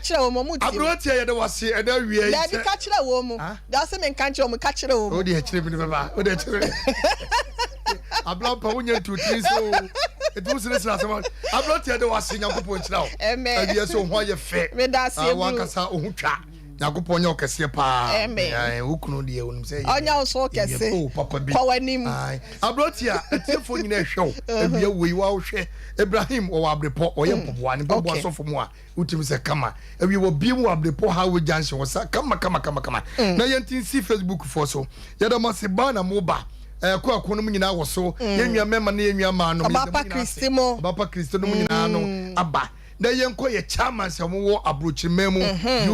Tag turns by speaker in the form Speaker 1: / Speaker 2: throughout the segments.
Speaker 1: kyerɛ wɔn, wɔn tie.
Speaker 2: Aberanteɛ, yɛde wase ɛda awia yi.
Speaker 1: Daabi, ka kyerɛ wɔn mu. Deɛ ɔsɛ menka nkyerɛ wɔn, ka kyerɛ wɔn mu.
Speaker 2: Wode akyerɛ bi no bɛba, wode akyerɛ ablampa wonya ntutiri so ɛti wo seresere asɛm. Aberanteɛ, de wase, Nyankopɔn nhyira wo.
Speaker 1: Amen.
Speaker 2: Awia sɛ wo ho ayɛ fɛ.
Speaker 1: Meda ase, Ebru.
Speaker 2: Wankasa wo ho twa. Nyankopɔn nyɛ wo kɛseɛ paa.
Speaker 1: Amen.
Speaker 2: Wo kunu deɛ, wonim sɛ
Speaker 1: Ɔnyɛ wo so kɛse.
Speaker 2: Oh, papa bi.
Speaker 1: Kɔ w'anim.
Speaker 2: Aberanteɛ a atiefoɔ nyinaa ɛhwɛ wo awia wei, woahwɛ Ibrahim, ɔwɔ Abrepɔ, ɔyɛ mpaboa ne mpaboa sɔfo mu a wotumi sɛ kama awie wɔ bie mu wɔ Abrepɔ Highway Junction wɔ sa kama kama kama kama. Na yɛnti nsi Facebook foɔ so, yɛda mo ase baa na mo ba ɛkɔ ɛko no mu nyinaa wɔ so. Yɛn nua mmarima ne yɛn nua mmaa no,
Speaker 1: Ɔbaapa
Speaker 2: yɛda mo nyinaa ase.
Speaker 1: Kristi mo.
Speaker 2: Ɔbaapa Kristi no mu nyinaa no aba na yɛnkɔ yɛ chairman sɛ wɔwɔ aburokyiriman mu,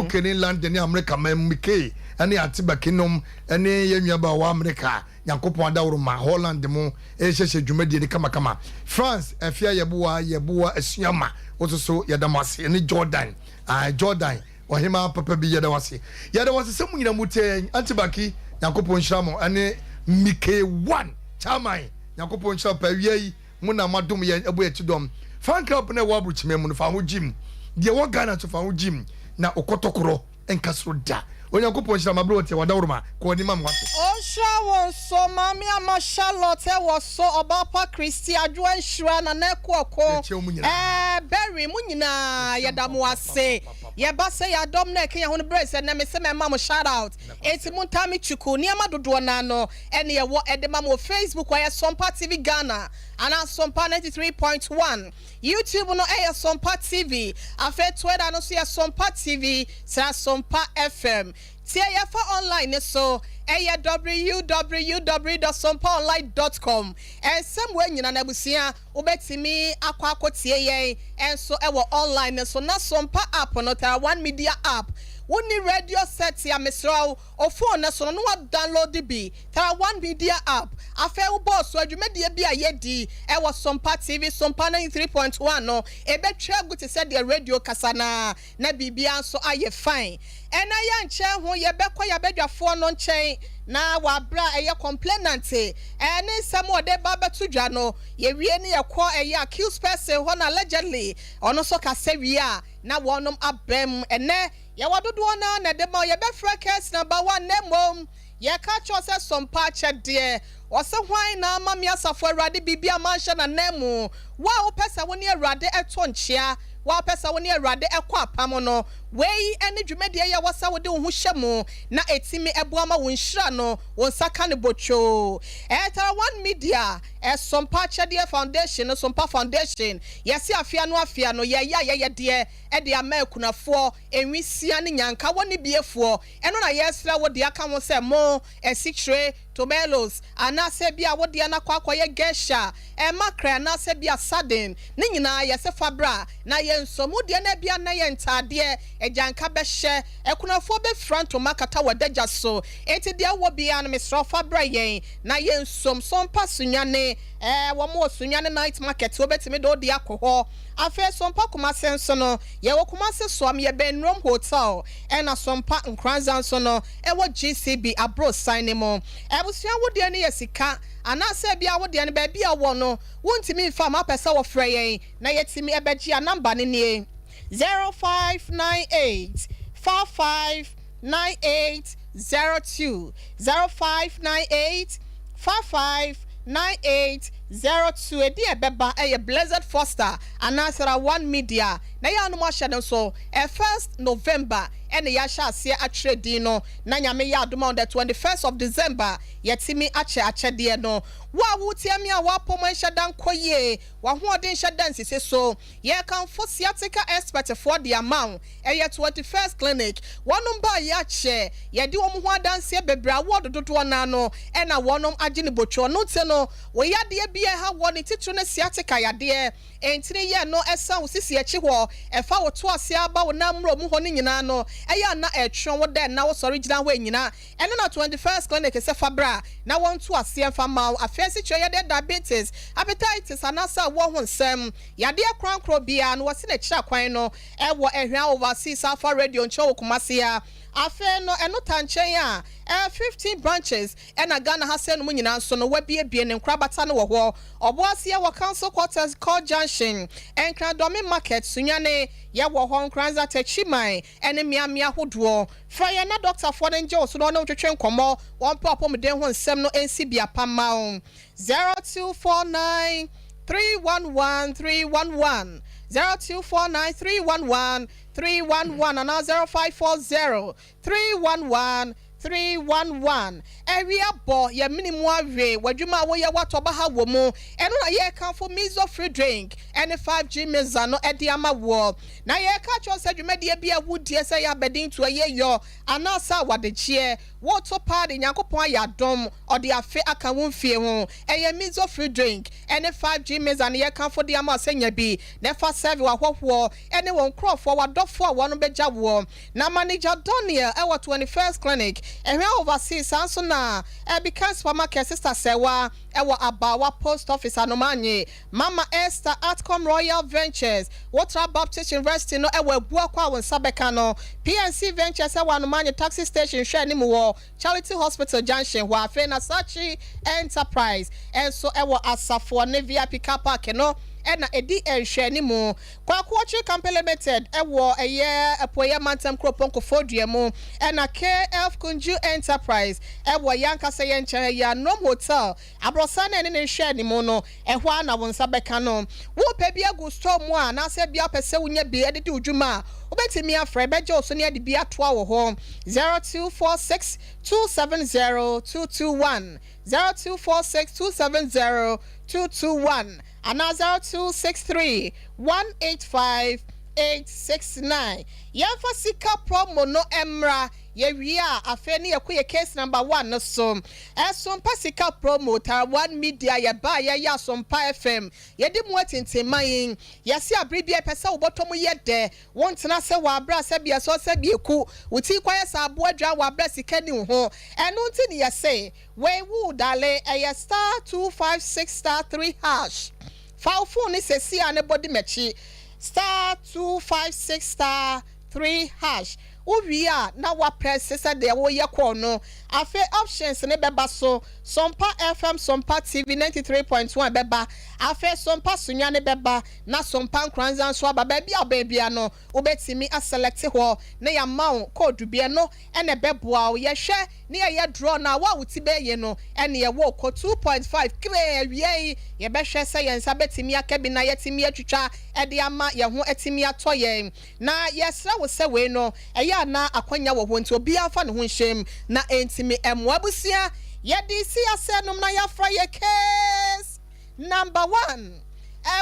Speaker 2: UK ne London ne America man mu, Mike ne Ante Bakinom ne yɛn nua ba wɔ America, Nyankopɔn adaworo ma Holland mu ɛhyehyɛ dwumadie no kamakama, France Afia Yɛboa Yɛboa Asuama, wo nso so yɛda mo ase, ne Jordan, ah, Jordan ɔhema papa bi, yɛda wo ase, yɛda wo ase sɛ mo nyina mu tie yɛn. Ante Baki, Nyankopɔn nhyira mo, ɛne Mike one chairman, Nyankopɔn nhyira pa. Awia yi mo na moadom yɛn, ɛbɔ yɛn akyi dɔm. Fan club na ɛwɔ aburokyima mu no, fa ho gyim. Deɛ ɛwɔ Ghana nso, fa ho gyim na ɔkɔtɔkorɔ nka soro da. Onyankopɔn nhyira ma berɛ wɔte wadaworo kɔ anim am wate.
Speaker 1: Ɔnhyira wo nso, Maame Ama Charlotte ɛwɔ so, Ɔbaapa Christy Adwoa, nhyira Nana Ɛkoɔko.
Speaker 2: Yɛkyia wo mu nyinaa.
Speaker 1: Berry mo nyinaa, yɛda mo ase. Yɛba sɛ yɛadɔm na ɛka yɛn ho no berɛ sɛ nnɛ me sɛ mɛma mo shout out, enti mo ntaa me twuku nneɛma dodoɔ naa no ɛne ɛwɔ ɛde ma mo wɔ Facebook, ɛyɛ Sompa TV Ghana anaa Sompa 93.1. YouTube no ɛyɛ Sompa TV. Afei Twitter no nso yɛ Sompa TV sra Sompa FM. Tie yɛfa online ne so, ɛyɛ www.sompaonline.com. Ɛnsɛm wɔ nyina no, abusua, wobɛtumi akɔ akɔtie yɛn ɛnso ɛwɔ online ne so. Na Sompa app no, Tara One Media app, wonni radio set a, mesrɛ wo phone no so no na wadownload bi, Tara One Media app. Afei wobɔɔ so, adwumadie bi a yɛdi ɛwɔ Sompa TV, Sompa 93.1 no, ɛbɛtwa agu te sɛ deɛ radio kasa naa na biribiara nso ayɛ fine. Ɛna yɛ nkyɛn ho, yɛbɛkɔ yɛabadwafoɔ no nkyɛn na wɔabrɛ a ɛyɛ complainant ɛne nsɛm a ɔde ba bɛto dwa no. Yɛwie ne yɛkɔ ɛyɛ accused person hɔ na allegedly ɔno nso kasa wie a, na wɔnom abɛm. Ɛnɛ yɛwɔ dodoɔ no na ɛde ma yɛbɛfrɛ case number 1, na mmom yɛka kyerɛ sɛ Sɔmpa akyɛdeɛ, ɔsɛ hwan na ama me asafo Awurade biribi a manhyɛ n'anan mu. Wo a wopɛ sɛ wo ne Awurade ɛto nkyea, wo a wopɛ sɛ wo ne Awurade ɛkɔ apam no, wei ne dwumadie yɛ wɔ sɛ wode wo ho hyɛ mu na ɛtumi ɛboa ma wo nhyira no wo nsa ka no botwoo. Ɛtara One Media, Ɛsɔmpa Akyɛdeɛ Foundation no, Sompa Foundation, yɛse afea no afea no yɛyɛ a yɛyɛ deɛ ɛde ama akunafoɔ, enwisia ne nyanka wɔ ne biefoɔ. Ɛno na yɛsrɛ wo de aka ho sɛ mo asikyire, tomatoes, anaasɛ bi a wodeɛ no akɔ akɔyɛ gesha, ɛmakra, anaasɛ bi a sardine ne nyinaa, yɛsɛ fa bra na yɛnso mu deɛ no bia na yɛ ntaadeɛ agyanka bɛhyɛ, akunafoɔ bɛfira ntoma kata wɔ dagya so. Enti deɛ wɔ biara no, mesrɛ fa bra yɛn na yɛnsom. Sompa Sunyane, wɔn wɔ Sunyane Night Market, wobɛtumi de wode akɔ hɔ. Afei Sompa Kumase nso no, yɛwɔ Kumase Soam, yɛbɛn Rom Hotel, ɛna Sompa Nkranza nso no ɛwɔ GCB aborosan ne mu. Abusua, wodeɛ no yɛ sika anaasɛ bia wodeɛ no baabi a wɔ no wontumi mfa ma, apɛ sɛ wɔfrɛ yɛn na yɛtumi ɛbɛgye a, number no nie: 0598 55 9802, 0598 55 9802. Edi ɛbɛba ɛyɛ Blessed Foster anaasɛ One Media. Na yɛ anom ahyɛ no nso ɛ 1 November ɛna yɛahyɛ aseɛ atwerɛ din no, na Nyame yɛ adom on the 21st of December yɛtumi akyɛ akyɛdeɛ no. Wo a wotie mi a woapɔm nhyɛ da nkɔ yie, wahoɔden nhyɛ da nsisi so, yɛkamfo sciatica expert foɔ de ama wo. Ɛyɛ 21st Clinic. Wɔnom ba yɛ akyɛ, yɛde wɔn ho adanseɛ bebree, awɔdo dodoɔ n'ano ɛna wɔnom agye ne botwo no. Nti no wɔyadeɛ bi ɛha wɔ ne titiri ne sciatica yadeɛ, ntini yɛ no ɛsan wo sisi akyi hɔ, ɛfa wo to ase aba wo nan mmerɛ mu hɔ no nyinaa no, ɛyɛ ana ɛtwe wo dɛ na wosɔre gyina hɔ nyinaa. Ɛno na 21st Clinic sɛ fa bra na wɔnto aseɛ mfa ma wo. Afei asikyire yɛde diabetes, hepatitis anaasɛ awɔ ho nsɛm yadeɛ korankoro biara no, wɔsi n'akyiri akwan no ɛwɔ Ɛhwea Overseas Alpha Radio nkyɛn wɔ Kumase a. Afei no ɛno ta nkyɛn a, ɛyɛ 15 branches ɛna Ghana ha sɛɛ no mu nyinaa nso no wabiebie ne nkorabata no wɔ hɔ. Ɔboase yɛwɔ Council Quarters, Court Junction, Nkran Dɔme Market, Sunyani, yɛwɔ hɔ, Nkoranza, Techiman ɛne mmeammea ahodoɔ. Frɛ yɛn na dɔktafoɔ no ngye wo so na wɔne wo ntwetwe nkɔmmɔ, wɔmpɛ w'apɔmuden ho nsɛm no nsi bea pa mma wo. 0249 311 311, 0249 311 311 anaa 0540 311 311. Awia bɔ yɛ mene mu awe w'adwuma a woyɛ woatɔ baha wɔ mu. Ɛno na yɛrekamfo Mizo Free Drink ne 5G Mixer no de ama woɔ. Na yɛreka akyerɛ wo sɛ dwumadie bi a wodie sɛ ɛyɛ abadintoɔ, ayeyɔ anaasɛ awadekyeɛ, woto paa de Nyankopɔn ayɛ adom ɔde afe aka wo mfie ho. Ɛyɛ Mizo Free Drink ne 5G Mixer no yɛrekamfo de ama wo sɛ nya bi na fa sɛve w'ahɔhoɔ ne wo nkorɔfoɔ, w'adɔfoɔ a wɔn bɛgya woɔ. Na Manager Daniel wɔ 21st Clinic, Ɛhwɛ Overseas, saa nso na Ɛbikan Supermarket, Sister Sɛwa wɔ Abaawa Post Office, Anomaanye, Mama Esther, Atcom Royal Ventures, Wotra Baptist University no wɔ Abuakwa a wo nsa bɛka no, PNC Ventures wɔ Anomaanye Taxi Station hwɛ anim wɔ Charity Hospital Junction hɔ, afei na Sachi Enterprise nso wɔ Asafoɔ ne VIP Car Park no na ɛdi nhwɛanimu. Kwaku Okyere Company Limited wɔ ɛyɛ Apueeɛ Mantam Kuropɔn Koforidua mu, ɛna KF Kunju Enterprise wɔ yɛn ankasa yɛn nkyɛn ɛyɛ Anom Hotel abrɔsan no a ɛne ne nhwɛanimu no, ɛhɔ ara na wo nsa bɛka no. Worepɛ bi agu store mu a anaasɛ ebia wopɛ sɛ wonya bi de di wo dwuma a, wobɛtumi afrɛ, yɛbɛgye wo so ne yɛde bi atoa wo hɔ, 0246 270 221, 0246 270 221. Anaa 0263 185 869. Yɛmfa sika promo no mmra, yɛwie a afei ne yɛkɔ yɛ case number one no so. Ɛsompa sika promo, Tarawan Media yɛbaa yɛyɛ Asompa FM, yɛdi mu atintimman yi. Yɛse abere biara yɛpɛ sɛ wo bɔtɔ mu yɛ dɛ, wontena ase wɔ aberɛ a sɛbi ɛsɔ sɛbi ɛku, wo ti kɔ ayɛ sɛ aboa dwan wɔ aberɛ a sika nni wo ho. Ɛno nti ne yɛse Wei woo dale ɛyɛ star 256 star 3 hash fa wo phone no sɛsi a ne bɔ di makyi star 256 star 3 hash wo wie a na wa press sɛ deɛ wo yɛ call no afei options no bɛba so Sompa FM Sompa TV 93.1 bɛba afei Sompa Sunyani bɛba na Sompa Nkoranza nso aba baabi a wobɛn bia no wobɛtumi a select hɔ na yɛama wo code bi ɛno na ɛbɛboa wo yɛhwɛ Ne yɛyɛ draw no a, wo a wo ti bɛyɛ ye no ɛne ɛwɔ kɔ 2.5 kree awia yi yɛbɛhwɛ sɛ yɛn nsa bɛtumi aka bi na yɛatumi atwitwa de ama yɛn ho atumi atɔ yɛn. Na yɛsrɛ wo sɛ wei no ɛyɛ a na akwanya wɔ hɔ nti obiara mfa ne ho nhyɛ mu na ɛntumi mmoa abusua. Yɛde si asɛ nom na yɛafra yɛ case number one.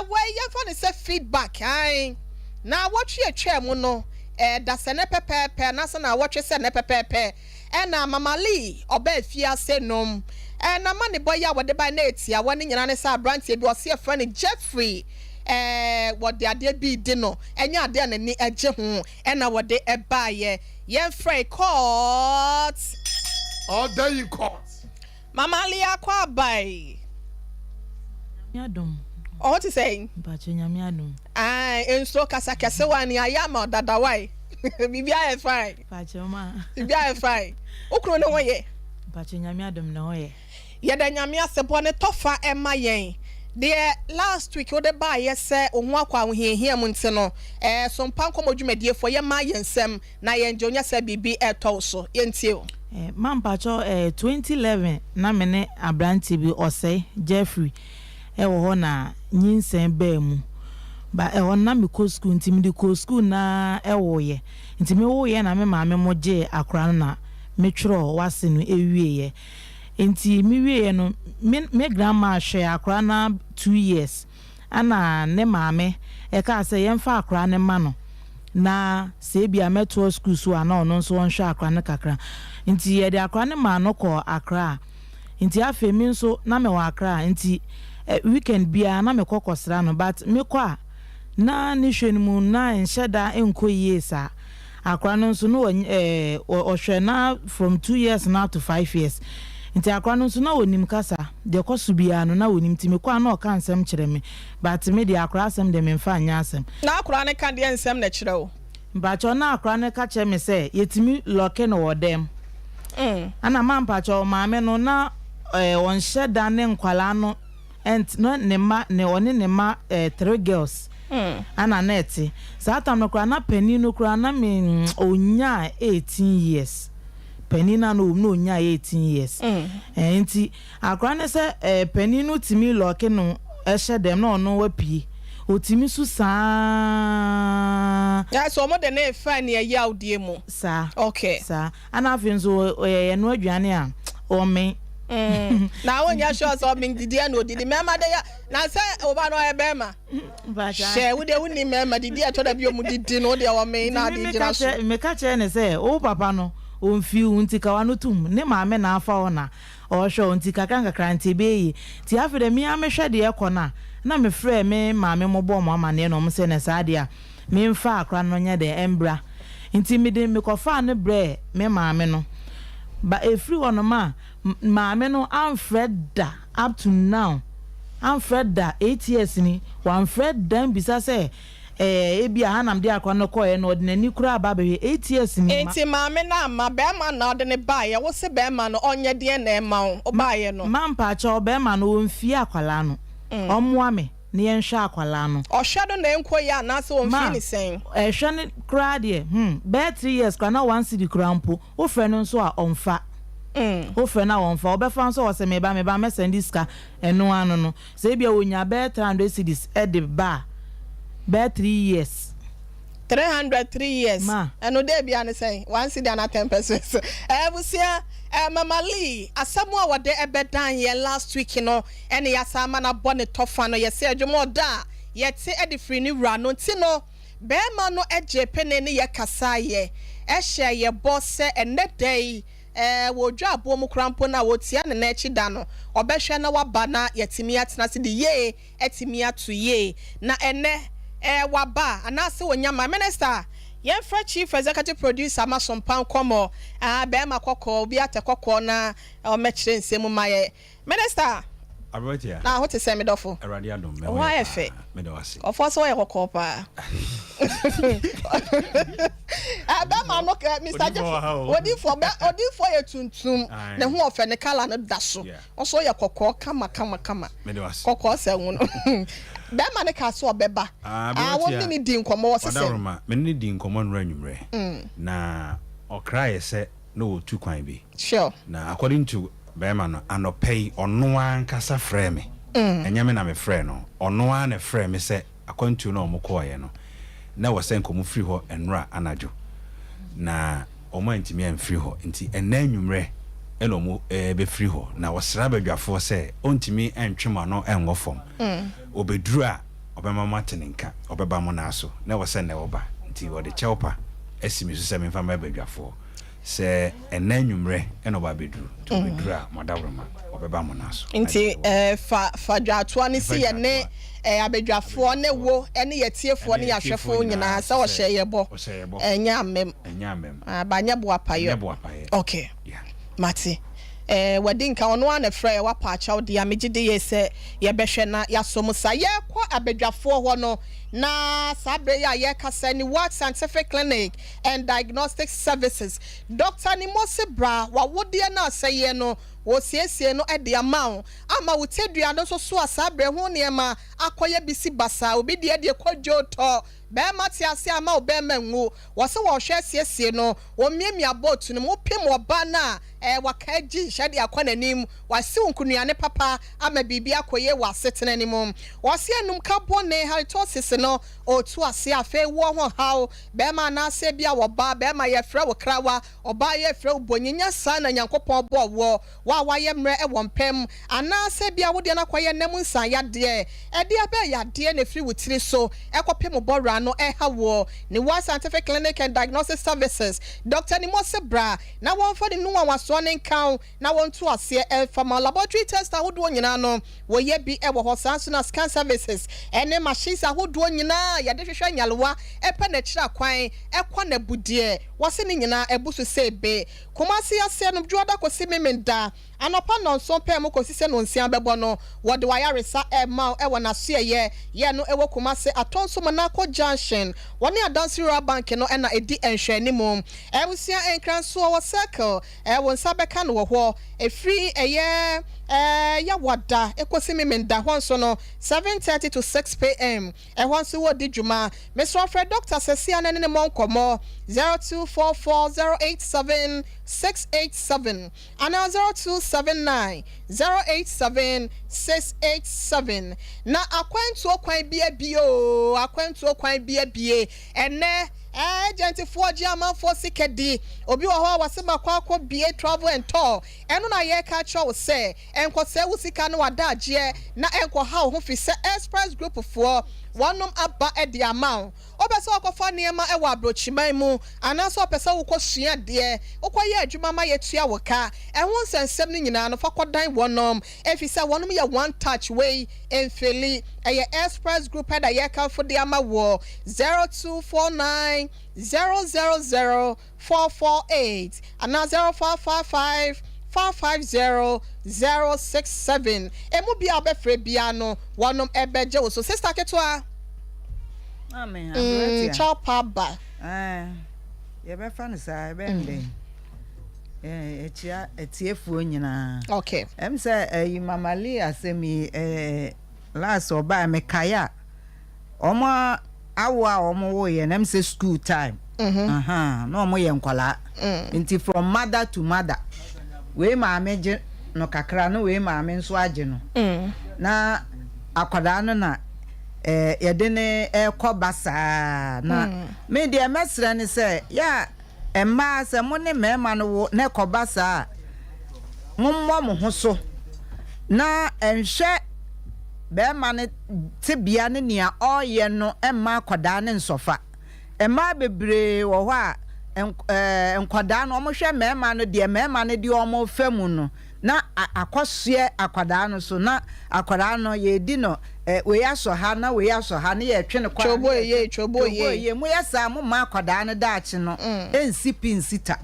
Speaker 1: Wei yɛmfa no sɛ feedback, ae. Naawɔtwe a ɛtwaa mu no, dasani pɛpɛɛpɛ anaasɛ naawɔtwe sɛ nnɛ pɛpɛɛpɛ Ɛna Mama Lee ɔbaa afiase nom. Ɛna amanebɔ yi a wɔde bae na ɛtiawa no nyinaa ne sɛ abranteɛ bi ɔse yɛfrɛ no Jeffrey ɛɛ wɔde adeɛ bi redi no ɛnyɛ adeɛ a n'ani gye ho ɛna wɔde baeɛ. Yɛmfrɛ court.
Speaker 2: Order in court.
Speaker 1: Mama Lee akɔ abae.
Speaker 3: Nyame adom.
Speaker 1: Ɔho te sɛn?
Speaker 3: Mpakyɛ Nyame adom.
Speaker 1: Ae nsuo kasa kɛse wa nea ayɛ ama ɔdada wae biribi ayɛ fine.
Speaker 3: Mpakyɛ ma.
Speaker 1: Biribi ayɛ fine. Wo kunu ne ho yɛ?
Speaker 3: Mpakyɛ Nyame adom ne ho yɛ.
Speaker 1: Yɛda Nyame ase bɔ ne tɔfa ɛma yɛn. Deɛ last week wode baayɛ sɛ wo ho akɔ ahohiahia mu nti no ɛɛ sompa nkɔmɔ dwumadiefoɔ yɛma yɛn nsam Na yɛn gye onyɛ sɛ biribi retɔ wo so. Yɛntie o.
Speaker 3: Eh, ma mpakyɛw eh, 2011 na me ne aberanteɛ bi, Ɔsɛe, Jeffrey, wɔ hɔ na nyinsɛn baa mu. But ɛhɔ no na mekɔ sukuu nti mede kɔɔ sukuu no ara woeɛ. Nti me woeɛ na me maame mo gyee akwadaa no na me twerɛɔ w'ase no wieɛ. Nti me wieɛ no me me grandma hwɛɛ akwadaa no ara 2 years ɛna ne maame kaa sɛ yɛmfa akwadaa no mma no na sɛ ebia mɛtoa sukuu so a na ɔno nso ɔnhwɛ akwadaa no kakra. Nti yɛde akwadaa no maa no kɔɔ Accra. Nti afei me nso na mewɔ Accra nti weekend biara na mekɔ kɔsra no but mekɔ a na ne hwɛ no mu na ɛnhyɛ da nkɔ yie saa. Akwadaa no nso na ɔhwɛ na from 2 years na to 5 years. Nti akwadaa no nso na ɔnim kasa, deɛ ɛkɔ so biara no na ɔnim nti mekɔ a na ɔka nsɛm kyerɛ me but me deɛ akwadaa asɛm deɛ memfa nyɛ asɛm.
Speaker 1: Na akwadaa no ka deɛ nsɛm na ɛkyerɛ wo?
Speaker 3: Mpakyɛw na akora no ka kyerɛ me sɛ yɛtumi lock no wɔ dɛm. Ɛna ma mpakyɛw maame no na ɔnhyɛ da ne nkwalaa no ɛnt na ne mma ne ɔne ne mma 3 girls ɛna na ɛte. Saa tam no koraa na panin no koraa na me ɔnyaa 18 years. Panin no a na ɔwɔ mu na ɔnyaa 18 years. Ɛɛ nti akora no sɛ ɛɛ panin no tumi lock no ɛhyɛ dɛm na ɔno wapue. Ɔtumi su saa.
Speaker 1: Yeah, so ɔmo de ne fa ne ɛyawdie mu.
Speaker 3: Saa.
Speaker 1: Okay.
Speaker 3: Saa. Ɛna afei nso ɔyɛ yɛn no aduane a ɔmen.
Speaker 1: Na wonyɛ sure sɛ ɔmen didi ɛna odidi mɛɛma de ya na sɛ ɔba no ɔyɛ bɛɛma. Hyɛ wo deɛ wonni mɛɛma didi ɛtɔ da bi ɔmo didi no deɛ ɔmen na ade gyina so.
Speaker 3: Meka kyerɛ ne sɛ wo papa no ɔmfi wo nti ka w'ano tom ne maame na afa wo na ɔhwɛ wo nti kakra nkakra nti ɛbɛyɛ yie. Nti afei deɛ me ara mehwɛ deɛ ɛkɔ no a na mefrɛɛ me maame mo bɔɔ mo amaneɛ na ɔmo sɛ na saa deɛ a memfa akora no nyɛ dɛn ɛmbra. Nti mede mekɔfaa no brɛɛ me maame no. Ba ɛfiri hɔ nom a maame no amfrɛ da up to now amfrɛ da 8 years ni wamfrɛ da mbisa sɛ ɛɛ ebia ha na mede akora no kɔɛ no ɔde n'ani koraa aba abɛhwɛ 8 years ni.
Speaker 1: Nti maame no amma bɛɛma no na ɔde no baeɛ wo se bɛɛma no ɔnyɛ deɛn na ɛma wo wobaeɛ no.
Speaker 3: Ma mpakyɛw bɛɛma no ɔnfie akwadaa no ɔmmoa me na yɛnhwɛ akwadaa no.
Speaker 1: Ɔhwɛ no na ɛnkɔ yie anaasɛ ɔnfie
Speaker 3: Ma
Speaker 1: ne sɛn?
Speaker 3: ɛhwɛ no koraa deɛ hmm bɛyɛ 3 years koraa na 1 cedi koraa mpo wofrɛ no nso a ɔnfa wofrɛ no a ɔnfa ɔbɛfa nso a ɔsɛ meba meba mɛsɛnde sika ɛno ano no sɛ ebia ɔnya bɛyɛ 300 cedis ɛde ba a bɛyɛ 3 years.
Speaker 1: 300 3 years
Speaker 3: Ma.
Speaker 1: Ɛno dɛ bia ne sɛn 1 cedi ana 10 pesewas. Abusua Mama Lee asɛm a wɔde ɛbɛdan yɛn last week no ɛne yɛasan ama no abɔ ne tɔfa no yɛsɛ adwuma ɔda a yɛte ɛde firi ne wura no nti no bɛrima no gye pene ne yɛ kasaeɛ ɛhyɛ yɛ bɔ sɛ ɛnɛ da yi wɔdwa aboɔ mu koraa mpo no a wɔtia ne n'akyi da no ɔbɛhwɛ na waba na yɛtumi atena ase de yie atumi ato yie na ɛnɛ waba anaasɛ wɔnya minister yɛmfrɛ chief executive producer Masompa nkɔmmɔ bɛrima kɔkɔɔ obi atɛ kɔkɔɔ na ɔmɛkyerɛ nsɛm ma yɛ minister.
Speaker 4: Aberanteɛ.
Speaker 1: Na ho te sɛ medɔfo?
Speaker 4: Awurade adom.
Speaker 1: Wo ayɛ fɛ.
Speaker 4: Meda wase.
Speaker 1: Ɔfɔ sɛ wɔyɛ kɔkɔɔ paa. Bɛrima no Mr. Jeff odifoɔ odifoɔ yɛ tuntum ne ho ɔfɛ ne colour no da so ɔso yɛ kɔkɔɔ kama kama kama.
Speaker 4: Meda wase.
Speaker 1: Kɔkɔɔ sɛ wo no bɛrima no ka so ɔbɛba wɔn ne ne di nkɔmɔ wɔ sisɛ.
Speaker 4: Ɔdawuruma me ne ne di nkɔmɔ nnura nwummerɛ na ɔkra yɛ sɛ na wɔtu kwan bi. Na according to bɛrima no anɔpɛ yi ɔno ankasa frɛ me, ɛnyɛ me na mefrɛ no, ɔno ara na frɛ me sɛ akwantuo no a ɔmo kɔɔeɛ no na wɔ sɛ nkɔmɔ firi hɔ nnora anadwo na ɔmo antumi amfiri hɔ nti ɛnɛ anwummerɛ ɛna ɔmo bɛfiri hɔ na wɔsra badwafoɔ sɛ ɔntumi ɛntwe mo ano ɛnwɔ fam ɔbɛduru a ɔbɛma mo ate ne nka ɔbɛba mo naa so na wɔ sɛ nnɛ wɔba nti wɔde kyɛw pa asi mi so sɛ memfa mma badwafoɔ sɛ ɛnɛ anwummerɛ ɛna ɔba abɛduru nti ɔbɛduru a mo adaworoma ɔbɛba mo naa so.
Speaker 1: Nti fa dwatoa ne si yɛ ne abadwafoɔ ne wo ne yɛtiefoɔ ne yɛahwɛfoɔ nyinaa sɛ ɔhyɛ yɛ bɔ ɛnyɛ amem.
Speaker 4: Ɛnyɛ amem.
Speaker 1: Ba nyɛ boapayɔ.
Speaker 4: Ɛnyɛ boapayɛ.
Speaker 1: Okay. Mate wɔde nka ɔno ara na frɛ yɛ wapa akyɛw deɛ a megye de yɛ sɛ yɛbɛhwɛ na yɛasɔ mu sa yɛkɔ abadwafoɔ hɔ no na saa berɛ yi a yɛrekasa ni World Scientific Clinic and Diagnostic Services Dr. Nimose Bra wawodeɛ no asɛeɛ no wɔsiesie no de ama wo ama wo tadua no nso so a saa berɛ ho nneɛma akɔyɛ bisi basa obi deɛ deɛ kɔdwo tɔ bɛrima te ase ama wo bɛrima ngu wɔsɛ wɔhwɛ asiesie no wɔmmiamia bɔɔto no mu wopem ɔba no a waka agyi nhyɛ de akɔ n'anim wasiw nkunuane papa ama biribi akɔyɛ wɔ asetena no mu wɔse anum ka bɔne halitosis no ɔtu ase afei wɔ ho haw bɛrima anaasɛ bi a wɔba bɛrima yɛfrɛ wo krawa ɔbaa yɛfrɛ wo bonyinya saa na Nyankopɔn bɔɔ wɔ wa wayɛ mmerɛ ɛwɔ mpɛm anaasɛ bi a wodeɛ no akɔyɛ nam nsan yadeɛ ɛde abɛɛ yadeɛ na ɛfiri wo tiri so ɛkɔpem bɔwura no ɛha wɔ ne wɔ Scientific Clinic and Diagnosis Services Dr. Nimose Bra na wɔmfa ne nwanwasoɔ ne nka na wɔnto aseɛ ɛmfa ma laboratory test ahodoɔ nyinaa no wɔyɛ bi ɛwɔ hɔ saa nso na scan services ɛne machines ahodoɔ nyinaa yɛde hwehwɛ nyalewa ɛpɛ n'akyiri akwan ɛkɔ n'abudeɛ wɔse ne nyinaa ɛbu so sɛ ebe Kumasi aseɛ no dwoɔda kɔsi Memenda. Anɔpa nnɔnson pɛɛ mu kɔsi sɛ nnɔnsia bɛbɔ no, wɔde w'ayaresa rema wo wɔ n'asoɛeɛ yɛ no wɔ Kumasi Atonso Monaco Junction. Wɔne Adansi Rural Bank no na ɛdi nhwɛanimu. Abusua Nkransoɔ wɔ Circle, wo nsa bɛka no wɔ hɔ. Ɛfiri ɛyɛ Yawada kɔsi Memenda hɔ nso no, 7:30 to 6 pm. Ɛhɔ nso wɔredi dwuma. Mesrɛ frɛ Dɔkta Sesia na ne no mmɔ nkɔmmɔ, 0244 087 687 anaa 0279 087 687. Na akwantuo kwan bi abue oo, akwantuo kwan bi abue. Ɛnnɛ, agentfoɔ gye amanfoɔ sika di. Obi wɔ hɔ a wɔse makɔ akɔbue travel and tour. Ɛno na yɛreka akyerɛ wo sɛ Ɛnkɔsɛe wo sika ne w'adagyeɛ na ɛnkɔha wo ho firi sɛ Express Group foɔ wɔnom aba de ama wo. Wopɛ sɛ wokɔfa nneɛma wɔ abrokyiman mu anaasɛ wopɛ sɛ wokɔ sua adeɛ, wokɔyɛ adwuma ma yɛtua wo ka, ɛho nsɛnsɛm no nyinaa no fa kɔdan wɔnom ɛfiri sɛ wɔnom yɛ one touch wei mfeli. Ɛyɛ Express Group na yɛrekamfo de ama woɔ 0249 000 448 anaa 0555 550 067. Emu biara a wobɛfrɛ biara no, wɔnom bɛgye wo so. Sister ketewa,
Speaker 5: Maame,
Speaker 1: mm,
Speaker 5: aberanteɛ.
Speaker 1: kyɛw pa ba.
Speaker 5: Ɛɛ, yɛbɛfa no saa, ɛbɛn dɛn? Ɛɛ, ɛkyia atiefoɔ nyinaa.
Speaker 1: Okay.
Speaker 5: Ɛm sɛ ɛyi Mama Lee asɛm yi, ɛɛ, last ɔbaa mekae a, Wɔn awo a wɔn wo yɛ no ɛm sɛ school time ahaa na wɔn yɛ nkwadaa nti from mother to mother wei maame gye no kakra na wei maame nso agye no na akwadaa no na ɛɛ yɛde no ɛkɔ ba saa na me deɛ mɛsrɛ ne sɛ yɛ a. Mmaa, sɛ mo ne mmarima no wo na ɛkɔba saa a, mommɔ mo ho so na nhwɛ barima no tebea ne nea ɔreyɛ no mma akwadaa no nsɔfa. Mmaa bebree wɔ hɔ a, nkwadaa no, wɔhwɛ mmarima no deɛ mmarima no de wɔn refa mu no, na akɔsoɛ akwadaa no so, na akwadaa no yɛredi no wei asɔ ha na wei asɔ ha, na yɛretwe no kɔ ha, na yɛretwe
Speaker 1: Twobo yie.
Speaker 5: Twobo yie. Moyɛ saa a, momma akwadaa no daakye no nsi pi nsi ta.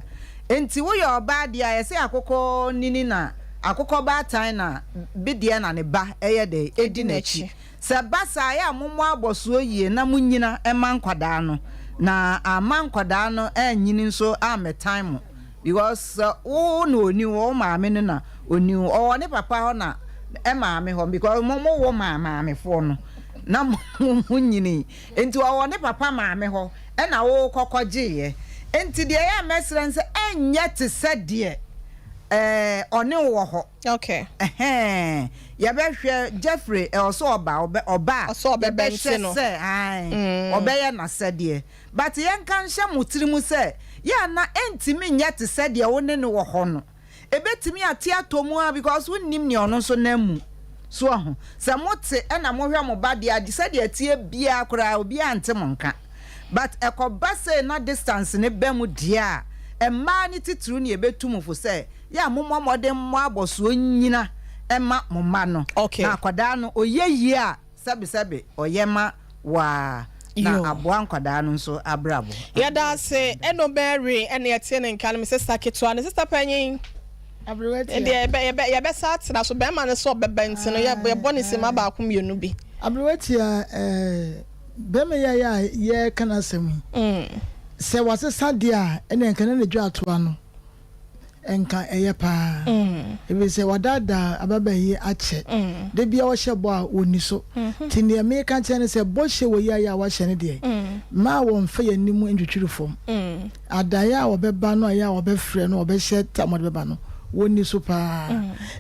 Speaker 5: Enti woyɛ ɔbaa deɛ a, yɛse akokɔ nini na akokɔ baatan na bedeɛ na ne ba yɛ dɛn? Ɛdi n'akyi. Sɛ ɛba saa a, ɛyɛ a mommɔ abɔsoɔ yie na monnyina mma nkwadaa no, na amma nkwadaa no annyini nso ammɛtan mo. Because sɛ wo na ɔni wo, wo maame no na ɔni wo, ɔwɔ ne papa hɔ na maame hɔ because mo mo wo maa maamefoɔ no na mo mo nyini nti ɔwɔ ne papa maame hɔ ɛna wo kɔ kɔ gyeeɛ nti deɛ ɛyɛ a mɛsrɛ no sɛ ɛnyɛ te sɛ deɛ ɛɛ ɔne wo wɔ hɔ.
Speaker 1: Okay.
Speaker 5: Ɛhɛn yɛbɛhwɛ Jeffrey ɛwɔ sɛ ɔba ɔbɛ ɔba a
Speaker 1: Ɔsɛ ɔbɛbɛnte
Speaker 5: yɛbɛhwɛ
Speaker 1: no.
Speaker 5: sɛ ae ɔbɛyɛ n'asɛdeɛ. But yɛnka nhyɛ mo tiri mu sɛ, yɛ a na ɛntumi nyɛ te sɛ deɛ wo ne no wɔ hɔ no. Ɛbɛtumi ate atɔ mu ara because wonnim nea ɔno nso nam mu. So wahu? Sɛ mote ɛna mohwɛ mo ba deɛ a, sɛdeɛ ɛteɛ biara koraa obiara nte mo nka. But ɛkɔba sei na distance no ba mu deɛ a, mmaa no titiriw na yɛbɛtu mo fo sɛ, yɛ a mommɔ mmɔden mmɔ abɔsoɔ nnyina mma mo mma no.
Speaker 1: Okay.
Speaker 5: Na akwadaa no ɔyɛ yie a, Sɛbesɛbe ɔyɛ ma wo ara na aboa nkwadaa no nso abrabɔ.
Speaker 1: Yɛda ase Eno Mary ɛne ɛte ne nka no me sister ketewa ne sister panyin deɛ yɛbɛsa atena so bɛrima no sɛ ɔbɛba nti no yɛbɔ ne sima baako mmienu bi.
Speaker 6: Aberewa tia eh, bɛrima yi a yɛ a yɛreka n'asɛm yi sɛ wasesa deɛ a ɛne nka na ne dwa atoa no. Nka ɛyɛ paa. Efisɛ wadaadaa ababaa yi akyɛ. Da biara ɔhyɛ bɔ a, onni so. Nti nea mereka akyerɛ ne sɛ, bɔhyɛ wɔ yi a yɛ a wahyɛ no deɛ, mma wɔmmfa yɛn anim ntwitwiri fam. Adaeɛ a wɔbɛba no a yɛ a wɔbɛfrɛ no, wɔbɛhyɛ tam a wɔde bɛba no, wɔnni so paa.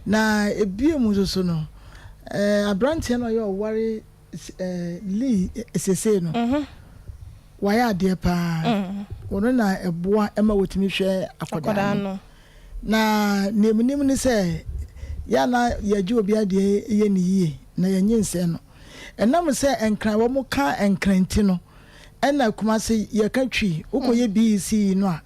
Speaker 6: Na bio nso so no, aberanteɛ no a ɔyɛ ɔware Lee seesei no, wayɛ adeɛ paa. Ɔno na ɛboa ma wɔtumi hwɛ akwadaa no. Na nea menim ne sɛ, yɛ a na yɛgye obi adeɛ yɛ no yie na yɛnnye nsɛe no. Ɛnam sɛ Nkran wɔka Nkran nti no, Ɛna Kumasi yɛka Twi, wokɔyɛ BECE no a,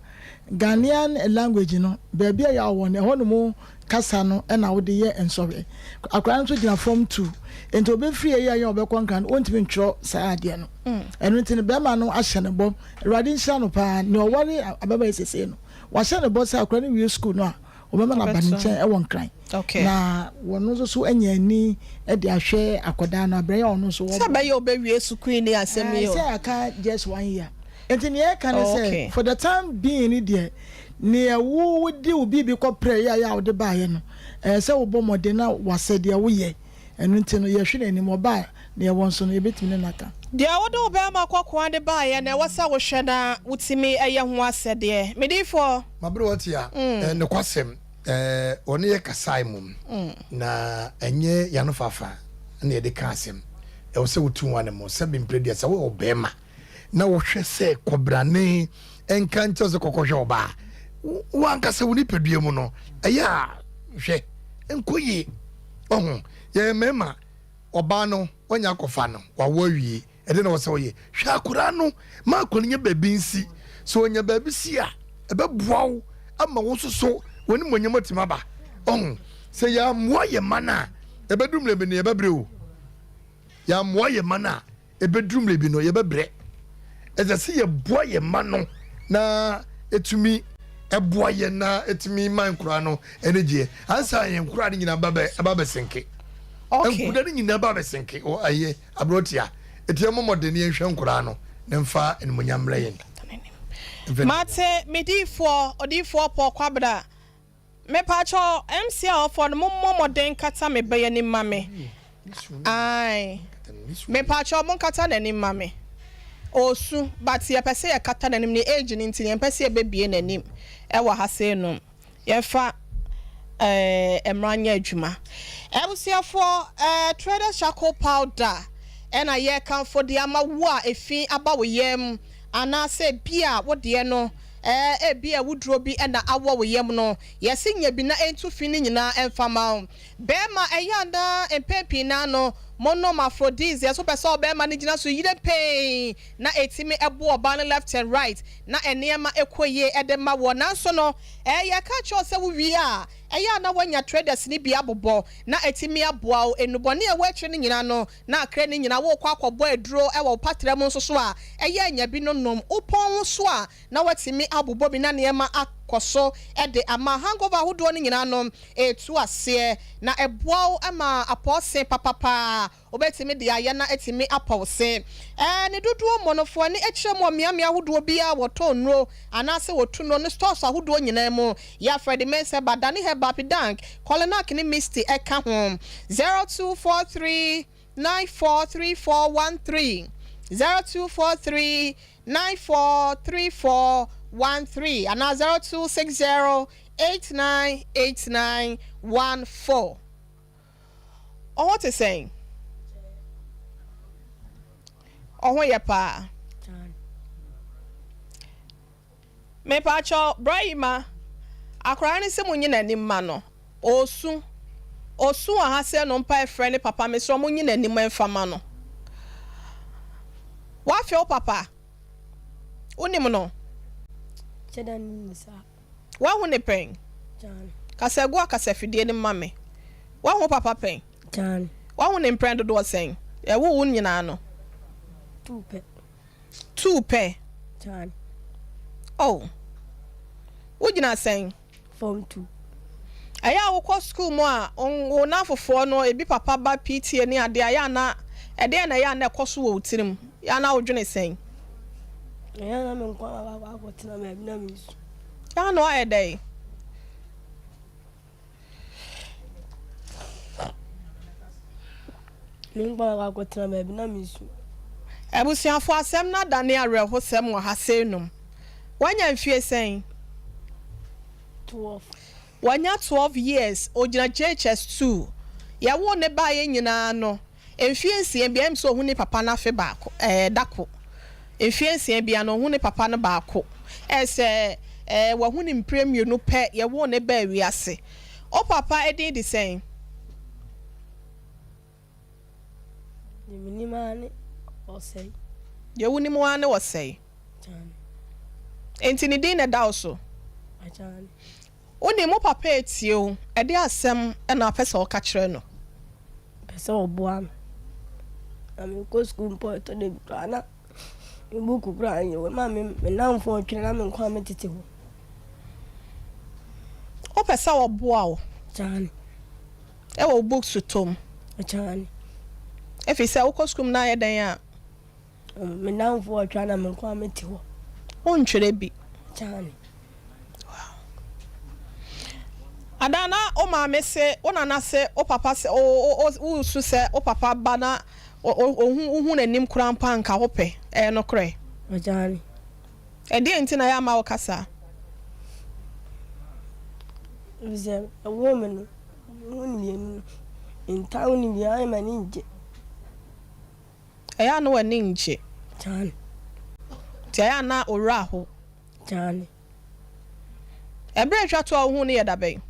Speaker 6: Ghanaian language no, baabi a yɛawo wɔ no, ɛhɔ nom kasa no na wode yɛ nsɔhwɛ. Akwadaa no nso gyina form two, nti ɔbɛfiri ɛyi a yɛ ɔbɛkɔ Nkran no, ɔntumi ntwerɛ saa adeɛ no. Ɛno nti no, bɛrima no ahyɛ no bɔ. Awurade nhyira no paa, nea ɔware ababaa yi sesei no, wahyɛ no bɔ sɛ akwadaa no wie sukuu no a, wɔbɛma no aba ne nkyɛn wɔ Nkran na wɔn nso so anya ani de ahwɛ akwadaa no abrɛ yɛ ɔno nso
Speaker 1: wɔbɔ. Sɛ bɛyɛ ɔbɛwie sukuu ni asɛm yi o.
Speaker 6: Sɛ aka just one year nti nea ɛka ne sɛ for the time being ni deɛ nea wo wode wo biribi kɔprɛ yɛ a yɛ a wode baayɛ no ɛyɛ sɛ wobɔ mmɔden na wasɛ deɛ woyɛ. Ɛno nti no, yɛhwɛ n'anim, ɔba a, nea ɛwɔ nso no, yɛbɛtumi ne no aka.
Speaker 1: Deɛ wode wo barima kɔkoa de baeɛ no, ɛwɔ sɛ wohwɛ na wotumi yɛ ho asɛdeɛ. Me diyifoɔ.
Speaker 2: M'aberewa tia, nokwasɛm, ɔne yɛ kasae mmom, na ɛnyɛ yɛn anofafa na yɛde ka asɛm. Ɛwɔ sɛ wotu ho anammɔn. Sɛbe mprɛ aduasa, woyɛ ɔbarima na wohwɛ sɛ kɔbrane nka nkyerɛ wo sɛ kɔkɔhwɛ ɔbaa a, wo ankasa wo nipadua mu no, ɛyɛ a hwɛ, ɛnkɔ yie. Wahu? Yɛyɛ mmarima, ɔbaa no, wanya akɔfa no, wawo awie, ɛdeɛn na ɛwɔ sɛ woyɛ? Hwɛ akwadaa no, ma akwadaa no nya baabi nsi. Sɛ ɔnya baabi si a, ɛbɛboa wo ama wo nso so w'animuonyam atumi aba. Wahu? Sɛ yɛammoa yɛn mma no a, ɛbɛduru mmerɛ bi no, yɛbɛbrɛ o. Yɛammoa yɛn mma no a, Ɛbɛduru mmerɛ bi no, yɛbɛbrɛ. Ɛsɛ sɛ yɛboa yɛn mma no na ɛtumi boa yɛn na ɛtumi ma nkoraa no ani gyeɛ. Ansa yɛn nkoraa no nyinaa ba bɛ ba bɛsenke.
Speaker 1: Okay.
Speaker 2: Nkoraa no nyinaa ba bɛsenke. Wɔ ɛyɛ aberɛtia. Ɛti yɛmmɔ mmɔden na yɛnhwɛ nkoraa no na mfa animuonyam mmerɛ yɛn.
Speaker 1: Mate me diifoɔ, odiifoɔ Paul Kwabena. Mepakyɛw MC a ɔfɔ no mo mmɔ mmɔden nkata me ba yi anim ma me ae mepakyɛw mo nkata n'anim ma me ɔɔsu but yɛpɛ sɛ yɛkata n'anim ne age no nti yɛmpɛ sɛ yɛbɛbie n'anim ɛwɔ ha sei nom yɛmfa ɛɛ mmra nyɛ adwuma abusuafoɔ ɛɛ traders charcoal powder ɛna yɛkamfo de ama wo a efi aba wo yam anaasɛ bi a wo deɛ no Ɛɛ, ebia awuduro bi na awɔ wo yam no, yɛse nya bi na ɛntu fi no nyinaa mfa mma wo. Bɛɛma, ɛyɛ a na mpɛn pii no ara no, monom aphrodisiacs, wopɛ sɛ ɔbɛɛma no gyina so yire pɛn na ɛtumi bo ɔbaa no left and right na nneɛma kɔ yie de ma woɔ. Nanso no, ɛɛ, yɛka kyerɛ wo sɛ wowie a, ɛyɛ a na woanya traders no bi abobɔ na atumi aboa wo. Nnubɔne a ɛwɔ akyire no nyinaa no, na akra no nyinaa worekɔ akɔbɔ aduro wɔ wo patra mu nso so a, ɛyɛ a nya bi no nom. Wopɔn wo so a, na woatumi abobɔ bi na nneɛma akɔ so de ama. Hangover ahodoɔ no nyinaa no, ɛtu aseɛ, na ɛboa wo ma apɔw se papapa. Wobɛtumi de ayɛ na atumi apɔw se. Ɛɛ, ne dodoɔ mu no, fa w'ani kyerɛ mu wɔ mmeammea ahodoɔ biara a wɔtɔn nnuro anaasɛ wɔtu nnuro no stores ahodoɔ nyinaa mu. Yɛ Freddie Mensah Herbal, Danny Herbal, Pidank, Kolinak ne Misty ka ho. 0243 943413, 0243 943413 anaa 0260 898914. Wo ho te sɛn? Wo ho yɛ paa? Mepakyɛw, bra yi ma akwadaa no sɛ munyi n'anim ma no. Ɔresu. Ɔsu wɔ ha sɛ no mpae frɛ ne papa mesrɛ wo munyi n'anim mfa ma no. Woafe wo papa? Wonim no? Woahu no pɛn? Kasa gu akasafidie no mu ma me. Woahu wo papa pɛn? Woahu no mprɛn dodoɔ sɛn? Yɛwoo wo nyinaa no? Tuu pɛ. Oh. Wogyina sɛn?
Speaker 7: Form 2.
Speaker 1: Ɛyɛ a wokɔ sukuu mu a, wo nnamfofoɔ no, ebi papa ba PTA ne adeɛ a, ɛyɛ a na, ɛdeɛn na ɛyɛ a na ɛkɔ so wɔ wo tirim? Ɛyɛ a na wodwene sɛn?
Speaker 7: Ɛyɛ a na me nko ara akɔ akɔtena baabi na mesu.
Speaker 1: Ɛyɛ a na woayɛ dɛn?
Speaker 7: Me nko ara akɔ akɔtena baabi na mesu.
Speaker 1: Abusuafo, asɛm no adane awerɛhosɛm wɔ ha seinom. Wanya mfie sɛn?
Speaker 7: 12.
Speaker 1: Wanya 12 years, ogyina JHS 2. Yɛwoo no baeɛ nyinaa no, mfie nsia biara, ɛyɛ me sɛ ɔhu ne papa no afe baako, ɛɛ da ko. Mfie nsia biara no, ɔhu ne papa no baako. Ɛyɛ sɛ ɛɛ wahu no mprɛ mmienu pɛ, yɛwoo no baa wiase. Wo papa din de sɛn?
Speaker 7: Deɛ menim ara ne ɔsɛe.
Speaker 1: Deɛ wonim ara ne ɔsɛe.
Speaker 7: Akyane.
Speaker 1: Enti ne din na ɛda wo so?
Speaker 7: Akyane.
Speaker 1: Wonim, wo papa retie wo. Ɛdeɛn asɛm na wopɛ sɛ woka kyerɛ no?
Speaker 7: Mepɛ sɛ ɔboa me. Na mekɔ sukuu mpo a, ɛtɔ da bi koraa na me buku koraa nyɛ wei ma me me nnamfo ɔtwere na me nko ara metete hɔ.
Speaker 1: Wopɛ sɛ wɔboa wo
Speaker 7: Kyaane.
Speaker 1: wɔ wo books tɔ mu?
Speaker 7: Kyaane.
Speaker 1: Ɛfiri sɛ wokɔ sukuu mu na ayɛ dɛn a.
Speaker 7: Me nnamfo wɔtwa na me nko ara mete hɔ.
Speaker 1: Wontwerɛ bi?
Speaker 7: Kyaane.
Speaker 1: Wow. Ada na wo maame se, wo nana se, wo papa se, wo wo wosu sɛ wo papa ba na ohu wohu n'anim koraa mpo a nka wopɛ. Ɛyɛ nokorɛ?
Speaker 7: Kyaane.
Speaker 1: Ɛdeɛn nti na ɛyɛ a ma woka saa?
Speaker 7: Efisɛ ɛwoo me no, mehu no mmienu no, ntaa hu no bio, ayɛ m'ani ngye.
Speaker 1: Ɛyɛ a na w'ani ngye?
Speaker 7: Kyaane.
Speaker 1: Nti ɛyɛ a na wo werɛ aho?
Speaker 7: Kyaane.
Speaker 1: Ɛberɛ a ɛtwa toɔ a wohuu no yɛ da bɛn?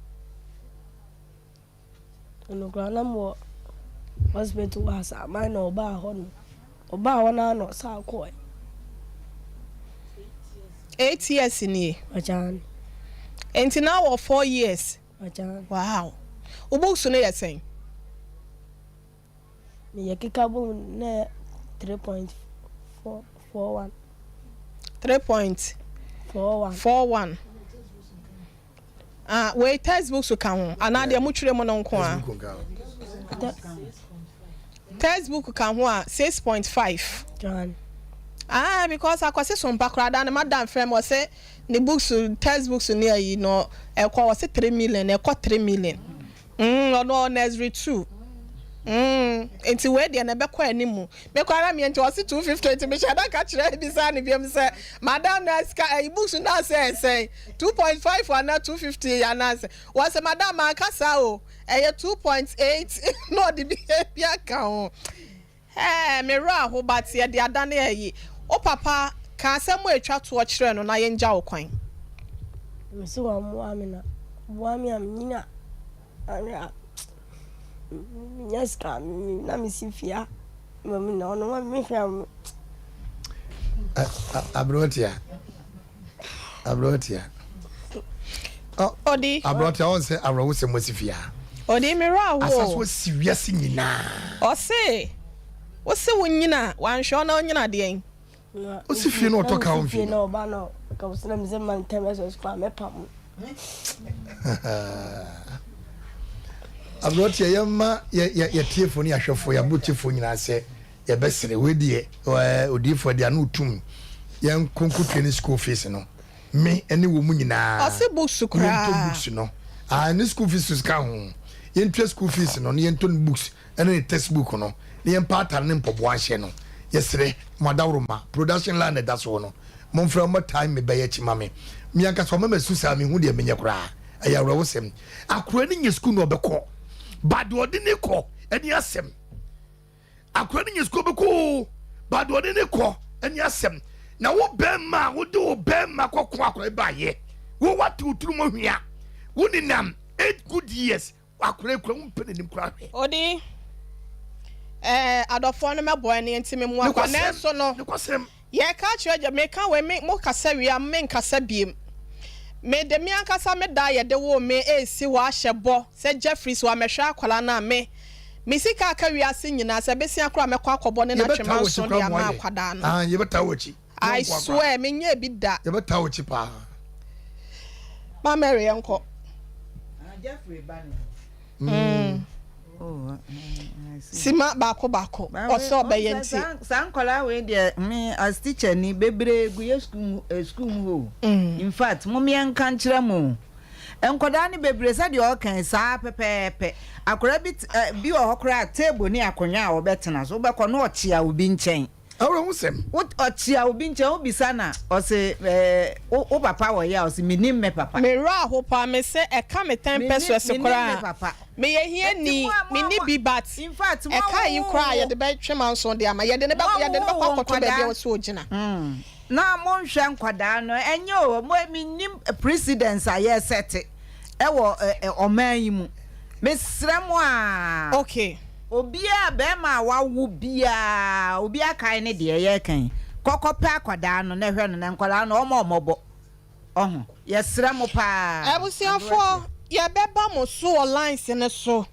Speaker 7: Ɔno koraa na mowɔ hospital wɔ Asaman na ɔbaa hɔ no. Ɔbaa hɔ no ara na ɔsan kɔe.
Speaker 1: 8 years nie.
Speaker 7: Ɔkyan.
Speaker 1: Nti na wɔ 4 years.
Speaker 7: Ɔkyan.
Speaker 1: Wow. Wo books no yɛ sɛn?
Speaker 7: Meyɛ keka bom na ɛyɛ 3.441.
Speaker 1: 3.
Speaker 7: 41.
Speaker 1: 41. Ah, wei textbooks ka ho anaa deɛ motwerɛ mu no nko a? Textbook ka ho a, 6.5.
Speaker 7: Kyan.
Speaker 1: Ah, because akwasi sompa koraa da ne madam frɛ me, ɔsɛ ne books, textbooks ne ayi no ɛkɔ, ɔsɛ 3 million, ɛkɔ 3 million. Ɔno ɔ nursery 2. Nti wei deɛ na ɛbɛkɔ anim. Mekɔ ara mmiɛ nti ɔse 250, nti mehyɛ da ka kyerɛ bisa ne biam sɛ madam na sika ɛyi books na sɛ ɛsɛn 2.5 anaa 250 anaasɛ wɔsɛ madam manka saa o, ɛyɛ 2.8 na ɔde bi aka ho. Ɛɛ, mmerɛ aho, but yɛde adane ayi. Wo papa ka asɛm a etwa toɔ kyerɛ no na yɛngya wo kwan.
Speaker 7: Mesi wɔn me na boa me a menyina ahwɛ a menya sika na mesi fie a mmom na ɔno ma mehwɛ a.
Speaker 2: Aberanteɛ, aberanteɛ.
Speaker 1: Ɔdi.
Speaker 2: Aberanteɛ, ɔn sɛ awerɛhosɛm asi fie a.
Speaker 1: Ɔdi, mmerɛ aho.
Speaker 2: Asa so asi wiase nyinaa.
Speaker 1: Ɔse wose wo nyina wanhwɛ ɔna onyina deɛn?
Speaker 2: Wosi fie na ɔtɔ ka wo mfie.
Speaker 7: Na ɔba no ka wo sɛ mesɛ ma ntɛm ɛsɛ sukuu a mɛpam.
Speaker 2: Aberanteɛ, yɛma yɛtiefoɔ ne yɛahwɛfoɔ, yɛaborɔtiefoɔ nyinaa sɛ yɛbɛsere wei deɛ, odiyifoɔ deɛ ano tum yɛn nkonkotwe ne school fees no, me ne wɔ mu nyinaa.
Speaker 1: Ɔse books koraa.
Speaker 2: Yɛntɔ books no, ah, ne school fees ka ho. Yɛntua school fees no na yɛntɔ ne books ne ne textbook no na yɛmpa atare ne mpɔboa nhyɛ no. Yɛsrɛ mo, adaworoma production line na ɛda soɔ no, momfrɛ mmɛtae me bɛyɛ akyi ma me. Me ankasa ɔma masu saa, menhu deɛ menyɛ koraa. Ɛyɛ awerɛhosɛm. Akora no nya sukuu na ɔbɛkɔ, but deɛ ɔde ne kɔ ɛne asɛm. Akora no nya sukuu ɔbɛkɔ o, but deɛ ɔde ne kɔ ɛne asɛm. Na wo bɛrima a wode wo bɛrima kɔko akora yi baayɛ, wo wate wo tiri mu hwea, wo nenam 8 good years, akora yi kura wo mpɛ n'anim koraa hwɛ.
Speaker 1: Odi ɛɛ adɔfoɔ no mɛboa ne nti me mu akwa nanso no
Speaker 2: Nokwasɛm.
Speaker 1: Yɛka kyerɛ gya meka wei me mo kasa wie a me nkasa biem. Me de me ankasa me da yɛde woo me esi hɔ ahyɛ bɔ sɛ Jeffries wamɛhwɛ akwadaa no a me me sika aka wiase nyinaa sɛ besia koraa mɛkɔ akɔbɔ ne
Speaker 2: Yɛbɛtaa
Speaker 1: natwema
Speaker 2: w'akyi
Speaker 1: nso de
Speaker 2: koraa
Speaker 1: ama
Speaker 2: ma wayɛ.
Speaker 1: akwadaa no.
Speaker 2: Ah, yɛbɛtaa w'akyi.
Speaker 1: I swear menyɛ bi da.
Speaker 2: Yɛbɛtaa w'akyi paa.
Speaker 1: Ma Mary yɛnkɔ.
Speaker 5: Jeffrey ba ne
Speaker 1: Sima baako baako ɔsɛ ɔbɛyɛ nti.
Speaker 5: Saa nkɔlaa wei deɛ, me as teacher ni, bebree gu yɛ school mu, school mu hɔ o. In fact, mo mmea nka nkyerɛ mo o, nkɔdaa no bebree sɛdeɛ ɔka yi saa pɛpɛɛpɛ. Akwadaa bi bi wɔ hɔ koraa, table ne akonnwa a wɔbɛtena so, wobɛkɔ na ɔkyea obi nkyɛn.
Speaker 2: Awerɛhosɛm.
Speaker 5: Wo ɔkyea obi nkyɛn, wobisa na ɔse ɛɛ wo papa wɔ yɛ a, ɔse menim me papa.
Speaker 1: Me werɛ aho paa, me sɛ ɛka me 10 pesewas
Speaker 5: Menim me
Speaker 1: koraa
Speaker 5: papa.
Speaker 1: Meyɛ hiani,
Speaker 5: Enti mo a mo a
Speaker 1: menni
Speaker 5: mo
Speaker 1: bi, but
Speaker 5: in fact mo a
Speaker 1: ɛka yi koraa
Speaker 5: mo
Speaker 1: yɛde bɛtwe manso de ama, yɛde ne
Speaker 5: mo
Speaker 1: bɛ
Speaker 5: a
Speaker 1: yɛde ne
Speaker 5: mo
Speaker 1: bɛkɔ
Speaker 5: wo
Speaker 1: akɔto baabi a
Speaker 5: nkwadaa
Speaker 1: ɛwɔ sɛ ogyina.
Speaker 5: Na monhwɛ nkwadaa no, ɛnyɛ o, mo menim precedence a yɛsɛte ɛwɔ ɛ ɔman yi mu. Mesrɛ mo a. Obiara bɛrima a wawo biara, obi akae ne deɛ yɛreka yi, kɔkɔ pɛ akwadaa no na ɛhwɛ no, na nkwadaa no ɔmo ɔmɔbɔ ɔho. Yɛsrɛ mo paa.
Speaker 1: Abusuafoɔ, yɛbɛba mo so wɔ lines no so.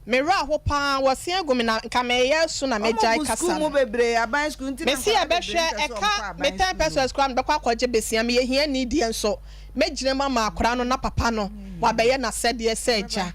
Speaker 1: Me werɛ aho paa, wɔse agu me na nka meyɛ so na
Speaker 5: Ɔmo
Speaker 1: mɛgyae
Speaker 5: gu
Speaker 1: kasa
Speaker 5: sukuu mu
Speaker 1: no.
Speaker 5: bebree, aban sukuu nti na
Speaker 1: Mese
Speaker 5: nkwadaa bebree
Speaker 1: yɛbɛhwɛ
Speaker 5: mpɛ sɛ ɔmo kɔ
Speaker 1: ɛka me
Speaker 5: aban
Speaker 1: ten
Speaker 5: sukuu no.
Speaker 1: pesewas koraa mebɛkɔ akɔgye besia, meyɛ hiani deɛ nso mɛgyina mu ama akwadaa no na papa no. wabɛyɛ n'asɛdeɛ sɛ agya.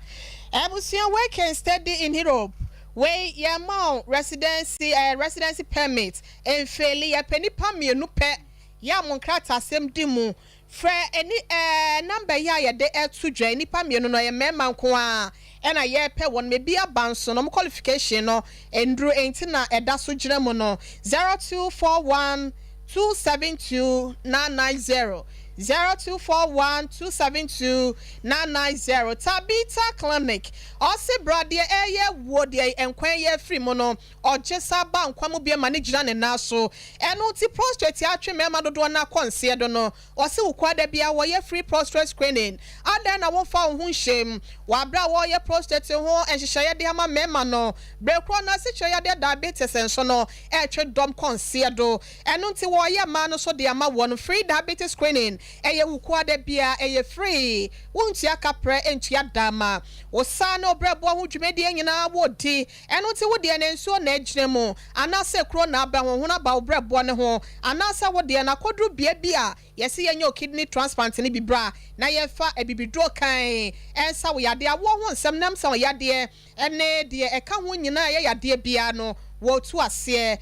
Speaker 1: Abusua work and study in Europe wei yɛma wo residency eh, residency permit mfeeli yɛpɛ nipa mmienu pɛ yɛ a mo nkrataasɛm di mu frɛ ɛni ɛɛ number yi a yɛde ɛto dwa. Nipa mmienu no, ɛyɛ mmarima nko ara ɛna yɛrepɛ wɔn. Ebi aba nso no, ɔmo qualification no nduru enti na ɛda so gyina mu no. 0241272990, 0241272990. Tabita Clinic ɔsi bradeɛ ɛyɛ wuo deɛ nkwan yɛ afiri mu no, ɔgye sa ba nkwa mu bia ma ne gyina ne nan so. Ɛno ti prostate atwe mmarima dodoɔ no akɔ nseɛ do no, ɔsi wukɔ bia wɔyɛ free prostate screening. Adan na wɔmfa wo ho nhyɛm wabere a wɔyɛ prostate ho nhyehyɛeɛ de ama mmarima no. Berekoro no asikyerɛ yadeɛ diabetes nso no ɛretwe dɔm kɔ nseɛ do. Ɛno nti wɔyɛ mmaa no nso de ama wɔn free diabetes screening. Ɛyɛ wukɔ ada bia, ɛyɛ free, wontua kaprɛ, ntua dama. Wosan ne ɔbrɛboɔ ho dwumadie nyinaa wɔdi. Ɛno nti wodeɛ ne nsuo na agyina mu anaasɛ kuro na aba ho ho aba wo brɛboɔ ne ho, anaasɛ wodeɛ na akɔduru bea bi a yɛsi yɛnyɛ o kidney transplant ne bi bra na yɛmfa abibiduro kan ɛnsa wo yadeɛ. Awoɔ ho nsɛm nam sa wo yadeɛ ɛne deɛ ɛka ho nyinaa ɛyɛ yadeɛ biara no, wɔtu aseɛ.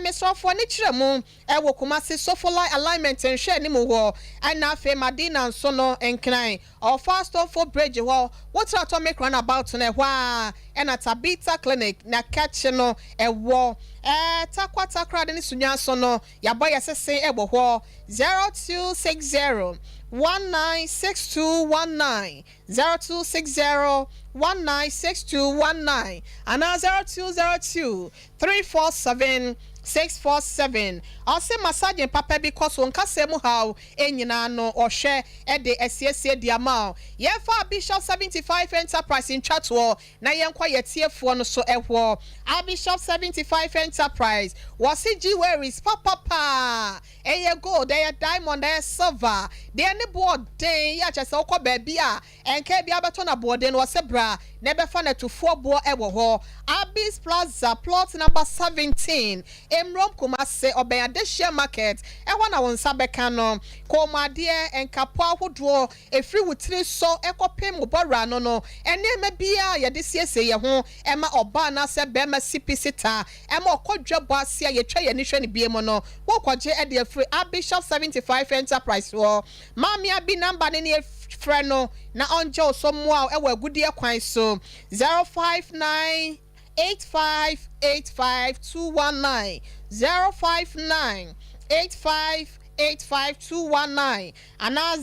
Speaker 1: Mesrɛfoɔ ne kyerɛ mu ɛwɔ Kumasi Sofoline alignment nhwɛ anim hɔ, ɛna afei Madina nso no, Nkran ɔfa Stonefo Bridge hɔ, wotra Atomic Roundabout no, ɛhɔ a ɛna Tabita Clinic na kɛkye no ɛwɔ. Takwa Takoradi ne Sunya so no, yɛabɔ yɛ sese ɛwɔ hɔ. 0260196219, 0260196219 anaa 0202347647. Ɔsɛ massaging papa bi kɔ so, nkasa mu haw nyinaa no, ɔhwɛ ɛde asiesie di ama o. Yɛmfa Bishop 75 Enterprise ntwatoɔ na yɛnkɔ yɛtiefoɔ no so ɛhɔ. Bishop 75 Enterprise wɔsi jewelries papapaa, ɛyɛ gold, ɛyɛ diamond, ɛyɛ silver deɛ ne boɔ den yɛ akyɛ sɛ wokɔ baabi a ɛnka bi abɛtɔ na boɔden no, wɔsɛ bra na ɛbɛfa no atufoɔ boɔ. Ɛwɔ hɔ Abis Plaza, plot number 17, Emrom, Kumase, ɔbɛn Adehyia Market. Ɛhɔ na wɔn nsa bɛka no. Kɔnmuadeɛ, nkapo ahodoɔ, efiri wo tiri so ɛkɔpem wo bɔwura no, nneɛma biara yɛde siesie yɛn ho ɛma ɔbaa anaasɛ bɛrima sipi sita ɛma ɔkɔ dwa bɔ ase a yɛtwa yɛn ani hwɛ ne bie mu no, wɔkɔgye ɛde afiri Abishop 75 Enterprise hɔ. Maame Abi number ne ne frɛ no na ɔngye wo so mmoa ɛwɔ agudeɛ kwan so: 0598585219, 0598585219 anaa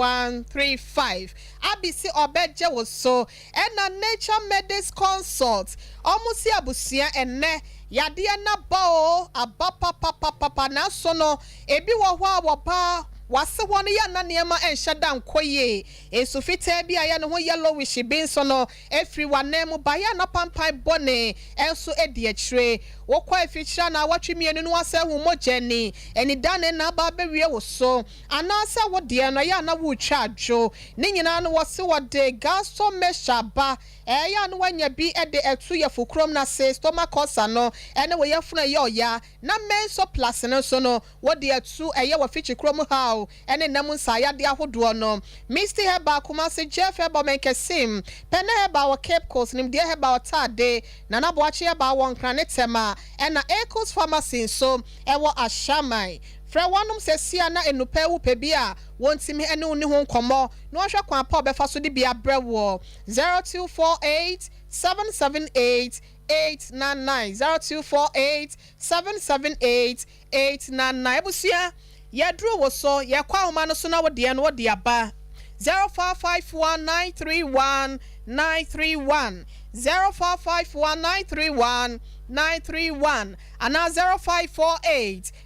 Speaker 1: 0554304135. Abisi ɔbɛgye wo so. Ɛna Nature Medics Consult, ɔmo si abusua ɛnɛ yadeɛ naba o, aba papapapapa, nanso no ebi wɔ hɔ a wɔba wase hɔ no yɛ na nneɛma nhyɛ da nkɔ yie. Nsu fitaa bi a yɛ ne ho yellowish bi nso no efiri w'anan mu ba yɛ anapampan bɔne nso edi akyire. Wokɔ afikyire na awɔtwe mmienu no asɛ hu mogya ni anida ne n'aba abɛwie wo so, anaasɛ wo deɛ no ɛyɛ ana wotwa adwo ne nyinaa no, wɔsi wɔde gastro mixture ba. Ɛyɛ a no wanya bi de ɛto yɛfo kurom na se stomach ulcer no ɛne wɔ yɛfunu ɛyɛ ɔya, na Menso Plus no nso no wɔde atu ɛyɛ wɔ fikyi kurom ha ɛne nam nsayadeɛ ahodoɔ no. Misty Herbal Kumasi, Jeff Herbal Mɛnkɛsim, Pɛnɛ Herbal wɔ Cape Coast, Nimdeɛ Herbal wɔ Taade, Nana Boakye Herbal wɔ Nkran ne Tɛma, ɛna Ecos Pharmacy nso ɛwɔ Ahyaman. Frɛ wɔnom sɛsia na enupɛ wopɛ bi a wɔntumi ɛne wo ne ho nkɔmmɔ na wɔhwɛ kwan pa a ɔbɛfa so de bi abrɛ wɔ 0248778899, 0248778899. Abusua, yɛduru wo so, yɛkɔ ahoma no so na wodeɛ no wode aba: 0551931931, 0551931931 anaa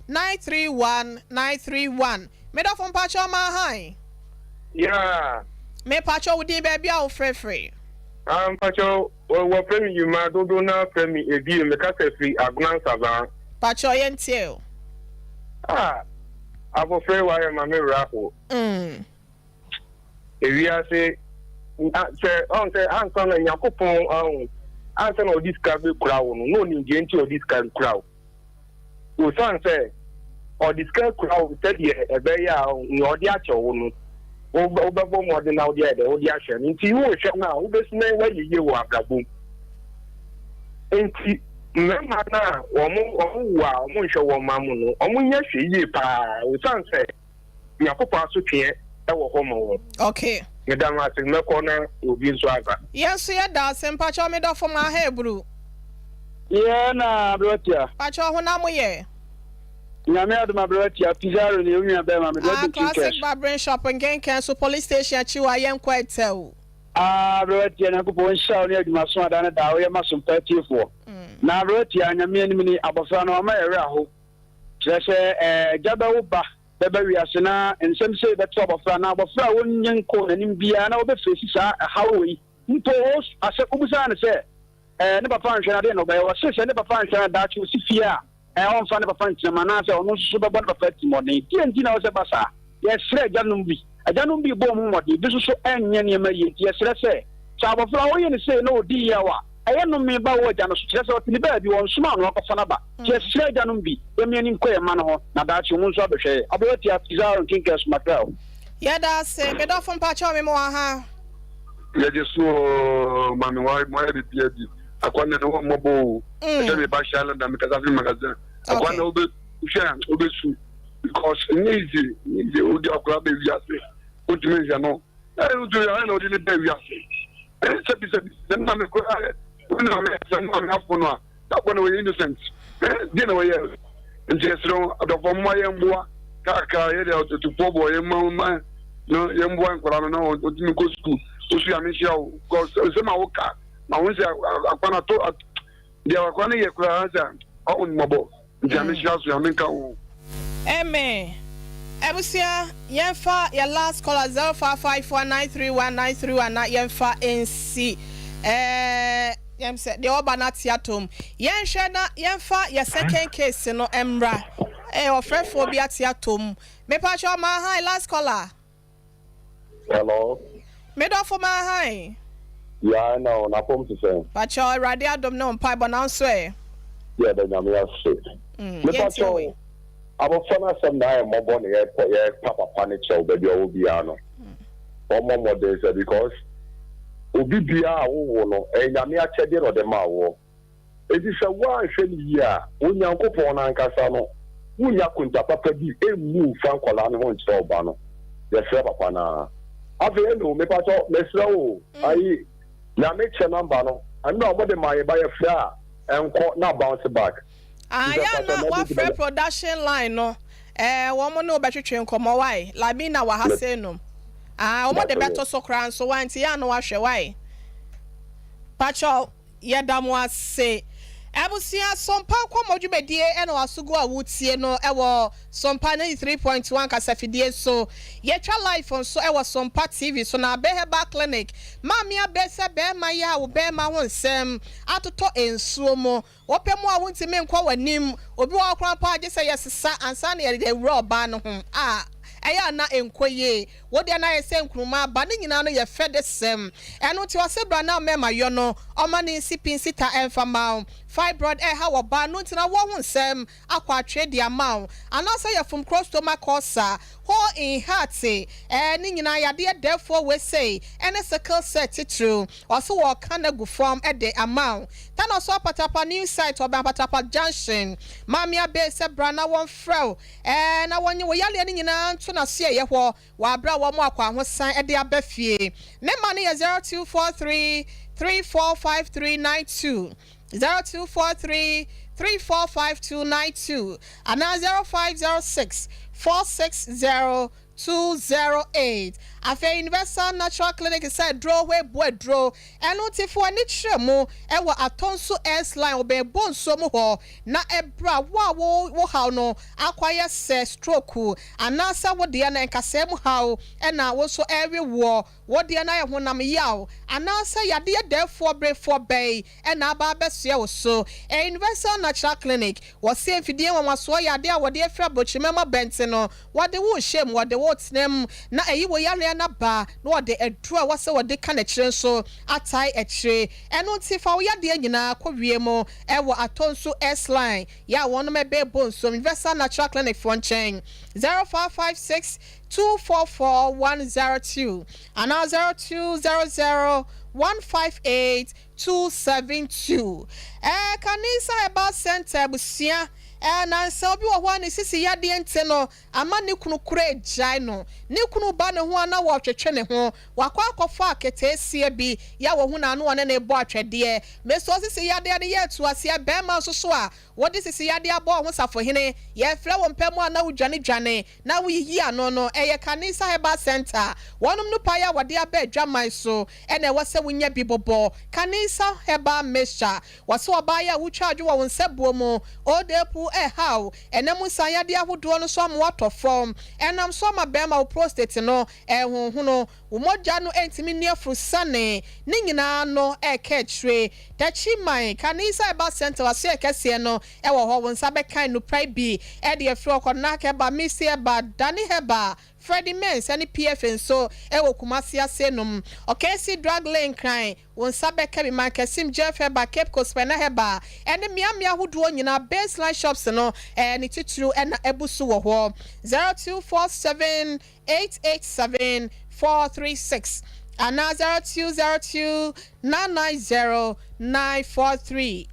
Speaker 1: 0548931931. Medɔfo, mpakyɛ ɔma han.
Speaker 8: Yeah.
Speaker 1: Mepakyɛ wo din, baabi a wofrɛfrɛ?
Speaker 8: Ah, mpakyɛ wɔfrɛ me Yuma dodo na frɛ me Ebie, mekasa firi Agona Nsabaa.
Speaker 1: Pakyɛ yɛntie o.
Speaker 8: Ah, abɔfra yi wayɛ ma me werɛ aho. Ewiase sɛ ɔn sɛ ansa na Nyankopɔn ahu ansa na ɔde sika bɛkura wo no, na ɔnim deɛ nti ɔde sika kura wo, osiane sɛ Ɔde sika akura wo sɛdeɛ ɛbɛyɛ a nea ɔde akyɛ wo no, wobɛbɔ mmɔden na wode ayɛ dɛ, wode ahwɛ no. Nti wohwɛ no a, wobɛsi na woayɛ yie wɔ abrabɔ mu. Nti mmarima no a wɔn wɔn wo a wɔnhwɛ wɔn mma mu no, wɔnyɛ hwɛ yie paa, osiane sɛ Nyankopɔn asotweɛ wɔ hɔ ma wɔn.
Speaker 1: Okay.
Speaker 8: Meda mo ase, mɛkɔ na obi nso aba.
Speaker 1: Yɛn nso yɛda ase, mpakyɛw me dɔfo ma ha eburu.
Speaker 9: Yɛ na aberewatia.
Speaker 1: Mpakyɛw honam yɛ.
Speaker 9: Nyame adom aberewatia, Pizarro ne wo nua bɛɛma mede
Speaker 1: Ah
Speaker 9: adu
Speaker 1: classic
Speaker 9: Kinkɛs.
Speaker 1: barbering shop nkenken so police station akyi hɔ a yɛnkɔ ɛtɛw.
Speaker 9: Ah aberewatia Nyankopɔn nhyira wo ne adwumaso a daa ne daa woyɛ ma sompa atiefoɔ. Na aberewatia Nyame anim ni abɔfra no wama yɛ werɛ aho. Kyerɛ sɛ agya bɛwo ba bɛba wiase na nsɛm sei bɛto abɔfra na abɔfra a ɔnnya nkɔɔ n'anim biara na ɔbɛfeesi saa ɛhaw wei mpo ɔs asɛ wobisaa no sɛ ɛɛ ne papa nhwɛ no adeɛ na ɔbɛyɛ ɔse sɛ ne papa nhwɛ no daakye ɔsi fie a ɛɛ ɔmfa ne papa ntena mu anaasɛ ɔno nso so bɛbɔ ne papa atirimmɔden deɛ nti na ɛwɔ sɛ ɛba saa yɛsrɛ agyanom bi agyanom bi bɔ wɔn ho mmɔden bi nso so ɛnyɛ nneɛma yie nti yɛsrɛ sɛ sɛ abɔfra ɔyɛ no sei na ɔdi yaw a Ɛyɛ nnome ba wo agya no so, kyerɛ sɛ, ɔte ne baabi, wɔnsomaa no akɔfa no aba. Nti yɛsrɛ agyanom bi, yɛmma yɛn ani nkɔ yɛn mma no ho, na daakye wɔn nso abɛhwɛ yɛn. Aberewa Tia, Pizarro, Nkenke, Somakrel.
Speaker 1: Yɛda ase me dɔfo mpakyɛw me mo wɔ ha.
Speaker 10: Yɛgye so oo mame wa mo ayɛ bibia bi akwa na ne ho mmɔbɔ oo ɛsɛ me ba hyɛ London me kasa fi magazine akwa na wobɛ hwɛ a wobɛ su because nyɛ easy nyɛ easy wodi akora bɛ wiase wotumi nhwɛ no Ɛyɛ nso yɛ ayɛ na ɔde ne bɛ wiase. Ɛyɛ sɛbi sɛbi sɛ ne maame kura ayɛ ne maame sɛ ne maame afo no a dakɔ na wɔyɛ innocent. Ɛɛ deɛ na wɔyɛ nti ɛsrɛ wɔn adɔfo mmoa yɛn mmoa kakra yɛ deɛ ɔtufoɔ bɔ yɛn mma mma no yɛn mmoa nkwadaa no na wɔntumi kɔ sukuu. Osu yɛ amehyia wo because nsɛm a woka ma wɔn sɛ akwa no ato Deɛ wakora no yɛ koraa sɛ ɔho mmɔbɔ nti Nyame nhyira so Nyame nka wo ho.
Speaker 1: Amen abusua yɛnfa yɛ last caller 0554 931 931 na yɛnfa nsi ɛɛ yɛm sɛ deɛ ɔba no ate atom yɛnhwɛ na yɛnfa yɛ second case no mmra ɛɛ ɔfrɛfoɔ bi ate atom mepakyɛ ɔma hi last caller.
Speaker 11: Hello.
Speaker 1: Me dɔfo maa hann.
Speaker 11: Yeah, ɛna o, n'apɔm te sɛn?
Speaker 1: Pakyɛw, Awurade adom ne wo mpaebɔ nanso ɛ?
Speaker 11: Yɛda Nyame ase.
Speaker 1: Mm,
Speaker 11: Me
Speaker 1: yɛntie
Speaker 11: pakyɛw,
Speaker 1: wo.
Speaker 11: abɔfra no asɛm na ayɛ mmɔbɔ na yɛpɔ yɛpa papa no kyɛw baabi a ɔwɔ biara no. Ɔmmɔ mmɔden sɛ because obi biara a wowo no ɛyɛ Nyame akyɛdeɛ na ɔde maa woɔ. Enti sɛ woanhwɛ no yie a, Onyankopɔn no ankasa no, wonnya akonta papa bi mmu mfa nkwadaa no ho nkyerɛ wo ba no. Yɛsrɛ papa no ara. Afei hello, mepakyɛ, mesrɛ wo o, ayi, Nyame kyɛ number no, ɛno a wɔde ma yɛn ba yɛfrɛ a, ɛnkɔ na bounce back.
Speaker 1: Ah,
Speaker 11: Nti sɛ
Speaker 1: yɛ a
Speaker 11: pakyɛ
Speaker 1: na
Speaker 11: mɛde
Speaker 1: woafrɛ
Speaker 11: bɛyɛ.
Speaker 1: production line no, eh, wɔn ne wo bɛtwetwe nkɔmmɔ, wai? Labina wɔ ha sei nom. Ah, wɔn de
Speaker 11: Mpakyɛ
Speaker 1: bɛto so koraa nso, wai? Nti yɛ a na woahwɛ, wai? Pakyɛ, Yɛda mo ase. Abusua, Sompa Nkɔmmɔ dwumadie na w'aso gu a wotie no wɔ Sompa 93.1 kasafidie so. Yɛtwa live nso wɔ Sompa TV so na Abe Herbal Clinic. Maame Abe sɛ bɛɛma yi a wo bɛɛma ho nsɛm atotɔ nsuo mu. Wopɛ mu a wontumi nkɔ w'anim. Obi wɔ hɔ koraa mpo a gye sɛ yɛsesa ansa na yɛde awura ɔbaa no ho a ɛyɛ a na ɛnkɔ yie. Wo deɛ no ayɛ sɛ nkruma aba, ne nyinaa no yɛ fɛ de sɛm. Ɛno nti ɔse bra na mɛma yɔ no, ɔma ne nsi pi nsi ta ɛmfa ma wo. Fibroid ɛha wɔ baa no nti na woɔ ho nsɛm akɔ atwe de ama wo. Anaasɛ yɛ fom kuro stomach ulcer, hole in heart, ɛɛ ne nyinaa yadeɛ dɛɛfoɔ wei sei ɛne sickle cell titiriw. Ɔse wɔɔka no agu fam de ama wo. Tana so Apatrapa new site ɔbɛn Apatrapa junction. Maame Abey sɛ bra na wɔmfrɛ wo. Ɛɛ, na wɔnye wo yareɛ no nyinaa nto n'asoɛeɛ hɔ wɔ aberɛ a wɔn akwahosan de aba fie. Ne mma no yɛ 0243 345392, 0243 345292 anaa 0506 460 208. Afei Universal Natural Clinic sɛ aduro hɔ ebu aduro. Ɛno nti fa w'ani kyerɛ mu wɔ Atonsu S line wɔ bɛn Bonsuo mu hɔ na ɛbra wo a wo wo haw no akɔayɛ sɛ stroke anaasɛ wo deɛ no nkasɛɛ mu haw na wo nso ɛrewe woɔ, wo deɛ no ayɛ honam yaw anaasɛ yadeɛ dɛɛfoɔ berefoɔ bɛn na aba abɛsoɛ wo so. Universal Natural Clinic, wɔse mfidie nwanwasoɔ yadeɛ a wɔde afiri abrokyire mɛma bɛnte no wɔde wo rehyɛ mu, wɔde wo. woretena mu na ayi wo yareɛ no aba na wɔde aduro a ɛwɔ sɛ wɔde ka n'akyire nso atae akyire. Ɛno nti fa wo yadeɛ nyinaa kɔ wiem wɔ Atonsu S-Line yɛ a wɔnom ɛbɛn Bonsom Universal Natural Clinic foɔ nkyɛn 0556 244 102 anaa 0200 158 272. Ɛɛ Kanisa Herbal Centre abusua ɛɛ nansa obi wɔ hɔ a ne sisi yadeɛ nti no ama ne kunu kora agyae no. Ne kunu ba ne ho a na wɔretwetwe ne ho. Wakɔ akɔfa aketeesia bi yɛ a wɔhu no a na ɔne no rebɔ atwɛdeɛ. Mesoo sisi yadeɛ no yɛ atuaseɛ. Barima nso so a wode sisi yadeɛ abɔ wo ho safohene, yɛrefrɛ wo mpɛ mu a na wodwane dwane na woyiyi ano no, ɛyɛ Kanisa Herbal Centre. Wɔnom nupaeɛ a wɔde aba adwaman so na ɛwɔ sɛ wonya bi bobɔ. Kanisa Herbal Mixture. Wɔse ɔbaa yi a wotwa adwo wɔ wo nsabuo mu, odepu ɛhaw, ɛna mu nsan yadeɛ ahodoɔ no so ama woatɔ fam, ɛnam so ama bɛɛma wo prostate no ɛrehohono, wo mogya no ɛntumi nni afurusane, ne nyinaa no ɛreka akyire. Takyiman, Kanisa Herbal Centre asoɛɛ kɛseɛ no ɛwɔ hɔ, wo nsa bɛka nnupae bi ɛde afiri hɔ kɔ, Nak Herbal, Misi Herbal, Dani Herbal, Freddie Mens ɛne PFA nso ɛwɔ Kumasi ase nom. Ɔkansi Drug Lane Nkran, Wo nsa bɛka bi, Mankasim, Jeff Herbal, Cape Coast, Pɛna Herbal, ne mmeammea ahodoɔ nyinaa, Baseline Shops no, ne titiriw na abu so wɔ hɔ. 0247 887 436 anaa 0202 990 943.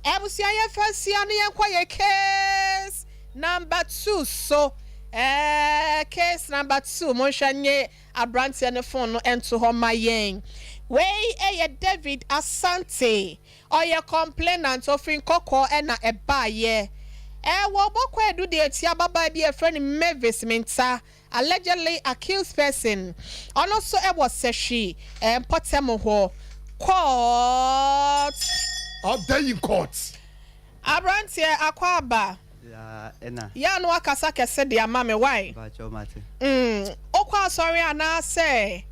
Speaker 1: Abusua yɛmfa nsia no yɛnkɔ yɛ case number 2 so. Ɛɛ case number 2 monhwɛ nye Abranteɛ no phone no nto hɔ ma yɛn. Wei yɛ David Asante. Ɔyɛ complainant, ɔfiri Nkɔkɔɔ na ɛbaeɛ. Ɛwɔ Bɔkɔ Adu de atia ababaa bi a yɛfrɛ no Mavis Mintah, allegedly accused person. Ɔno nso wɔ Sahwi mpɔtam hɔ. Court.
Speaker 2: Order in court.
Speaker 1: Abranteɛ, Akwaaba.
Speaker 12: Yaa ɛna.
Speaker 1: Yaa no akasa kɛse de ama me wai.
Speaker 12: Mpakyɛw mate.
Speaker 1: Mm wokɔ asɔre anaa sɛ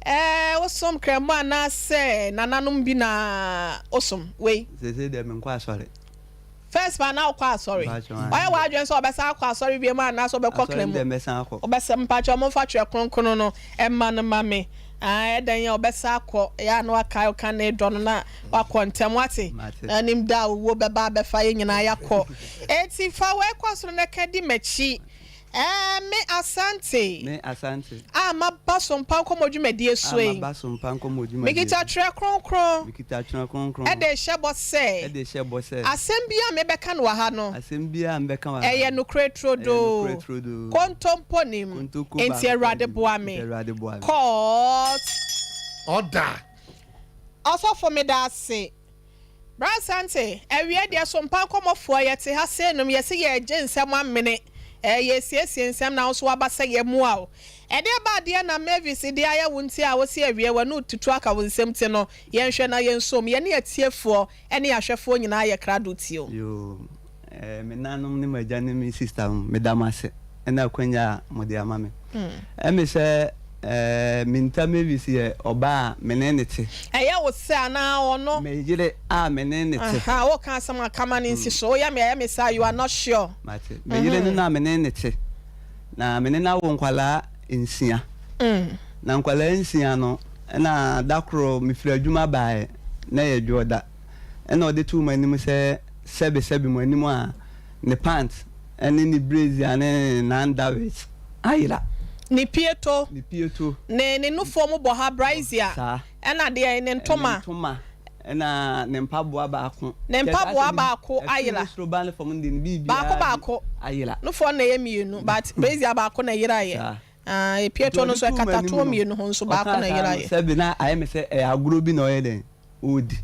Speaker 1: ɛɛ wosom krɛmo anaa sɛ nananom bi na wosom wei.
Speaker 12: Seesei deɛ menkɔ asɔre.
Speaker 1: First pa na wokɔ asɔre.
Speaker 12: Mpakyɛw aane.
Speaker 1: Wayɛ w'adwene sɛ ɔbɛsan akɔ asɔre biom anaa sɛ ɔbɛkɔ
Speaker 12: Asɔre
Speaker 1: krɛmo.
Speaker 12: deɛ mɛsan akɔ.
Speaker 1: Ɔbɛsɛ mpakyɛw momfa twerɛ kronkron no ɛma no ma me. Aah ɛdɛn a ɔbɛsa akɔ, ɛyɛ a na wakae wo kan ne dɔ no na wakɔ ntɛm wate, na nim da a owuo bɛba abɛfa yɛn nyinaa yɛakɔ. Enti fa wei kɔ soro na ka di m'akyi. Ɛɛ me Asante.
Speaker 12: Me Asante.
Speaker 1: A maba Sompa nkɔmmɔ dwumadie so
Speaker 12: A
Speaker 1: yi.
Speaker 12: maba Sompa nkɔmmɔ dwumadie
Speaker 1: Mekita
Speaker 12: so.
Speaker 1: twerɛ kronkron.
Speaker 12: Mekita twerɛ kronkron.
Speaker 1: Ɛde rehyɛ bɔ sɛ.
Speaker 12: Ɛde rehyɛ bɔ sɛ.
Speaker 1: Asɛm biara a mebɛka no wɔ ha no.
Speaker 12: Asɛm biara a mebɛka wɔ ha no.
Speaker 1: Ɛyɛ nokorɛ turodoo.
Speaker 12: Ɛyɛ nokorɛ turodoo.
Speaker 1: Kontompo nnim.
Speaker 12: Kontoko
Speaker 1: Enti
Speaker 12: baako pɛ
Speaker 1: Awurade
Speaker 12: nnim.
Speaker 1: boa me.
Speaker 12: Enti Awurade boa me.
Speaker 1: Court.
Speaker 2: Order.
Speaker 1: Ɔsɔfo meda ase. Bra Asante, awia deɛ so mpa nkɔmɔfoɔ yɛte ha sei nom yɛse yɛregye nsɛm amene ɛɛ yɛresiesie nsɛm na wo nso waba sɛ yɛmmoa wo. Ɛdeɛ ba adeɛ na Mavis de ayɛ wo nti a wose awia w'ani retutu aka wo nsam ti no yɛnhwɛ na yɛnsom yɛne atiefoɔ ne ahwɛfoɔ nyinaa yɛ krado tie o.
Speaker 12: Yoo eh me nanom ne m'agya ne me sister mo meda mo ase ɛne akwanya a mode ama me. Ɛme sɛ eh Minta Mavis yɛ ɔbaa a me ne no te.
Speaker 1: Ɛyɛ wo sɛ anaa ɔno?
Speaker 12: Me yere a me ne no te.
Speaker 1: Ahaa woka asɛm a ka ma no nsi so woyɛ me ɛyɛ me saa you are not sure.
Speaker 12: Mate. Me yere no na me ne no te. Na me ne no awo nkwadaa nsia. Na nkwadaa nsia no ɛna da koro mefiri adwuma baeɛ na ɛyɛ dwoɔda. Ɛna ɔde too m'anim sɛ sɛbe sɛbe mo anim a ne pant ne ne brazier ne ne nandawet ayera.
Speaker 1: Ne pieto.
Speaker 12: Ne pieto.
Speaker 1: Ne ne nufoɔ mu bɔha brazier.
Speaker 12: Saa.
Speaker 1: Ɛna deɛn ne ntoma.
Speaker 12: Ne ntoma ɛna ne mpaboa baako.
Speaker 1: Ne mpaboa baako ayera.
Speaker 12: Ɛfiri ne soro ba ne fam no deɛ ne biribiara
Speaker 1: Baako baako.
Speaker 12: Ayera.
Speaker 1: Nufoɔ no na ɛyɛ mmienu but brazier baako na ɛyeraeɛ.
Speaker 12: Saa.
Speaker 1: Ah, pieto no nso ɛkata toɔ mmienu ho nso baako na ɛyeraeɛ.
Speaker 12: Ɔkaa saa no sɛbe na ayɛ me sɛ ɛyɛ agorɔ bi na ɔyɛ dɛn. ɔredi.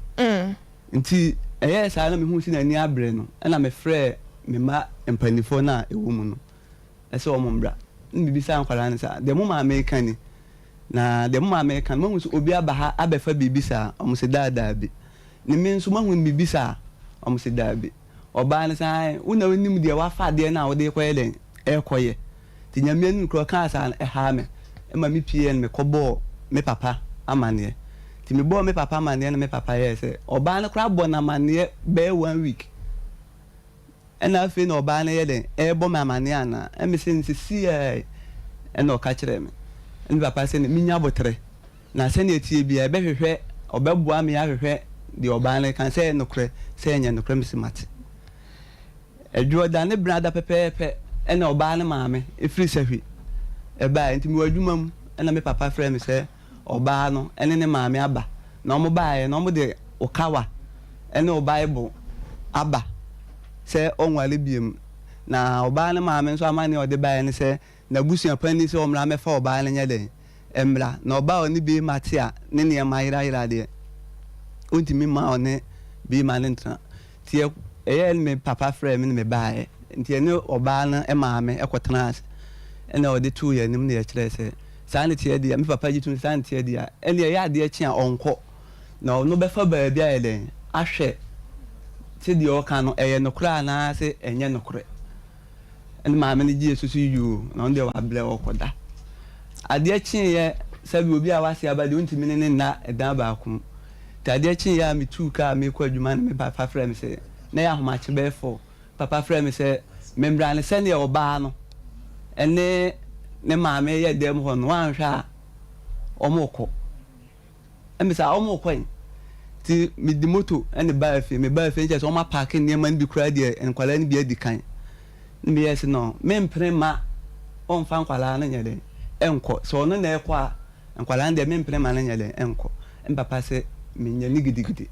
Speaker 12: Nti ɛyɛɛ saa na mehuu sɛ n'ani abere no, ɛna mefrɛɛ me mma mpanimfoɔ no a ɛwɔ mu no sɛ wɔn mmra. Ɛna mebisaa nkwadaa no sɛ, deɛ mo maame reka ni, na deɛ mo maame reka no, moahu sɛ obi aba ha abɛfa biribi saa? Wɔn se, Daadaabi. Ne me nso, moahu biribi saa? Wɔn se, Daabi. Ɔbaa no sɛ, Aane, wo na wonim deɛ woafa adeɛ no a wode rekɔyɛ dɛn? Rekɔyɛ. Nti Nyame anim koraa ɔkaa saa no, ɛhaa me ma me pieeɛ no mekɔbɔɔ me papa amaneɛ. Nti mebɔɔ me papa amaneɛ na me papa yɛɛ sɛ, ɔbaa no koraa bɔɔ no amaneɛ bɛyɛ one week. Ɛna afei na ɔbaa no yɛ dɛn? Ɛrebɔ me amaneɛ anaa? Ɛna mese no, sesiei. Ɛna ɔka kyerɛɛ me. Ɛna me papa se menya aboterɛ. Na sɛnea ɛteɛ biara, ɛbɛhwehwɛ, ɔbɛboa me ahwehwɛ deɛ ɔbaa no reka, sɛ ɛyɛ nokorɛ, sɛ ɛnyɛ nokorɛ. Mese mate. Ɛdwoɔda ne Benada pɛpɛɛpɛ na ɔbaa no maame firi sahwi baeɛ. Nti mewɔ adwuma mu na me papa frɛɛ me sɛ ɔbaa no ne ne maame aba. Na wɔbaeɛ no wɔde wo kawa ne wo Bible aba sɛ ɔnware biom. Na ɔbaa no maame nso amanneɛ a ɔde baeɛ ne sɛ N'abusua panin sɛ ɔmmra mmɛfa ɔbaa no nyɛ dɛn? Mmra. Na ɔbaa a ɔne beema te a ne nneɛma ayerayera deɛ, ɔntumi mma ɔne beema no ntena. Nti ɛyɛɛ no me papa frɛɛ me na mebaeɛ. Nti yɛne ɔbaa no maame kɔtenaa ase ɛna ɔde too yɛn anim na yɛkyerɛɛ sɛ saa na ɛteɛ deɛ a, me papa gye tom sɛ saa na ɛteɛ deɛ a, ɛnneɛ ɛyɛ adeɛ kye a ɔnkɔ. Na ɔno bɛfa baabi ayɛ dɛn? Ahwɛ sɛ deɛ ɔreka no ɛyɛ nokorɛ anaasɛ ɛnyɛ nokorɛ. Ɛna maame no gyee so so yoo, na ɔno deɛ wabrɛ ɔrekɔda. Adeɛ kyeeɛ sɛbi obi a wase aba deɛ ɔntumi ne no nna ɛdan baako mu. Nti adeɛ kyeeɛ a metuu kaa merekɔ adwuma na me papa frɛɛ me sɛ, na ɛyɛ ahomakye bɛyɛ four, papa frɛɛ me sɛ memmra no sɛdeɛ ɔbaa no ne ne maame reyɛ dan mu hɔ no wanhwɛ a wɔrekɔ. Ɛna mese ah wɔn rekɔ he? Nti mede moto na ɛbaa fie, mebaa fie no kyerɛ sɛ wɔn apaake nneɛma no bi koraa deɛ nkwadaa no bi adi kan. Na meyɛɛ sɛ no mempene mma ɔmfa nkwadaa no nyɛ dɛn nkɔ, sɛ ɔno na ɛrekɔ a nkwadaa no deɛ mempene mma no nyɛ dɛn nkɔ. Ɛna papa se menyɛ no gidigidi,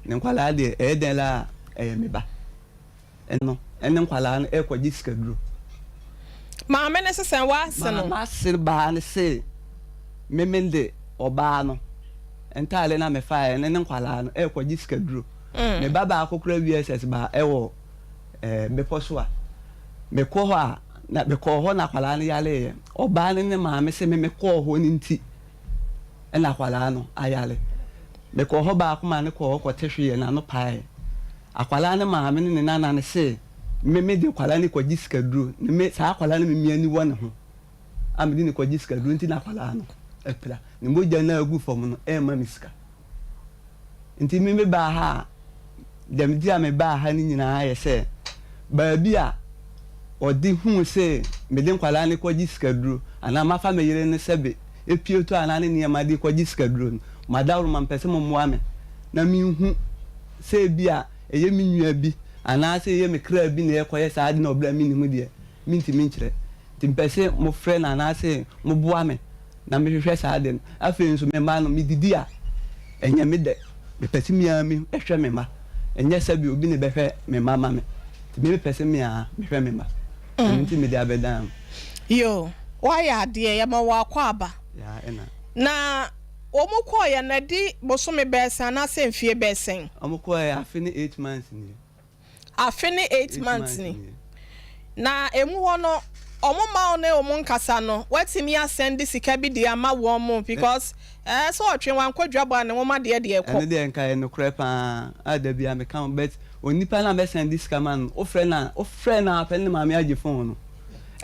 Speaker 12: na nkwadaa deɛ ɛyɛ dɛn ara a ɛyɛ me ba. no ne nkwadaa no rekɔgye sikaduro.
Speaker 1: Maame no se sɛn w'ase no.
Speaker 12: Maame ase baa no se me me de ɔbaa no ntaade na me faeɛ ne ne nkwadaa no rekɔgye sikaduro. Me ba baako koraa VSS baa ɛwɔ ɛɛ bepɔ so a mekɔ hɔ a na mekɔɔ hɔ na akwadaa no yareeɛ. Ɔbaa no ne maame se me mekɔɔ hɔ no nti ɛna akwadaa no ayare. Mekɔɔ hɔ baako maa no kɔɔ hɔ kɔte hweeɛ n'ano paeɛ. Akwadaa no maame ne ne nana no se me mede akwadaa no kɔgye sikaduro na me saa akwadaa no me me ani wɔ ne ho a mede no kɔgye sikaduro nti na akwadaa no apira. Ne mogya no a agu fam no ɛmma me sika. Nti me mebaa ha a dɛm di a mebaa ha no nyinaa yɛ sɛ baabi a ɔde huu se mede nkwadaa no kɔgye sikaduro anaa mafa me yere no sɛbe epieto anaa ne nneɛma de kɔgye sikaduro no, mo adaworoma mepɛ sɛ mommoa me na menhu sɛ ebia ɛyɛ me nua bi anaasɛ ɛyɛ me kra bi na ɛrekɔyɛ saa ade no wɔ berɛ a menni ho deɛ, mentumi nkyerɛ. Nti mepɛ sɛ mofrɛ no anaasɛ moboa me na mehwehwɛ saa ade no. Afei nso me mma no, medidi a, ɛnyɛ me dɛ. Mepɛ sɛ me ara mehwɛ me mma. Ɛnyɛ sɛdeɛ obi na ɛbɛhwɛ me mma ama me. Nti me mepɛ sɛ me ara mehwɛ me mma. Ɛno nti mede abɛdan mo.
Speaker 1: Yoo, woayɛ adeɛ, yɛma wo akwaaba.
Speaker 12: Yaa ɛna.
Speaker 1: Na Wɔn kɔeɛ no adi bosome bɛyɛ sɛn anaasɛ mfie bɛyɛ sɛn?
Speaker 12: Wɔn kɔeɛ afe ne eight months nie.
Speaker 1: Afe ne eight months ni. Na emu hɔ no wɔn mma wo ne wɔn nkasa no woatumi asɛnde sika bi de ama wɔn because ɛɛ sɛ ɔtwe wankɔ dwabɔ a ne nwoma deɛ deɛ ɛkɔ.
Speaker 12: Ɛno deɛ nka ɛyɛ nokorɛ paa a da biara meka ho but onipa no a mɛsɛnde sika ma no wofrɛ no a wofrɛ no ara pɛ ne ne maame agye phone no.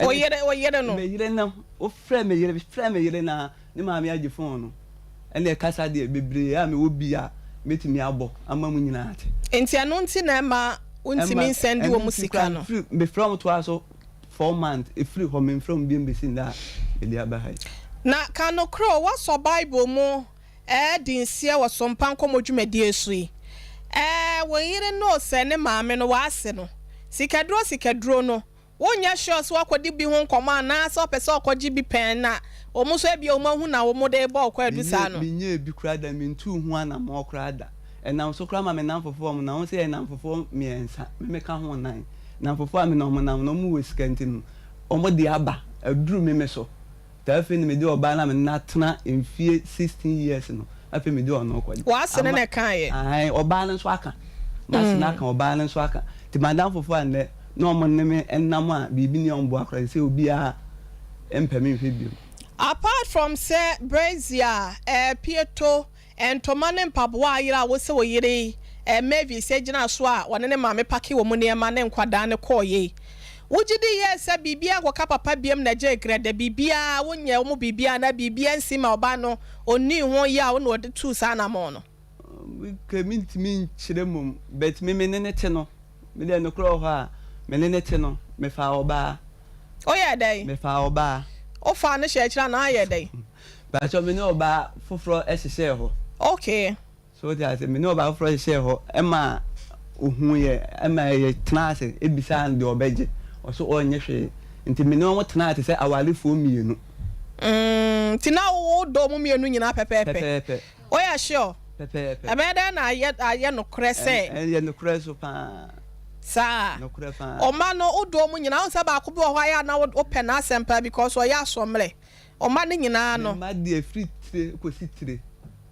Speaker 1: Wo yere wo yere no?
Speaker 12: Me yere no wofrɛ me yere frɛ me yere no ara Ne maame agye phone no ɛna ɛkasa deɛ bebree a mewɔ bi a mɛtumi abɔ ama mo nyinaa ate.
Speaker 1: Nti ɛno nti na ɛma wontumi nsɛnde wɔn sika no?
Speaker 12: Mefrɛ wɔn toaa so four months, ɛfiri hɔ memfrɛ wɔn biom bɛsi nnɛ a mede aba ha yi.
Speaker 1: Na ka nokorɛ o, woasɔ Bible mu redi nseɛ wɔ Sompa Nkɔmmɔ dwumadie so yi? Ɛɛ, wo yere no sɛ ne maame no, w'ase no, sikaduro sikaduro no, Wonyɛ sure sɛ woakɔdi bi ho nkɔmmɔ anaasɛ ɔpɛ sɛ ɔkɔgye bi pɛn na wɔn nso ebia wɔn ahu na wɔde rebɔ wo kwaadu saa no.
Speaker 12: Menyɛɛ bi koraa da, mentuu ho anammɔn koraa da. Ɛnam so koraa ma me nnamfofoɔ a wɔnam, wɔn sɛ yɛyɛ nnamfofoɔ mmiɛnsa, me meka ho nnan. Nnamfofoɔ a me ne wɔn nam no, wɔwɔ sika nti no, wɔde aba, aduru me me so. Nti afei na mede ɔbaa no a me ne no atena mfie 16 years no, afei mede ɔno rekɔgye.
Speaker 1: W'ase ne na ɛkaeɛ?
Speaker 12: Ae, ɔbaa no nso aka. M'ase no aka, ɔbaa no nso aka. Nti m'adamfofoɔ a nnɛ na wɔn ne me nam a biribi nni a wɔboa koraa, seesei obiara mpɛ me nhwɛ bio.
Speaker 1: Apart from sɛ brazier, eh, pieto, Ntoma ne mpaboa a ayera a wose wo yere yi, Mavis, gyinaa so a ɔne ne maame pake wɔn nneɛma ne nkwadaa no kɔeɛ yi, wogye di yie sɛ biribiara nkɔka papa biam na gye grɛdɛ, biribiara, wonyɛɛ wɔn biribiara anaa biribiara nsi ma ɔbaa no ɔnnii ho yaw na ɔde tuu saa anammɔn no?
Speaker 12: Okay, mentumi nkyerɛ mmom, but me me ne no te no, me deɛ nokorɛ wɔ hɔ a, me ne no te no, mefaa ɔbaa.
Speaker 1: Woyɛɛ dɛn?
Speaker 12: Mefaa ɔbaa.
Speaker 1: Wofaa no hyɛɛ akyire anaa ayɛɛ dɛn?
Speaker 12: Mpakyɛw me ne ɔbaa foforɔ hyehyɛɛ hɔ.
Speaker 1: Okay.
Speaker 12: So wote ase? Me ne ɔbaa foforɔ hyehyɛɛ hɔ ma ɔhuiɛ ma yɛtenaa ase bisaa no deɛ ɔbɛgye. Ɔse ɔnnye hwee. Nti me ne wɔn tenaa te sɛ awarefoɔ mmienu.
Speaker 1: Mm, nti na wodɔ wɔn mmienu nyinaa pɛpɛɛpɛ?
Speaker 12: Pɛpɛɛpɛ.
Speaker 1: Woyɛ sure?
Speaker 12: Pɛpɛɛpɛ.
Speaker 1: Ɛbɛyɛ dɛn na ayɛ ayɛ nokorɛ sɛ.
Speaker 12: Ɛyɛ nokorɛ so paa.
Speaker 1: Saa.
Speaker 12: Nokorɛ paa.
Speaker 1: Ɔma no wodɔ wɔn nyinaa. Wohu sɛ baako bi wɔ hɔ a ɛyɛ a na wopɛ n'asɛm paa because ɔyɛ asoɔmmerɛ. Ɔma no nyinaa no.
Speaker 12: Me mma deɛ firi tire kɔsi tire.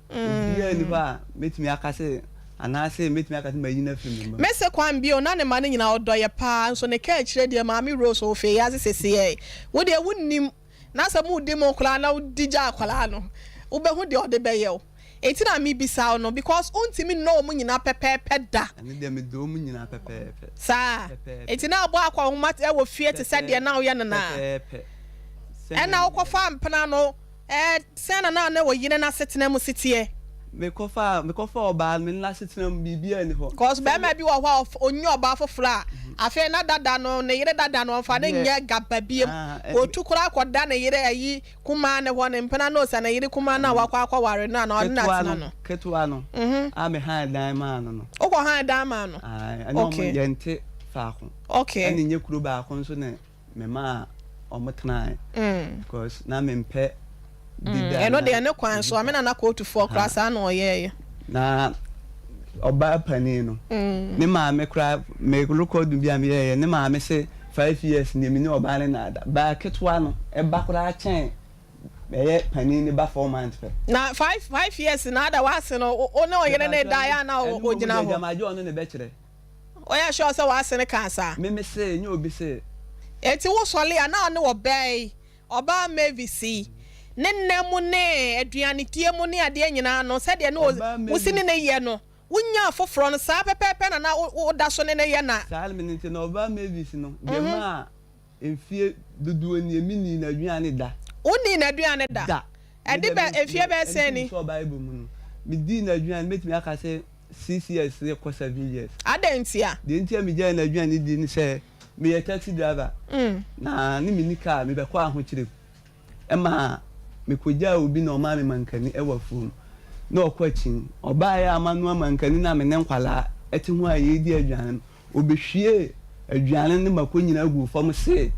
Speaker 12: Obiara nni hɔ a mɛtumi aka sɛ, anaasɛ mɛtumi aka sɛ mayi no afiri me mma mu.
Speaker 1: Mese kwan bio, na ne mma no nyinaa ɔdɔ yɛ paa, nso ne kaakyire deɛ Maame Rose ofee yɛ ase seseyɛɛ. Wo deɛ wonnim, na sɛ moredi mo koraa na wodi gya akwadaa no, wobɛhu deɛ ɔde bɛyɛ wo. Enti na mebisa wo no, because wontumi nnɔ wɔn nyinaa pɛpɛɛpɛ da.
Speaker 12: Ɛno deɛ medɔ wɔn nyinaa pɛpɛɛpɛ.
Speaker 1: Saa?
Speaker 12: Pɛpɛɛpɛ.
Speaker 1: Enti na wobɔ akɔnhoma wɔ fie te sɛ deɛ na woyɛ no no ara?
Speaker 12: Pɛpɛɛpɛ.
Speaker 1: Ɛnna wokɔfaa mpena no. Ɛɛ, sɛn na na ne wo yere no asetena mu si teɛ?
Speaker 12: Mekɔfaa, mekɔfaa ɔbaa no, me ne no asetena mu, biribiara nni hɔ.
Speaker 1: Cause barima bi wɔ hɔ a, ɔnya ɔbaa foforɔ a, afei na dada no, ne yere dada no, ɔmfa no nyɛ gaba biom. Ɔtu koraa kɔda ne yere ayi kumaa no hɔ, ne mpena no, sɛ ne yere kumaa no a wakɔ akɔware no anaa ɔne no
Speaker 12: Ketewa
Speaker 1: atena
Speaker 12: no,
Speaker 1: no.
Speaker 12: ketewa no, a mehan dan maa no no.
Speaker 1: Wokɔ han dan maa no?
Speaker 12: Ae, ɛne wɔn,
Speaker 1: Okay.
Speaker 12: yɛnte faako.
Speaker 1: Okay.
Speaker 12: Ɛne nyɛ kuro baako nso na. Memaa ɔmo tenae because na mempɛ dede
Speaker 1: Ɛno
Speaker 12: anaa
Speaker 1: deɛ ne kwan so,
Speaker 12: biribi
Speaker 1: ame nana kootufoɔ koraa saa na ɔyɛɛyɛ.
Speaker 12: Na ɔbaa panin no, ne maame koraa, me record bi a meyɛɛyɛ, ne maame se 5 years nie me ne ɔbaa no nnaada. Baa ketewa no, ɛba koraa kyɛn ɛyɛ panin no ba 4 months pɛ.
Speaker 1: Na 5 years na ada w'ase no, wo ne ɔyere no daeɛ a na
Speaker 12: Ɛno mmom
Speaker 1: ɔgyina
Speaker 12: deɛ
Speaker 1: hɔ?
Speaker 12: Gyamagye ɔno na ɛbɛkyerɛ.
Speaker 1: Woyɛ sure sɛ w'ase no kaa saa?
Speaker 12: Me me se, nyɛ obi se.
Speaker 1: Enti wo sɔle a na ɔne ɔbaa yi, ɔbaa Mavis yi, ne nna mu ne aduanedie mu ne adeɛ nyinaa no, sɛdeɛ ne
Speaker 12: Ɔbaa
Speaker 1: wo si ne
Speaker 12: Mavis.
Speaker 1: no yɛ no, wo nyaa foforɔ no, saa pɛpɛɛpɛ na na wo da so ne no yɛ na.
Speaker 12: Saa na me nti na ɔbaa Mavis no, deɛ maa mfie dodoɔ nie, me nii n'aduane da.
Speaker 1: Wo nii n'aduane da?
Speaker 12: Da.
Speaker 1: Ɛde bɛ, mfie bɛyɛ sɛn ni?
Speaker 12: Me sɔɔ Bible mu no, me dii n'aduane, mɛtumi aka sɛ 6 years rekɔ 7 years.
Speaker 1: Adɛn ntia?
Speaker 12: Deɛ nti a megyaee n'aduane di ne sɛ, meyɛ taxi driver, na ne menni car, mebɛkɔ ahokyerɛ mu. Ɛma mekɔgyaa obi na ɔmaa me mankani wɔ afuom. Na ɔkɔ akyi. Ɔbaeɛ a manoa mankani no a me ne nkwadaa te ho a yɛredi aduane no, ɔbɛhwiee aduane ne mako nyinaa guu fam see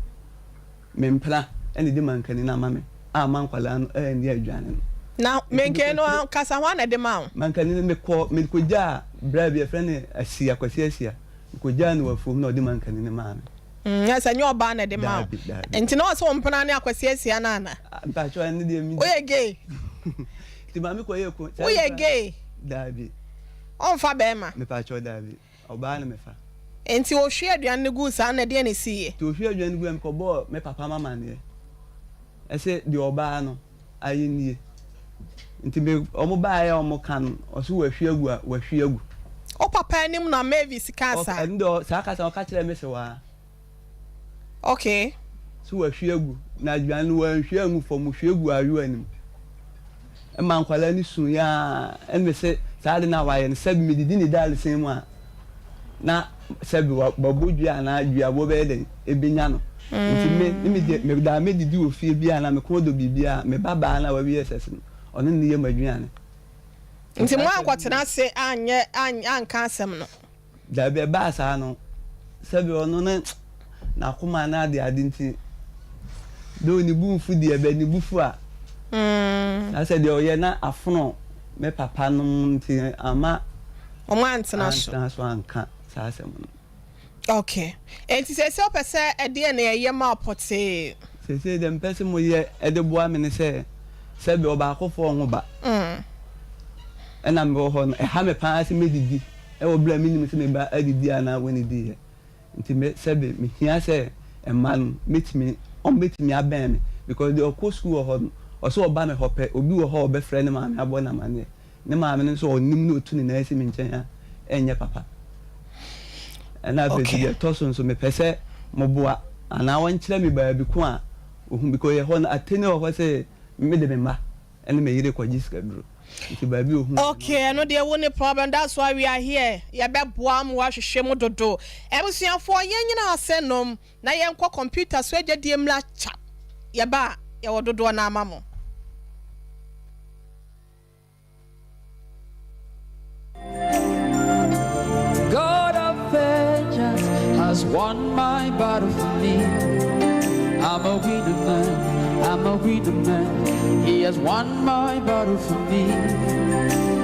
Speaker 12: me mpena na ɛde mankani no ama me amma nkwadaa no anni aduane no.
Speaker 1: Na
Speaker 12: Nti
Speaker 1: mankani no
Speaker 12: mekɔkyerɛ.
Speaker 1: ankasa hwan na ɛde maa wo?
Speaker 12: Mankani no mekɔ mekɔgyaa braa bi yɛfrɛ no Asia, Kwasi Asia. Mekɔgyaa no wɔ afuom na ɔde mankani no maa me.
Speaker 1: Mm, na sɛ nyɛ ɔbaa na ɛde maa wo.
Speaker 12: Daabi, daabi.
Speaker 1: Nti na ɔsɛ wo mpena ne Akwasi Asia no ana?
Speaker 12: Ah, mpakyɛw ɛno deɛ me.
Speaker 1: Woyɛ gay?
Speaker 12: Nti maame kɔyɛɛ ko. saa
Speaker 1: Woyɛ
Speaker 12: nipa-
Speaker 1: gay?
Speaker 12: Daabi.
Speaker 1: Ɔmfa bɛrima?
Speaker 12: Mepakyɛw daabi. Ɔbaa na mefa.
Speaker 1: Nti ohwie aduane no guu saa na ɛdeɛn na ɛsiiɛ?
Speaker 12: Nti ohwie aduane no guiɛ mekɔbɔɔ me papa m'amaneɛ ɛsɛ deɛ ɔbaa no ayɛ nie. Nti me wɔn baeɛ a wɔn ka no ɔse wahwie agu a wahwie agu.
Speaker 1: Wo papa anim na Mavis kaa saa?
Speaker 12: Ɛno deɛ saa kasa no ɔka kyerɛɛ me sewaa.
Speaker 1: Okay.
Speaker 12: So wahwie agu na aduane no wanhwie angu fam ohwie guu ayowa no mu. Ɛma nkwadaa no suiɛ ara ɛna mese saa ade no a wayɛ no sɛbi medidi ne dadesɛn mu a na sɛbi wabɔ dua anaa duaboɔ bɛyɛ dɛn ɛbɛnya no. Nti me ne me deɛ medaa mɛdidi wɔ fie bi a na me kɔn dɔ biribi a me ba baa no a wawie SS no ɔno ne yɛ m'aduane.
Speaker 1: Nti moankɔtena ase anyɛ anka asɛm no?
Speaker 12: Dabi, ɛbaa saa no, sɛbe ɔno ne n'akoma ne adeade nti, though ne bo mfu deɛ, but ne bo fu a, na sɛ deɛ ɔyɛ na afono me papa nom nti amma
Speaker 1: Wɔn antena so.
Speaker 12: antena so anka saa asɛm no.
Speaker 1: Okay. Enti seesei wopɛ sɛ ɛdeɛn na yɛyɛ ma wo pɔtee?
Speaker 12: Seesei deɛ mepɛ sɛ moyɛ de boa me ne sɛ, sɛbe ɔbaakofoɔ ho ba ɛna mewɔ hɔ no, ɛha me paa sɛ mɛdidi wɔ berɛ a mennim sɛ me ba adidi anaa ɔnnidiiɛ. Nti me sɛbe mehia sɛ mma no mɛtumi, wɔbɛtumi abɛn me because deɛ ɔkɔ sukuu wɔ hɔ no, ɔsɛ ɔba me hɔ pɛ, obi wɔ hɔ a ɔbɛfrɛ ne maame abɔ no amaneɛ. Ne maame no nso ɔnim na ɔtu ne nan si me nkyɛn a, ɛnyɛ papa. Ɛna afei nso deɛ ɛtɔ so nso mepɛ sɛ moboa anaa wɔnkyerɛ me baabi ko a ɔhu because yɛ hɔ no atɛni wɔ hɔ sɛ mede me mma ne me yere kɔgye sikaduro nti baabi ɔhu.
Speaker 1: Okay, ɛno deɛ wo ne problem, that's why we are here, yɛbɛboa mo ahwehwɛ mu dodo. Abusuafoɔ yɛn nyina ase nom na yɛnkɔ computer so adwadie mmra chap, yɛba a. Yɛwɔ dodoɔ no ara ma mo.
Speaker 13: God of vengeance has won my battle for me. I'm a winner man, I'm a winner man. He has won my battle for me.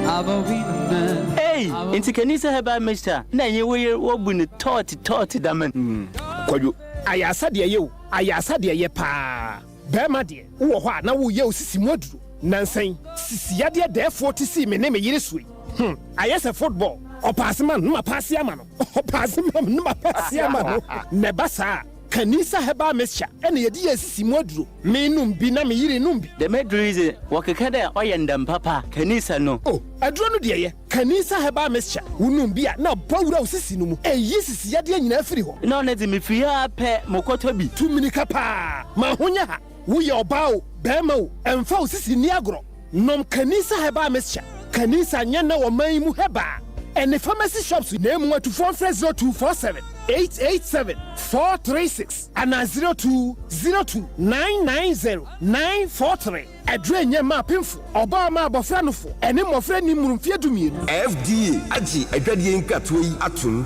Speaker 13: I'm a winner man.
Speaker 14: Ei, ntsi Kanisa Herbal Mixture na enye wo yer wobu no tɔɔtse tɔɔtse dɛm n'?
Speaker 15: Kwadwo. Ayarsa deɛ ɛyɛ o, ayarsa deɛ ɛyɛ paa. Barima deɛ, wowɔ hɔ a na woreyɛ wo sisi mu aduro. Nansa yi, sisi yadeɛ dɛɛfoɔ te sii me ne me yere soɔ yi. Hmm, ayɛ sɛ football. Ɔpaase ma no na mapaase ama no, ɔpaase ma me na mapaase ama no. Na ɛba saa a, Kanisa Herbal Mixture na yɛde yɛ sisi mu aduro. Menom bi na me yere nom bi.
Speaker 14: Dɛm edur yi dze, wɔkeka dɛ ɔyɛ ndam papa, Kanisa no.
Speaker 15: Oh, aduro no deɛ ɛyɛ. Kanisa Herbal Mixture, wonom bi a na abɔ wura wo sisi no mu. Ɛyi sisi yadeɛ nyinaa firi hɔ.
Speaker 14: Nna ɔno dze, mifir ha ara pɛ, mokɔtɔ bi.
Speaker 15: Tu mmirika paa ma ho nyɛ ha. Woyɛ ɔbaa o, barima o, ɛmfa wo sisi nni agorɔ. Nom Kanisa Herbal Mixture. Kanisa nyɛ nnɛ wɔ man yi mu herbal ɛne pharmacy shops na emu atufoɔ mfrɛ 0247 887 436 anaa 0202 990 943. Aduro nyɛ mma apemfo, ɔbaa ma abɔfra nofo, ɛne mmɔfra nni mmoro mfeɛ dumienu.
Speaker 16: FDA agye adwadie nkratoɔ yi atom.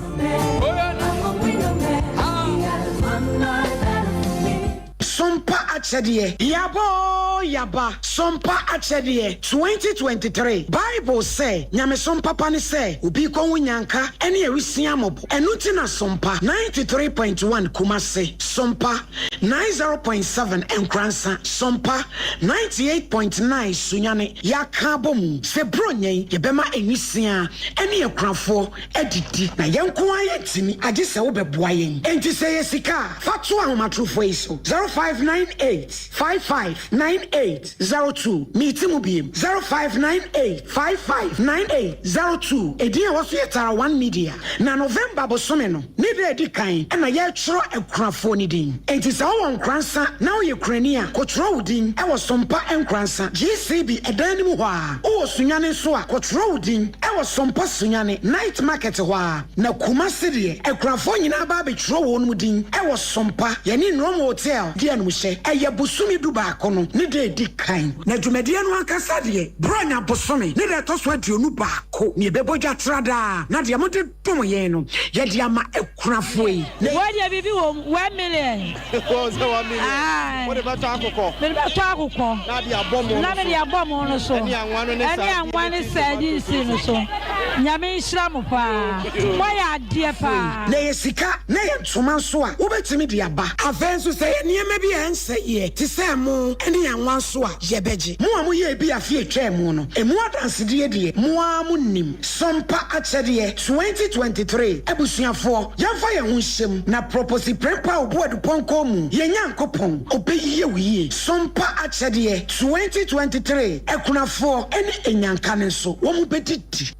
Speaker 17: Sompa Akyɛdeɛ, Yaba oo yaba, Sompa Akyɛdeɛ, 2023 Bible sɛ, Nyamesom papa ne sɛ obi rekɔhu nyanka ne awisiaa mmɔbɔ. Ɛno nti na Sompa 93.1 Kumasi, Sompa 90.7 Nkoransa, Sompa 98.9 Sunyani, Yɛaka abɔ mu sɛ Buronya yi yɛbɛma nwisiaa ne akunafoɔ adidi, na yɛn nko ara yɛntumi, agye sɛ wobɛboa yɛn. Enti sɛ ɛyɛ sika a, fa to ahomatorofoɔ yi so, 0598 55 98 02. Mete mu biem, 0598 55 98 02. Edin a ɛwɔ so yɛ Tara One Media. Na November bosome no ne da a ɛdi kan na yɛretwerɛ akunafoɔ no din. Enti sɛ wowɔ Nkoransa na woyɛ kunani a, kɔtwerɛ wo din wɔ Sompa Nkoransa, GCB ɛdan no mu hɔ ara. Wowɔ Sunyani nso a, kɔtwerɛ wo din wɔ Sompa Sunyani, Night Market hɔ ara. Na Kumasi deɛ, akunafoɔ nyinaa ba abɛtwerɛ wɔn din wɔ Sompa, yɛne Nrom Hotel di animhyɛ. Ɛyɛ bosome dubaako no ne da a ɛdi kan. Na dwumadie no ankasa deɛ, Buronya bosome ne da a ɛtɔ so 21. Ko, na yɛbɛbɔ dwa tra daa, na deɛ mode dom yɛn no, yɛde ama akunafoɔ yi.
Speaker 18: Wei deɛ biribi wɔ mu, 1 million.
Speaker 19: Wɔn sɛ 1 million.
Speaker 18: Aye.
Speaker 19: Wode bɛtɔ akokɔ.
Speaker 18: Mede bɛtɔ akokɔ.
Speaker 19: Na de abɔ mo
Speaker 18: Na
Speaker 19: no
Speaker 18: mede
Speaker 19: so.
Speaker 18: abɔ mo no so.
Speaker 19: Ɛne anwa no ne
Speaker 18: Ɛne
Speaker 19: sardine
Speaker 18: anwa ne sardine no so. Nyame nhyira mo paa. Moayɛ adeɛ paa.
Speaker 17: Na ɛyɛ sika, na ɛyɛ ntoma nso a, wobɛtumi de aba. Afei nso, sɛ ɛyɛ nneɛma bi a ɛnsɛeɛ te sɛ ɛmo ne anwa nso a, yɛbɛgye. Mo a moyɛɛ bi afe a ɛtwaa mu no, emu adansedie deɛ, mo ara monim. Sompa Akyɛdeɛ 2023 Abusuafoɔ, yɛmfa yɛn ho nhyɛ mu, na Proposi Prempeh Obuadu Pɔnkɔ mu, yɛn Nyankopɔn, ɔbɛyie wo yie. Sompa Akyɛdeɛ 2023 Akunafoɔ ne Anyanka no nso, wɔbɛdidi.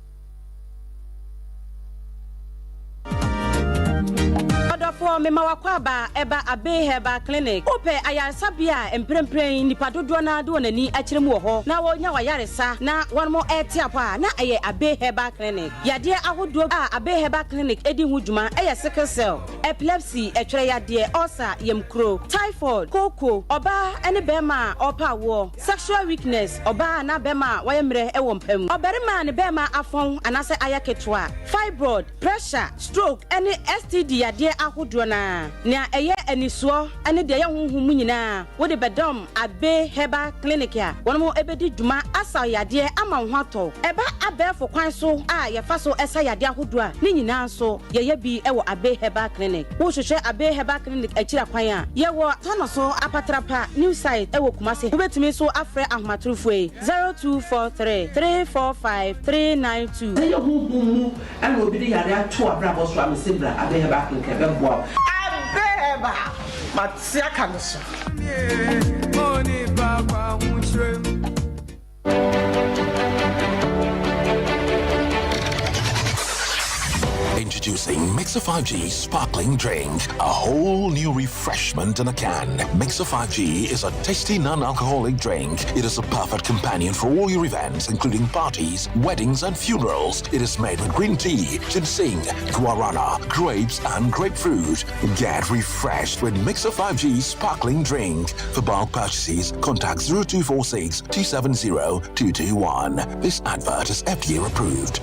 Speaker 20: Ɔdɔfoɔ, mema w'akwaaba ɛba Abbey Herbal Clinic. Wopɛ ayaresabea a mprempren nnipa dodoɔ no ara de wɔn ani akyerɛ mu wɔ hɔ na wɔnya w'ayaresa na wɔn rete apɔ a, na ɛyɛ Abbey Herbal Clinic. Yadeɛ ahodoɔ a Abbey Herbal Clinic di ho dwuma yɛ sickle cell, epilepsy, ɛtwerɛ yadeɛ, ulcer, yamkuro, typhoid, kooko, ɔbaa ne barima a ɔrepɛ awoɔ, sexual weakness, ɔbaa anaa barima a wayɛ mmerɛ wɔ mpa mu, ɔbarima a ne barima afɔn anaasɛ ayɛ ketewa, fibroid, pressure, stroke, ne STD yadeɛ ahodoɔ no ara. Nea ɛyɛ anisoɔ ne deɛ ɛyɛ honhom mu nyinaa, wode bɛdɔm Abbey Herbal Clinic a wɔn bɛdi dwuma asa wo yadeɛ ama wo ho atɔ wo. Ɛba abɛɛfo kwan so a yɛfa so sa yadeɛ ahodoɔ a, ne nyinaa nso yɛyɛ bi wɔ Abbey Herbal Clinic. Wohwehwɛ Abbey Herbal Clinic akyiri akwan a, yɛwɔ Tano so Apatrapa New Site wɔ Kumasi. Wobɛtumi nso afrɛ ahomatorofoɔ yi, 0243 345 392.
Speaker 21: Sɛ ɛyɛ honhom mu na obi de yare ato w'abrabɔ so a, mese bra Abbey Herbal Clinic ɛbɛboa wo.
Speaker 1: Abbey Herbal, mate aka no so.
Speaker 22: Introducing Mix.
Speaker 3: Mixer 5G sparkling drink, a whole new refreshment in a can. Mixer 5G is a tasty non-alcoholic drink. It is a perfect companion for all your events, including parties, weddings, and funerals. It is made with green tea, ginseng, guarana, grapes, and grapefruit. Get refreshed with Mixer 5G sparkling drink. For bulk purchases, contact 0246 270 221. This advert is FDA approved.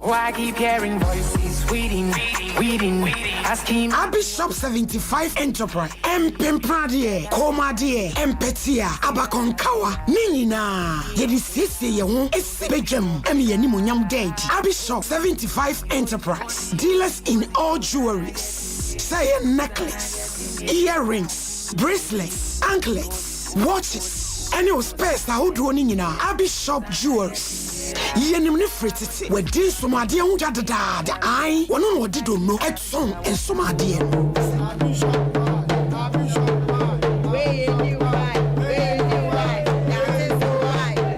Speaker 17: Why keep hearing voices waiting, waiting, asking.
Speaker 22: Abishop 75 Enterprise, Mpempradeɛ, Kɔnmadeɛ, Mpɛtea, Abakɔnkawa, ne nyinaa yɛde siesie yɛn ho si badwam ma yɛn animuonyam da adi. Abishop 75 Enterprise, dealers in all jewelries, sɛ ɛyɛ necklace, earrings, bracelets, anklets, watches, ɛne wo spares ahodoɔ no nyinaa. Abishop Jewelries, yɛnim no firi tete, wadi nsomadeɛ ho dwa dedaada, ae, ɔno na ɔde donno tɔn nsomadeɛ no.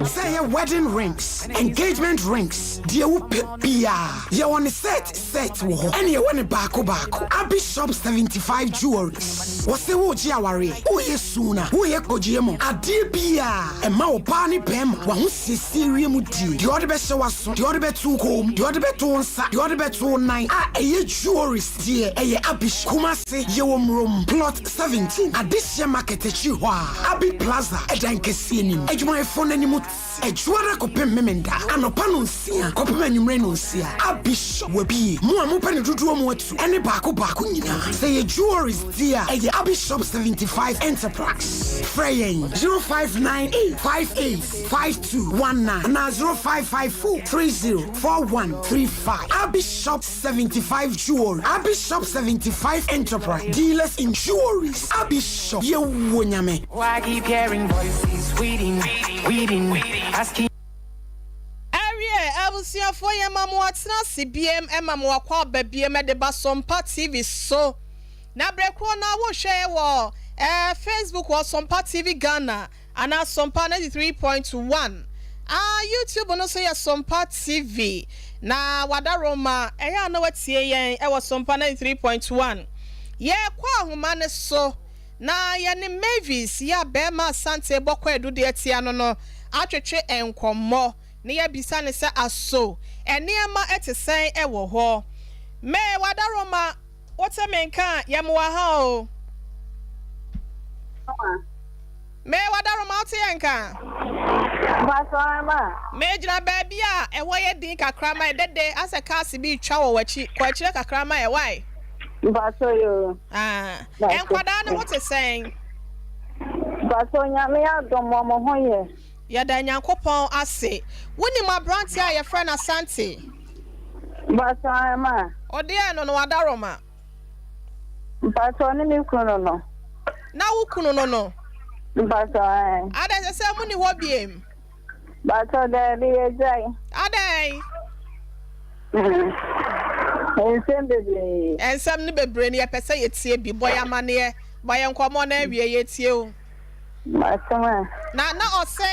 Speaker 22: Sɛ ɛyɛ wedding rings, engagement rings, deɛ wopɛ biara, yɛwɔ ne set set wɔ hɔ, ɛne yɛwɔ ne baako baako. Abi Shop 75 Jewelries, wɔse woregye awareɛ, woreyɛ suna, woreyɛ kɔgyeɛ mu, adeɛ biara ɛma ɔbaa ne bɛrima w'ahosiesie wie mu die, deɛ ɔde bɛhyɛ w'aso, deɛ ɔde bɛto wo kɔn mu, deɛ ɔde bɛto wo nsa, deɛ ɔde bɛto wo nan a ɛyɛ jewelries deɛ ɛyɛ Abi Shop. Kumasi, yɛwɔ Murom, Plot 17, Adehyeɛ Market akyiri hɔ a, Abi Plaza ɛdan kɛseɛ no mu, adwumayɛfoɔ no anim Ɛdwoada kɔpem Memenda anɔpa nonsia kɔpem anwummere nonsia. Abishop wabie. Mo a mopɛ no dodoɔ mu atu ɛne baako baako nyinaa. Sɛ ɛyɛ jewelries deɛ a, ɛyɛ Abishop 75 Enterprise. Frɛ yɛn 0598 58 5219 anaa 0554 30 4135. Abishop 75 Jewelry, Abishop 75 Enterprise, dealers in jewelries. Abishop, yɛwɔ Nyame.
Speaker 17: I keep hearing voices waiting, waiting, asking.
Speaker 1: Awiɛ, abusuafoɔ yɛma mo atena ase biem ma mo akɔ aba biem de ba Sompa TV so. Na berɛ korɔ no ara wohwɛ yɛ wɔ eh, Facebook wɔ Sompa TV Ghana. Anaa Sompa 93.1 Ah YouTube no so yɛ Sompa TV na Wadaroma ɛyɛ a na watie yɛn wɔ Sompa 93.1 Yɛkɔ ahoma no so na yɛne Mavis yi a bɛɛma Asante bɔ kwaadu de atia no no atwetwe nkɔmmɔ na yɛabisa no sɛ aso nneɛma te sɛn wɔ hɔ May Wadaroma Wote me nka a, yɛ mo wɔ ha o. Me Wadaroma wote yɛn nka? Me gyina baabi a ɛhɔ yɛ din kakra ma ɛdɛdɛ asɛ cars bi retwa wɔ w'akyi kɔ akyire kakra ma ɛ why?
Speaker 23: Mpatsɔ yoo.
Speaker 1: Ah, nkwadaa no ho te sɛn?
Speaker 23: Mpatsɔ nyame adom wɔn ho yɛ.
Speaker 1: Yɛda Nyankopɔn ase. Wonim aberanteɛ a yɛfrɛ no Asante?
Speaker 23: Mpatsɔ ɛma.
Speaker 1: Ɔdeɛn no no Adaroma?
Speaker 23: Mpatsɔ ne me kunu no no.
Speaker 1: Na wo kunu no no?
Speaker 23: Mpatsɔ ɛɛ.
Speaker 1: Adɛn sɛ sɛ monni hɔ biem?
Speaker 23: Mpatsɔ daabi yɛgyae.
Speaker 1: Adɛn?
Speaker 23: Nsɛm bebree.
Speaker 1: Nsɛm no bebree no yɛpɛ sɛ yɛtie bi. Bɔ yɛn amaneɛ. Bɔ yɛn nkɔmmɔ na awie yɛtie o.
Speaker 23: M'asɛm a.
Speaker 1: Na na ɔsɛ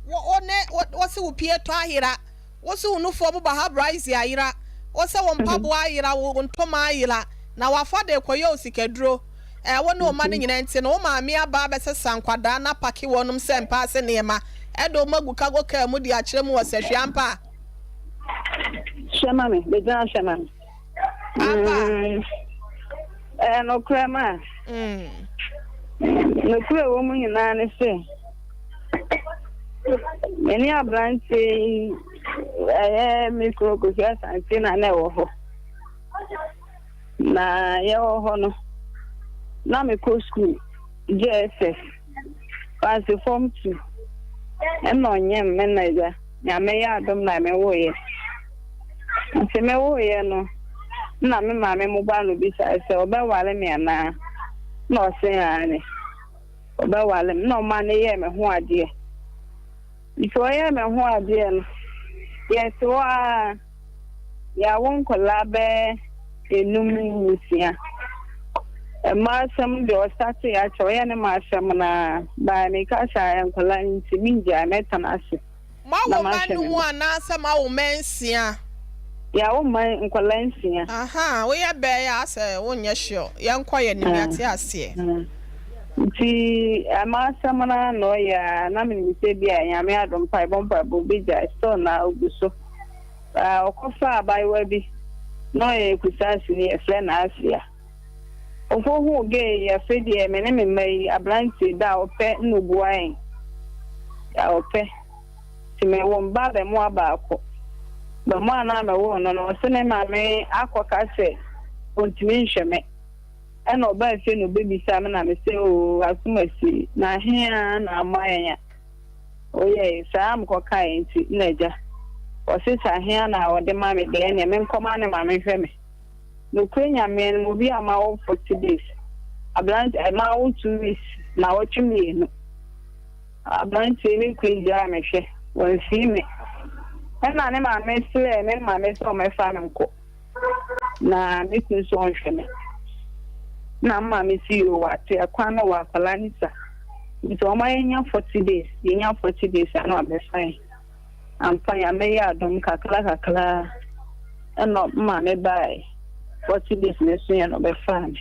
Speaker 1: wo wo ne wo wose wo pie tɔ ayera wose wo nufoɔ mu bahabra izi ayera wose wo mpaboa ayera wo ntoma ayera na wafa de rekɔyɛ wo sikaduro ɛɛ wo ne wo mma no nyinaa nti no wo maame aba abɛsesa nkwadaa no apake wɔnom sɛ mpaase nneɛma ɛde wɔn agu cargo car mu de akyerɛ mu wɔ sɛhwɛ ampa?
Speaker 23: Hwɛ ma me, bɛgyina hwɛ ma me.
Speaker 1: Ampa.
Speaker 23: Ɛyɛ nokorɛ ma. Nokorɛ wɔ mu nyinaa ne sɛ, me ne aberanteɛ yi ɛyɛ me kuro Kofi Asante na na ɛwɔ hɔ. Na yɛwɔ hɔ no, na mekɔ sukuu JSS, paase fam tu. Ɛna ɔnyem me na agya, Nyame yɛ adom na mewoeɛ. Nti mewoeɛ no, nna me maame mo ba no bisae sɛ ɔbɛware me anaa, nna ɔse aane, ɔbɛware me, nna ɔma no yɛɛ me ho adeɛ. Nti ɔyɛɛ me ho adeɛ no, yɛte hɔ ara, yɛawo nkwadaa bɛyɛ enum nsia. Mmaa asɛm deɛ ɔstartee akyɛ, ɔyɛ ne ma asɛm no ara, by meka sɛ nkwadaa no nti mengyae, mɛtena ase.
Speaker 1: Moawo mma num anaasɛ moawo mma nsia?
Speaker 23: Yɛawo mma nkwadaa nsia.
Speaker 1: Ahaa woyɛ bɛɛ a asɛ wonyɛ sure yɛnkɔ yɛ nim yɛate aseɛ.
Speaker 23: Nti m'asɛm no ara na ɔyɛ a na menim sɛ bi a Nyame adom mpaebɔ mpaebɔ bɛgyae still na ɔgu so. Ɔkɔfaa abaayewa bi na ɔyɛ Kusaasini yɛfrɛ no Asia. Ɔkɔhuu gay yi afei deɛ me ne me mma yi aberanteɛ da a ɔpɛ na ɔbua yɛn da a ɔpɛ. Nti mewoo me ba abɛmoa baako. Abɛmoa no a mewoo no no, ɔse ne maame akɔka sɛ ɔntumi nhwɛ me. Ɛna ɔbaa fie na ɔbɛbisaa me na mese oo Asomasi, na he ara na ama yɛn a woyɛe saa a mekɔkaeɛ nti na agya. Ɔse sɛ ahe ara na ɔde ma me deɛ ɛneɛ menkɔma ne maame nhwɛ me. Nokorɛ Nyame no obi a mawo 40 days, aberante, mawo 2 weeks, naawɔtwe mmienu. Aberanteɛ no kunu gyaa me hwɛ, wamfii me. Ɛnna ne maame srɛɛ me maame sɛ ɔmmɛfa no nkɔ, na me kunu nso ɔnhwɛ me. Ɛnna me maame si yoo wate, ɛkwan no wɔ akwadaa no sa. Nti ɔma yɛnya 40 days, yɛnya 40 days a na wabɛfa yɛn. Ampa Nyame yɛ adom kakra kakra ɛnna me maame baeɛ, 40 days no so yɛ na ɔbɛfaa me.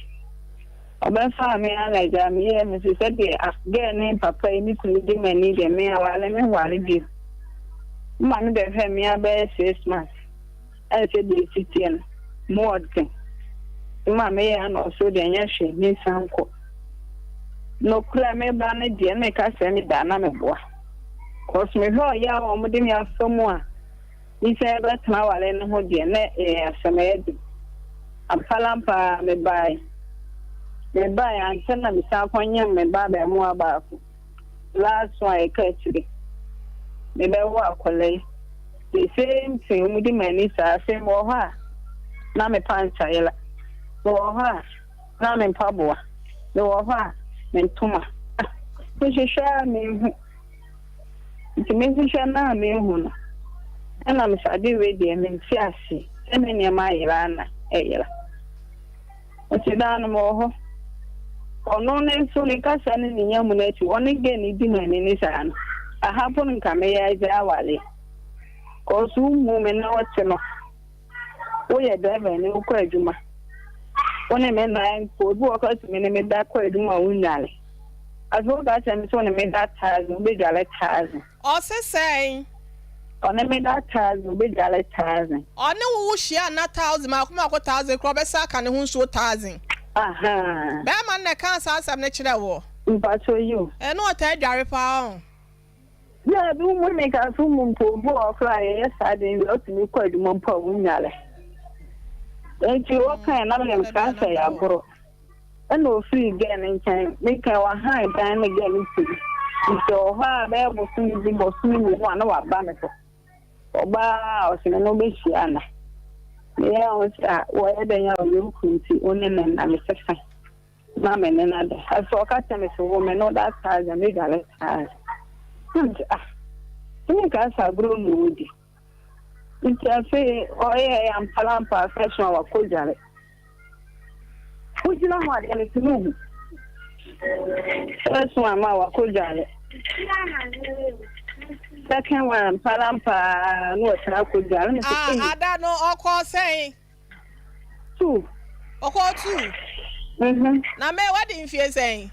Speaker 23: Ɔbɛfaa me ara na agya meyɛɛ me se sɛdeɛ girl ne papa yi me kunu di m'ani deɛ me aware me nware bio. Me maame bɛhwɛɛ me ara bɛyɛ 6 months ɛna sɛdeɛ ɛsi teɛ no mu ɔden. Me maame yɛɛ ana ɔse wodeɛ nyɛ hwee mensan nkɔ. Nokorɛ me ba no deɛ na meka sɛ me da na meboa. Cause mehwɛ ɔyaw a wɔde me afa mu a Nyinsɛn bɛtena aware no ho deɛ, na ɛyɛ asɛm, ɛyɛ den. Ampalampa ara, mebaeɛ. Mebaeɛ, ankyɛ na mesan kɔnyem me ba abarimaa baako. Last one a ɛka akyire. Mebɛwo akwadaa yi. The same thing, wɔdi m'ani saa. Afei mewɔ hɔ a, na me pants ayera. Mewɔ hɔ a, na me mpaboa. Mewɔ hɔ a, me ntoma. Ah, mehwehwɛ a menhu. Nti mehwehwɛ no a menhu no, ɛna mesɛ ade wei deɛ mente ase sɛ me nneɛma ayera a na ɛyera. Nti daa no mewɔ hɔ. Ɔno ne nso ne kasa ne ne nya mu no akyi, ɔne gɛ ne di m'ani ne saa no, aha po no nka meyɛ agya awale. Kɔɔso wo mmu me na ɔte no. Woyɛ driver ni wokɔ adwuma. Wo ne me nan mpo, obi wɔ hɔ koraa tumi ne me da kɔ adwuma a wonnwale. Afei woka kyerɛ me sɛ wo ne me da thousand, wobɛdwale thousand.
Speaker 1: Ɔse sɛn?
Speaker 23: Ɔne me da thousand, wobɛdwale thousand.
Speaker 1: Ɔne wo wo hyia nna thousand, maako maako thousand koraa ɔbɛsa aka ne ho nsuo thousand.
Speaker 23: Ahaa.
Speaker 1: Bɛɛma no na ɛkaa saa asɛm no kyerɛɛ woɔ?
Speaker 23: Mpakyɛw yi o.
Speaker 1: Ɛne ɔtaa dware paa ɔn.
Speaker 23: Daabi, wo mu ne ka so mu mpo, obi wɔ hɔ koraa a yɛyɛ saa de no deɛ ɔtumi kɔ adwuma mpo a wonnware. Enti wɔkae na meyɛ mekaa sɛ ɛyɛ agorɔ. Ɛna ofiri gɛɛ no nkyɛn, mekae wahan dan ne gɛɛ no ti. Nti ɔwɔ hɔ a bɛyɛ bosome bi bosome mmienu a na waba me hɔ. Ɔbaa a ɔse me ne wo bɛhyia ana? Meyɛɛ ho sɛ a wɔyɛ dɛn a ɔyɛ wo kunu nti wo ne no nna mese fine. Na me ne no ada. Afei ɔka kyerɛ me sɛ, wo me no da thousand, me dwale thousand. Na me sɛ, ah, me nka sɛ agorɔ na ɔdi. Nti afei ɔyɛ ampalampa afei so a wakɔ dwale. Wogyina hɔ adeɛ no tumi hu. First one ma wakɔ dwale. Second one ampalampa na ɔsan akɔ dwale.
Speaker 1: Ah, ada no ɔkɔ sɛn?
Speaker 23: Two.
Speaker 1: Ɔkɔɔ two.
Speaker 23: Mhm.
Speaker 1: Na mɛ wadi mfie sɛn?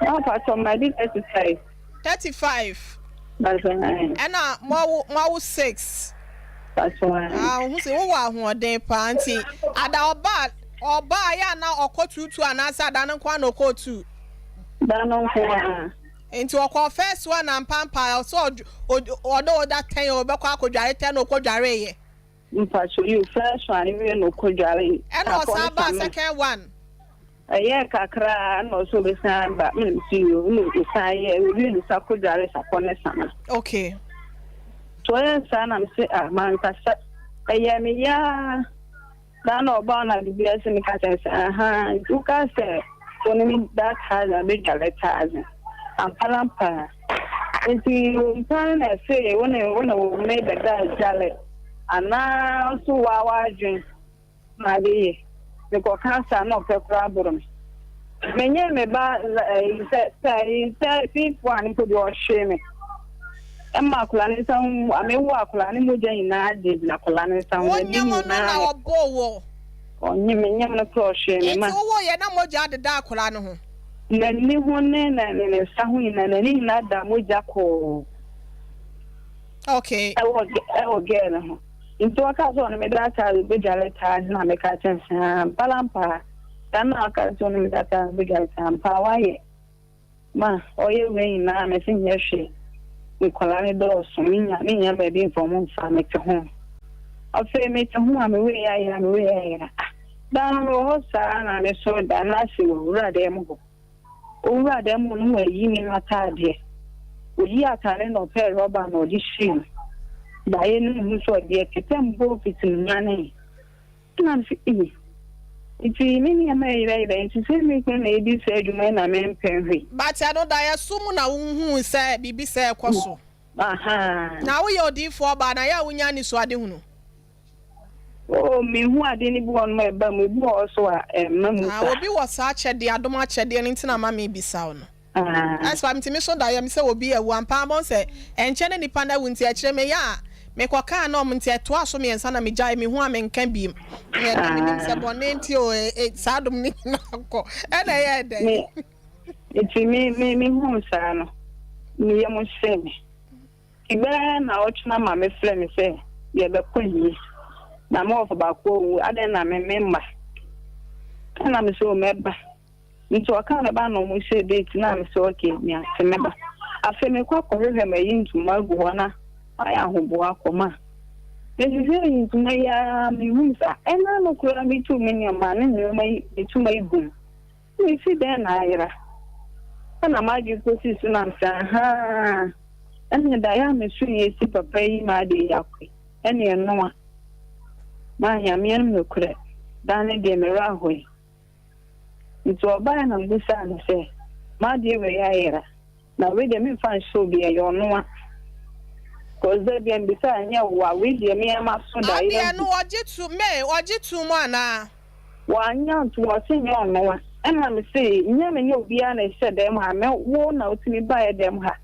Speaker 23: Mpatsɔ madi 35.
Speaker 1: 35.
Speaker 23: Mpatsɔ.
Speaker 1: Ɛna moawo moawo six.
Speaker 23: Mpatsɔ.
Speaker 1: Ah, ohun sɛ wowɔ ahoɔden paa nti ada ɔbaa ɔbaa yɛ ana ɔkɔ tuutu anaasɛ ada no nko ara na ɔkɔɔ two?
Speaker 23: Da no nko ara.
Speaker 1: Nti ɔkɔɔ first one ampampa ɔsɛ ɔdɔ ɔda tɛn ɔbɛkɔ akɔdware tɛn na ɔkɔdwareeɛ.
Speaker 23: Mpacho yiw first one wie no ɔkɔ dware
Speaker 1: Ɛna ɔsan baa second one.
Speaker 23: Ɛyɛɛ kakra a ɛna ɔsɛ ɔbɛsan aba me na mese yoo ɛna ɔsan yɛ ɔwie no sa kɔ dware sapɔ ne sama.
Speaker 1: Okay.
Speaker 23: So ɔyɛ saa na mese ah mankasa ɛyɛ me yaa daa na ɔbaa na biribi ase meka kyerɛ sɛ ahaa nti woka sɛ wo ne me da thousand bɛdware thousand ampalampa Nti wo mpa no na ɛsee wo ne wo ne wo me bɛda dwale anaa nso waa w'adwen na ade yɛ mekɔka saa na ɔpɛ koraa boro me menyɛ me ba sɛ sɛ sɛ fifth one mpo deɛ ɔhwee me. Ɛma akwadaa no nsa ho, mewo akwadaa no mogya nyinaa gyinagyina akwadaa no nsa ho.
Speaker 1: Wonyem no na ɔbɔɔ wo?
Speaker 23: Ɔnyem, menyem no koraa ɔhwɛɛ me ma.
Speaker 1: Nti wowoo yɛ na mogya adeda akwadaa no ho?
Speaker 23: N'ani ho ne ne nsa ho nyinaa, n'ani nyinaa da mogya kɔɔ.
Speaker 1: Okay.
Speaker 23: Ɛwɔ ɛwɔ girl no ho. Nti ɔka sɛ ɔne me da ataare obedware taa na meka kyerɛ no sɛ ampara saa na ɔka sɛ ɔne me da ataare obedware taa ampa wayɛ. Ma ɔyɛ wei nyinaa mese nyɛ hwee nkwadaa no dɔɔso menya menya baabi mfa ɔmo mfa mete ho afei mete ho a me wei ayera me wei ayera ah daa no mewɔ hɔ saa na mesɔre da na ase wɔ owura dan mu hɔ owura dan mu no wayi me m'ataadeɛ oyi ataade na ɔpɛɛ rɔba na ɔde hyɛɛ mu daeɛ no mu sɛ ɔde ɛtetɛ mbɔ fiti mu nyanee Ɛna mese, Ei, nti me nneɛma ɛyerɛyerɛ nti sɛ me kunu na ɛdi saa adwuma yi na mempɛ hwee.
Speaker 1: But ɛno daeɛso mu na wohuu sɛ biribi sɛɛ rekɔ so?
Speaker 23: Ahaa.
Speaker 1: Na woyɛ odiyifoɔ baa na yɛ a wonya anisoadehunu?
Speaker 23: Oh, mehu ade no bi wɔ hɔnom a ɛba mu, ebi wɔ hɔ nso a ɛmma mu
Speaker 1: Ah,
Speaker 23: saa.
Speaker 1: obi wɔ saa akyɛdeɛ, adom akyɛdeɛ no nti na ama mebisa wo no.
Speaker 23: Ah.
Speaker 1: Ɛsɛ a metumi so daeɛ me sɛ obi awu ampa ara mahu sɛ ɛnkyɛ na nipa no awu nti ɛkyerɛ me yɛ a mekɔ kaa na ɔmo nti ɛtoaa so miɛnsa na megyae mehu a menka biem ɛna menim sɛ bɔne nti o e, e, saa dom no nyinaa kɔ ɛna ɛyɛɛ dɛn.
Speaker 23: Me nti me me mehuu saa no me yam hyee me nti bɛyɛ naawɔtwe na maame frɛ me sɛ yɛbɛkɔ yie na me wɔfa baako awu adɛn na me memma ɛna me sɛ o mɛba. Nti ɔkaa me ba na ɔmo hyɛɛ date na me sɛ okay me ate mɛba. Afei mekɔ akɔhwehwɛ mayi ntoma agu hɔ na mayɛ ahoboa akɔ ma mehwehwɛɛ ntoma yi ara mehuu sɛ ɛna no koraa metu me nneɛma ne nneɛma yi me ntoma yi gu mu. Mesi dɛn na ayera? Ɛna m'adwene kosii so na mesɛ ahaa ɛne daeɛ a meso yi si papa yi m'adeɛ yi akɔ yi ɛne ɛnoa. Ma Nyame anim nokorɛ da no deɛ me werɛ ahoe. Nti ɔbaeɛ na mebisaa no sɛ, M'adeɛ wei ayera, na wei deɛ memfa nhyɛ obi, ɛyɛ ɔno a? Cause da biara mebisaa ɛnyɛ wo a, wei deɛ me ara m'aso da ayera
Speaker 1: Adeɛ no
Speaker 23: gu.
Speaker 1: ɔgye to, May, ɔgye too mu anaa?
Speaker 23: Wanyɛ antom, ɔse nyɛ ɔno a. Ɛna mese, nyɛ me ne obiara na ɛhyɛ dɛm ha, me wo na wotumi baeɛ dɛm ha.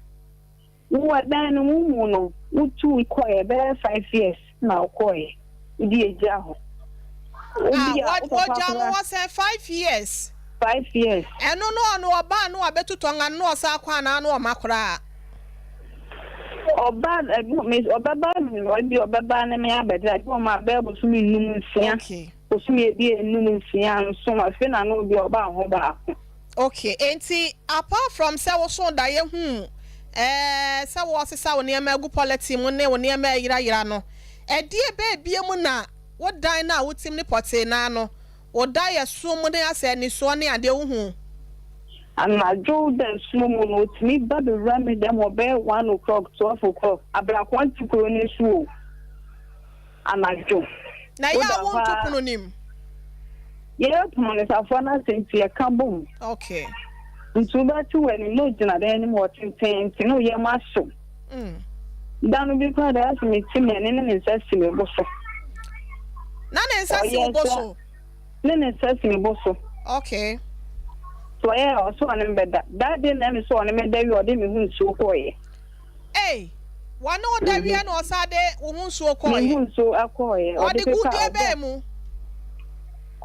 Speaker 23: Wo ɛdan no wo mu no wo tuu kɔeɛ bɛyɛ 5 years na wo kɔeɛ wo de agya hɔ.
Speaker 1: Ah wɔgya mo hɔ sɛn 5 years.
Speaker 23: 5 years.
Speaker 1: Ɛno no ɔno ɔbaa no wabɛtu tɔnga no na ɔsan kɔ anaa na ɔma koraa.
Speaker 23: Ɔba ɔbɛba ebi ɔbɛba ne me abɛda ebi ɔma bɛyɛ bosome num nsia bosome ebi enum nsia nson afei na no obi ɔba ho baako.
Speaker 1: Ok enti apart from sɛ wosoo daeɛ huu ɛɛ sɛ wɔresesa wo nneɛma agu polythene mu ne wo nneɛma ɛyerayera no, ɛdeɛ bɛɛ biom na wo dan no a wotim no pɔtee no ara no wo daeɛ so mu ne asɛ anisoɔ ne adeɛ wohuu?
Speaker 23: Anadwo dasuo mu no otumi ba bɛwura me dɛm hɔ bɛyɛ one o'clock, 12 o'clock, abrɛ nte kuro no so o. anadwo.
Speaker 1: Na ɛyɛ a wonto pono no mu?
Speaker 23: Yɛyɛ pono no safoa no ase nti yɛka bom.
Speaker 1: Okay.
Speaker 23: Nti wobɛte w'anim na ogyina dan anim hɔ tenteenten na wo yam ahyew. Da no bi koraa deɛ asɛ mete m'ani ne ne nsa si me bo so.
Speaker 1: Na ne nsa si wo bo so?
Speaker 23: Ne ne nsa si me bo so.
Speaker 1: Okay.
Speaker 23: So ɔyɛ ɔsɛ ɔne me bɛda. That day na ɛmi sɛ ɔne me da wie ɔde me ho nsuo kɔɔyɛ.
Speaker 1: Ei! Wɔne wo da wie na ɔsan de wo ho nsuo kɔeɛ?
Speaker 23: Me ho nsuo kɔeɛ.
Speaker 1: Ɔde gu deɛ bɛn mu?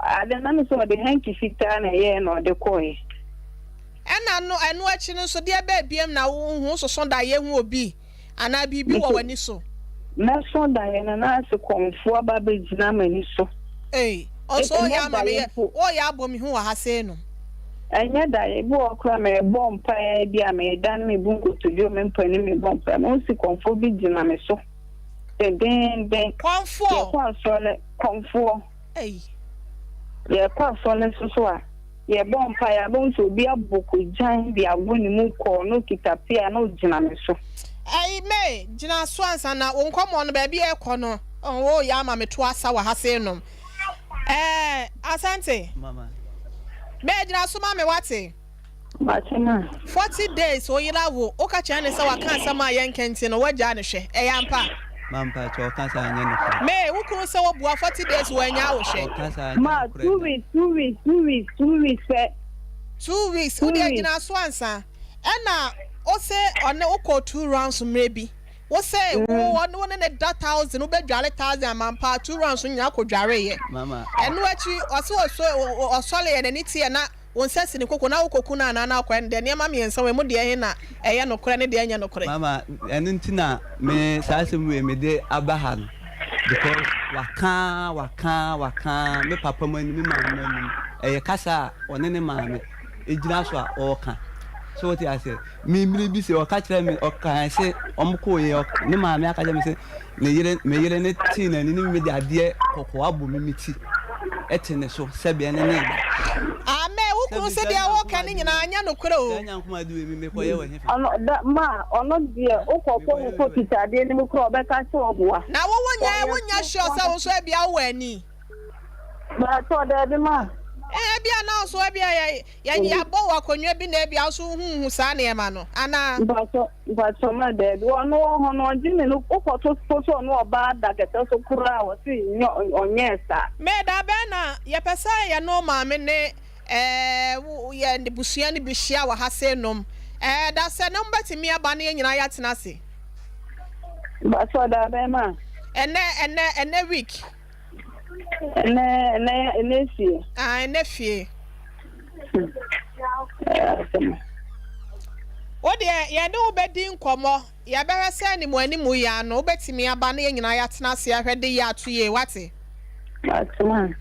Speaker 23: Ade na me sɛ ɔde hanky fitaa na ɛyɛɛ na ɔde kɔeɛ.
Speaker 1: Ɛna no ɛno akyi no nso deɛ bɛn biam na wo ho soso daeɛ hu obi anaa biribi wɔ w'ani so?
Speaker 23: Mɛso daeɛ no na ase kɔmfoɔ aba abɛgyina m'ani so.
Speaker 1: Ei! Ɔnso woyɛ ama me yɛ woyɛ abɔ me hu wɔ ha sei nom.
Speaker 23: Ɛnyɛ da, ebi wɔ hɔ koraa a merebɔ mpaeɛ, ebi a meredane me bu nkotodwe wɔ me mpa anim rebɔ mpaeɛ, mahu sɛ kɔmfoɔ bi gyina me so dendeenden.
Speaker 1: Kɔmfoɔ?
Speaker 23: Yɛkɔ asɔre, kɔmfoɔ.
Speaker 1: Ei.
Speaker 23: Yɛkɔ asɔre nso so a, yɛbɔ mpaeɛ a, wobɛhu sɛ obi abɔ kogyan de abɔ ne mu kɔɔ na ɔkita pea na ɔgyina me so.
Speaker 1: Ei, May, gyina so ansa na wo nkɔmmɔ no baabi a ɛrekɔ no, oh, woreyɛ ama me to asa wɔ ha sei nom. Ɛɛ Asante.
Speaker 12: Mama.
Speaker 1: Bɛɛ gyina so ma me wate.
Speaker 23: Mate ma.
Speaker 1: 40 days wo yere awo wo ka kyerɛ ne sɛ waka asɛm a yɛnka nti no wagyaa no hwɛ ɛyɛ ampa?
Speaker 12: Ma mpakyɛ ɔka saa nyɛ nokorɛ.
Speaker 1: May wo kunu sɛ wabua 40 days wannyaa wo hwɛ.
Speaker 12: Ɔka saa nyɛ
Speaker 23: Ma
Speaker 12: nokorɛ
Speaker 23: two
Speaker 12: da.
Speaker 23: weeks two weeks two weeks two weeks pɛ.
Speaker 1: Two weeks
Speaker 23: Two
Speaker 1: wo deɛ
Speaker 23: weeks.
Speaker 1: gyina so ansa ɛna ose ɔne wo kɔɔ two rounds mmerɛ bi. Wo se wo ɔne wo ne ne da thousand wobɛdware thousand amampa two rounds no nyinaa kɔdwareeɛ. Ɛno akyi ɔse ɔsɔ ɔsɔreeɛ n'ani teɛ na wo nsa si ne koko na wokɔku no anaa na wokɔyɛ no dɛn? Nneɛma mmiɛnsa wei mu deɛ he na ɛyɛ nokorɛ ne deɛ ɛnyɛ nokorɛ?
Speaker 12: Mama, ɛno nti na me saa asɛm wei mede aba ha no because waka waka waka me papa mu anim me maame mu anim ɛyɛ kasa a ɔne ne maame gyina so a ɔreka so wote aseɛ Me mmere bi se ɔka kyerɛ me ɔkae se wɔn kooye ne maame aka kyerɛ me se ne yere me yere ne tee n'ani ne me de adeɛ kɔkɔɔ abɔ me me ti ɛte ne so sɛbi ɛne ne ba.
Speaker 1: Amen wo kunu se deɛ woka ne nyinaa nyɛ nokorɛ o.
Speaker 12: Saa nyankoma ade wei me mekɔyɛ wɔ hefa.
Speaker 23: Ɔno da ma ɔno deɛ wokɔ kɔ wo kɔ kita adeɛ no mu koraa ɔbɛka sɛ ɔboa.
Speaker 1: Na wo wo nyɛ wo nyɛ sure sɛ wo nso ebia wowɔ ani.
Speaker 23: Mpakyɛw daabi ma.
Speaker 1: Ɛɛ ebia na wo nso ebia yɛ Yɛ yɛabɔ wo akonnwa bi na ebia wo nso wohuhu saa nneɛma no anaa?
Speaker 23: Mpatsɔ mpatsɔ ma daabi ɔno wɔ hɔ no ɔgye ne no wokɔto so sɛ ɔne ɔbaa da kɛtɛ so koraa a ɔse nyɛ ɔnyɛɛ saa.
Speaker 1: May da bɛn na yɛpɛ sɛ yɛne wo maame ne ɛɛ wo yɛn abusua no bi hyia wɔ ha sei nom? Ɛɛ da sɛ ne mobɛtumi aba na yɛn nyinaa yɛatena ase?
Speaker 23: Mpatsɔ da bɛn ma?
Speaker 1: Ɛnɛ ɛnɛ ɛnɛ week.
Speaker 23: Ɛnɛ ɛnɛ ɛnɛ fie.
Speaker 1: Ah ɛnɛ fie. Wo deɛ yɛne wo bɛdi nkɔmmɔ, yɛbɛhwɛ sɛ animu animu yi ara no wobɛtumi aba na yɛn nyinaa yɛatena ase ahwɛ de yɛ ato yie, woate?
Speaker 23: Mate.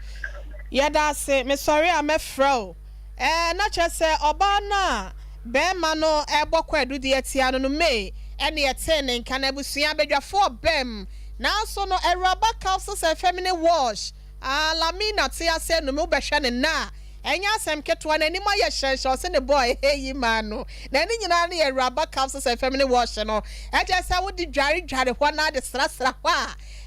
Speaker 1: Yɛda ase, mesɔre a mɛfrɛ wo. Ɛɛ, na kyerɛ sɛ ɔbaa no a barima no rebɔ kwaadu de atia no no, May ɛne ɛtee ne nka, na abusua badwafoɔ baam. Nanso no, Awuraba Capsules and Feminine Wash Ah Lamina te ase anum wo bɛhwɛ no nnɛ a ɛnyɛ asɛm ketewa n'anim ayɛ hyɛnhyɛn ɔse ne boy eyi maa no na ne nyinaa no yɛ awuraba capsules and feminine wash no ɛkyɛ sɛ wode dware dware hɔ na de srasra hɔ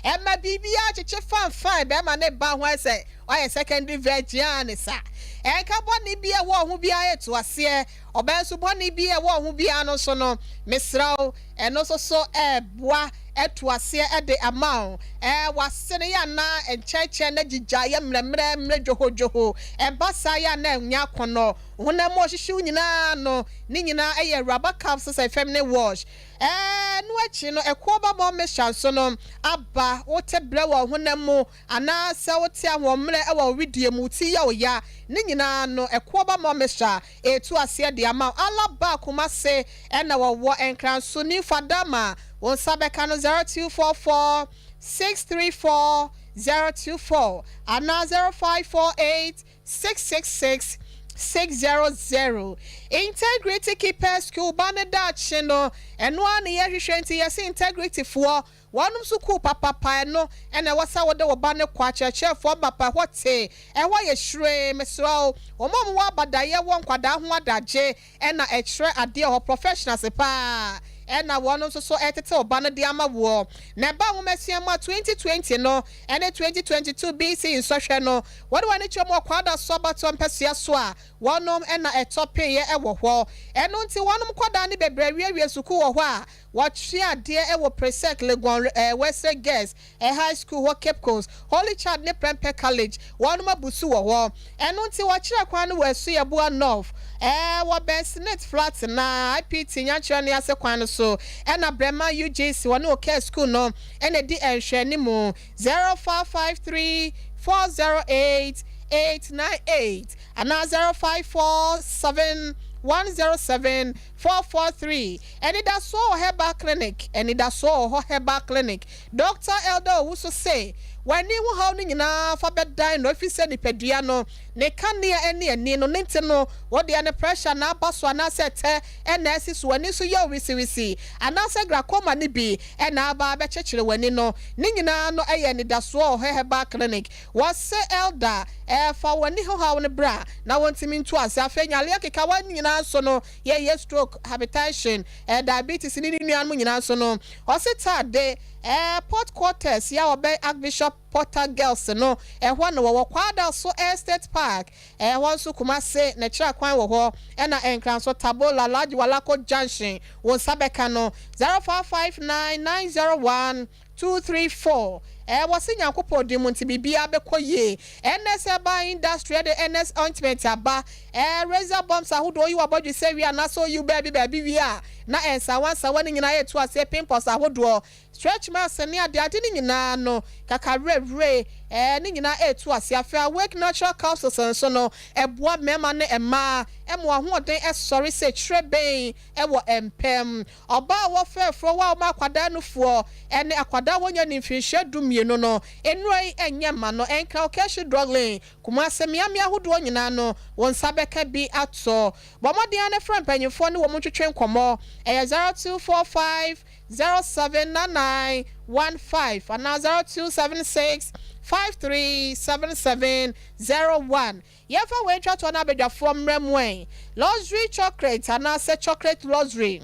Speaker 1: a ɛma biribiara kyekye fan fine bɛrima ne ba ho ayɛ sɛ wayɛ secondary virgin a ne sa ɛnka bɔne bi a ɛwɔ ho biara ɛto aseɛ ɔbaa nso bɔne bi a ɛwɔ ho biara no nso no mesrɛ wo Ɛno nso so ɛreboa atu aseɛ de ama wo. Ɛɛ w'ase no yɛ a na nkyɛnkyɛn na gyigya yɛ mmerɛmmerɛ mmerɛ dwohodwoho. Ɛba saa yɛ a na ɛnyɛ akɔnnɔ. Wo honam mu ɔhyehyew nyinaa no, ne nyinaa yɛ rubber capsules and feminine wash. Ɛno akyi no, ɛkoɔ ba bɔ mixture nso no aba. Wote brɛ wɔ wo honam mu anaasɛ wote ahoɔmmerɛ wɔ wo wedeɛ mu, wo ti yɛ wo ya, ne nyinaa no, ɛkoɔ ba mɔ mixture Etu aseɛ de ama wo. Allah ba Kumase ɛna wɔwɔ Nkranso Nimfa Dama wo nsa bɛka no 0244 634 024 anaa 0548 666 600. Integrity Keepers School ba no daakye no ɛno ara na yɛhwehwɛ nti yɛse Integrity foɔ Wɔnom sukuu papapa ɛno na ɛwɔ sɛ wode wo ba no kɔ akyerɛkyerɛfoɔ mapa ɛhɔ te ɛhɔ yɛ hyiree mesrɛ wo wɔn a wɔwɔ abadaeɛ wɔ nkwadaa ho adagye ɛna ɛkyerɛ adeɛ hɔ professionals paa ɛna wɔnom nso so ɛtete wo ba no de ama woɔ na ɛba nwomasua mu a 2020 no ɛne 2022 BC nsɔhwɛ no wɔde wɔn ani kyerɛ mu wɔ Kwadaso abatoɔ mpɛsoa so a wɔnom ɛna ɛtɔ peeɛ ɛwɔ hɔ ɛno nti wɔnom nkwadaa no bebree awiewie sukuu wɔ hɔ a Wɔkyerɛ adeɛ wɔ Presec, Legon, Wesley Girls High School hɔ, Cape Coast, Holy Child ne Prempeh College, wɔnom abu so wɔ hɔ. Ɛno nti wɔkyerɛ kwan no wɔ Asuaboa North, wɔ bɛn Senate Flat no, IPT Nyankyerɛ no ase kwan no so, ɛna Brɛman UGC wɔne Okɛ School no na ɛdi nhwɛanimu, 0553 408 898 anaa 0547 107 443, Anidasoɔ wɔ Herbal Clinic, Anidasoɔ wɔ hɔ Herbal Clinic, Dɔkta Elder Owusu se, W'ani ho haw no nyinaa fa bɛdan no efisɛ nipadua no ne kanea ne ani no ne nti no wo deɛ no pressure na aba so anaasɛ ɛtɛ na asi so w'ani so yɛ wo wisiwisi anaasɛ glaucoma no bi na aba abɛkyekyere w'ani no ne nyinaa no yɛ Anidasoɔ wɔ hɔ Herbal Clinic Wɔse Elder fa w'ani ho haw no bra na wɔntumi ntu ase afei nyareɛ kekawa nyinaa nso no Yɛyɛ stroke, hypertension, eh, diabetes ne ne nuanom nyinaa nso no, ɔse taa de, eh, Port Quarters yi a wɔbɛn Archbishop Porter Girls no, ɛhɔ na wɔwɔ, Kwadaso Estate Park, ɛhɔ nso Kumase, Nɛkyerɛ kwan wɔ hɔ, ɛna Nkran nso, Tabola, Alhaji Walako Junction, wo nsa bɛka no, 0559 901. 234 Ɛɛ wɔse Nyankopɔn din mu nti biribiara bɛkɔ yie NS Herbal Industry ɛde NS Ointment aba Ɛɛ razor bumps ahodoɔ oyi w'abɔdwesɛ wie anaasɛ oyi wo baabi baabi wie a na ɛnsawa nsawa ne nyinaa ɛtu aseɛ pimples ahodoɔ stretch marks ne ade ade ne nyinaa no kakawerɛwerɛ ɛɛ ne nyinaa ɛtu aseɛ Afei Awake Natural Capsules nso no ɛboa mmarima ne mmaa ɛma wɔn ahoɔden ɛsɔre sɛ kyirebɛn wɔ mpam. Ɔbaa a wɔfrɛ frɛ wo a woma akwadaa nufoɔ ne akwadaa a wɔnnya nnii mfirinhyia dumienu no, nnuro yi nyɛ mma no. Nkran Okashi Drug Lane, Kumasi, mmeammea ahodoɔ nyinaa no, wo nsa bɛka bi atɔ. Bɔ mmɔden ara na frɛ mpanimfoɔ ne wɔn ntwetwe nkɔmmɔ. Ɛyɛ 0245 0799 15 anaa 0276 5377 01. Yɛmfa wei ntwa toɔ na abadwafoɔ mmrɛ mo ɛ. Luxury chocolate anaasɛ chocolate luxury.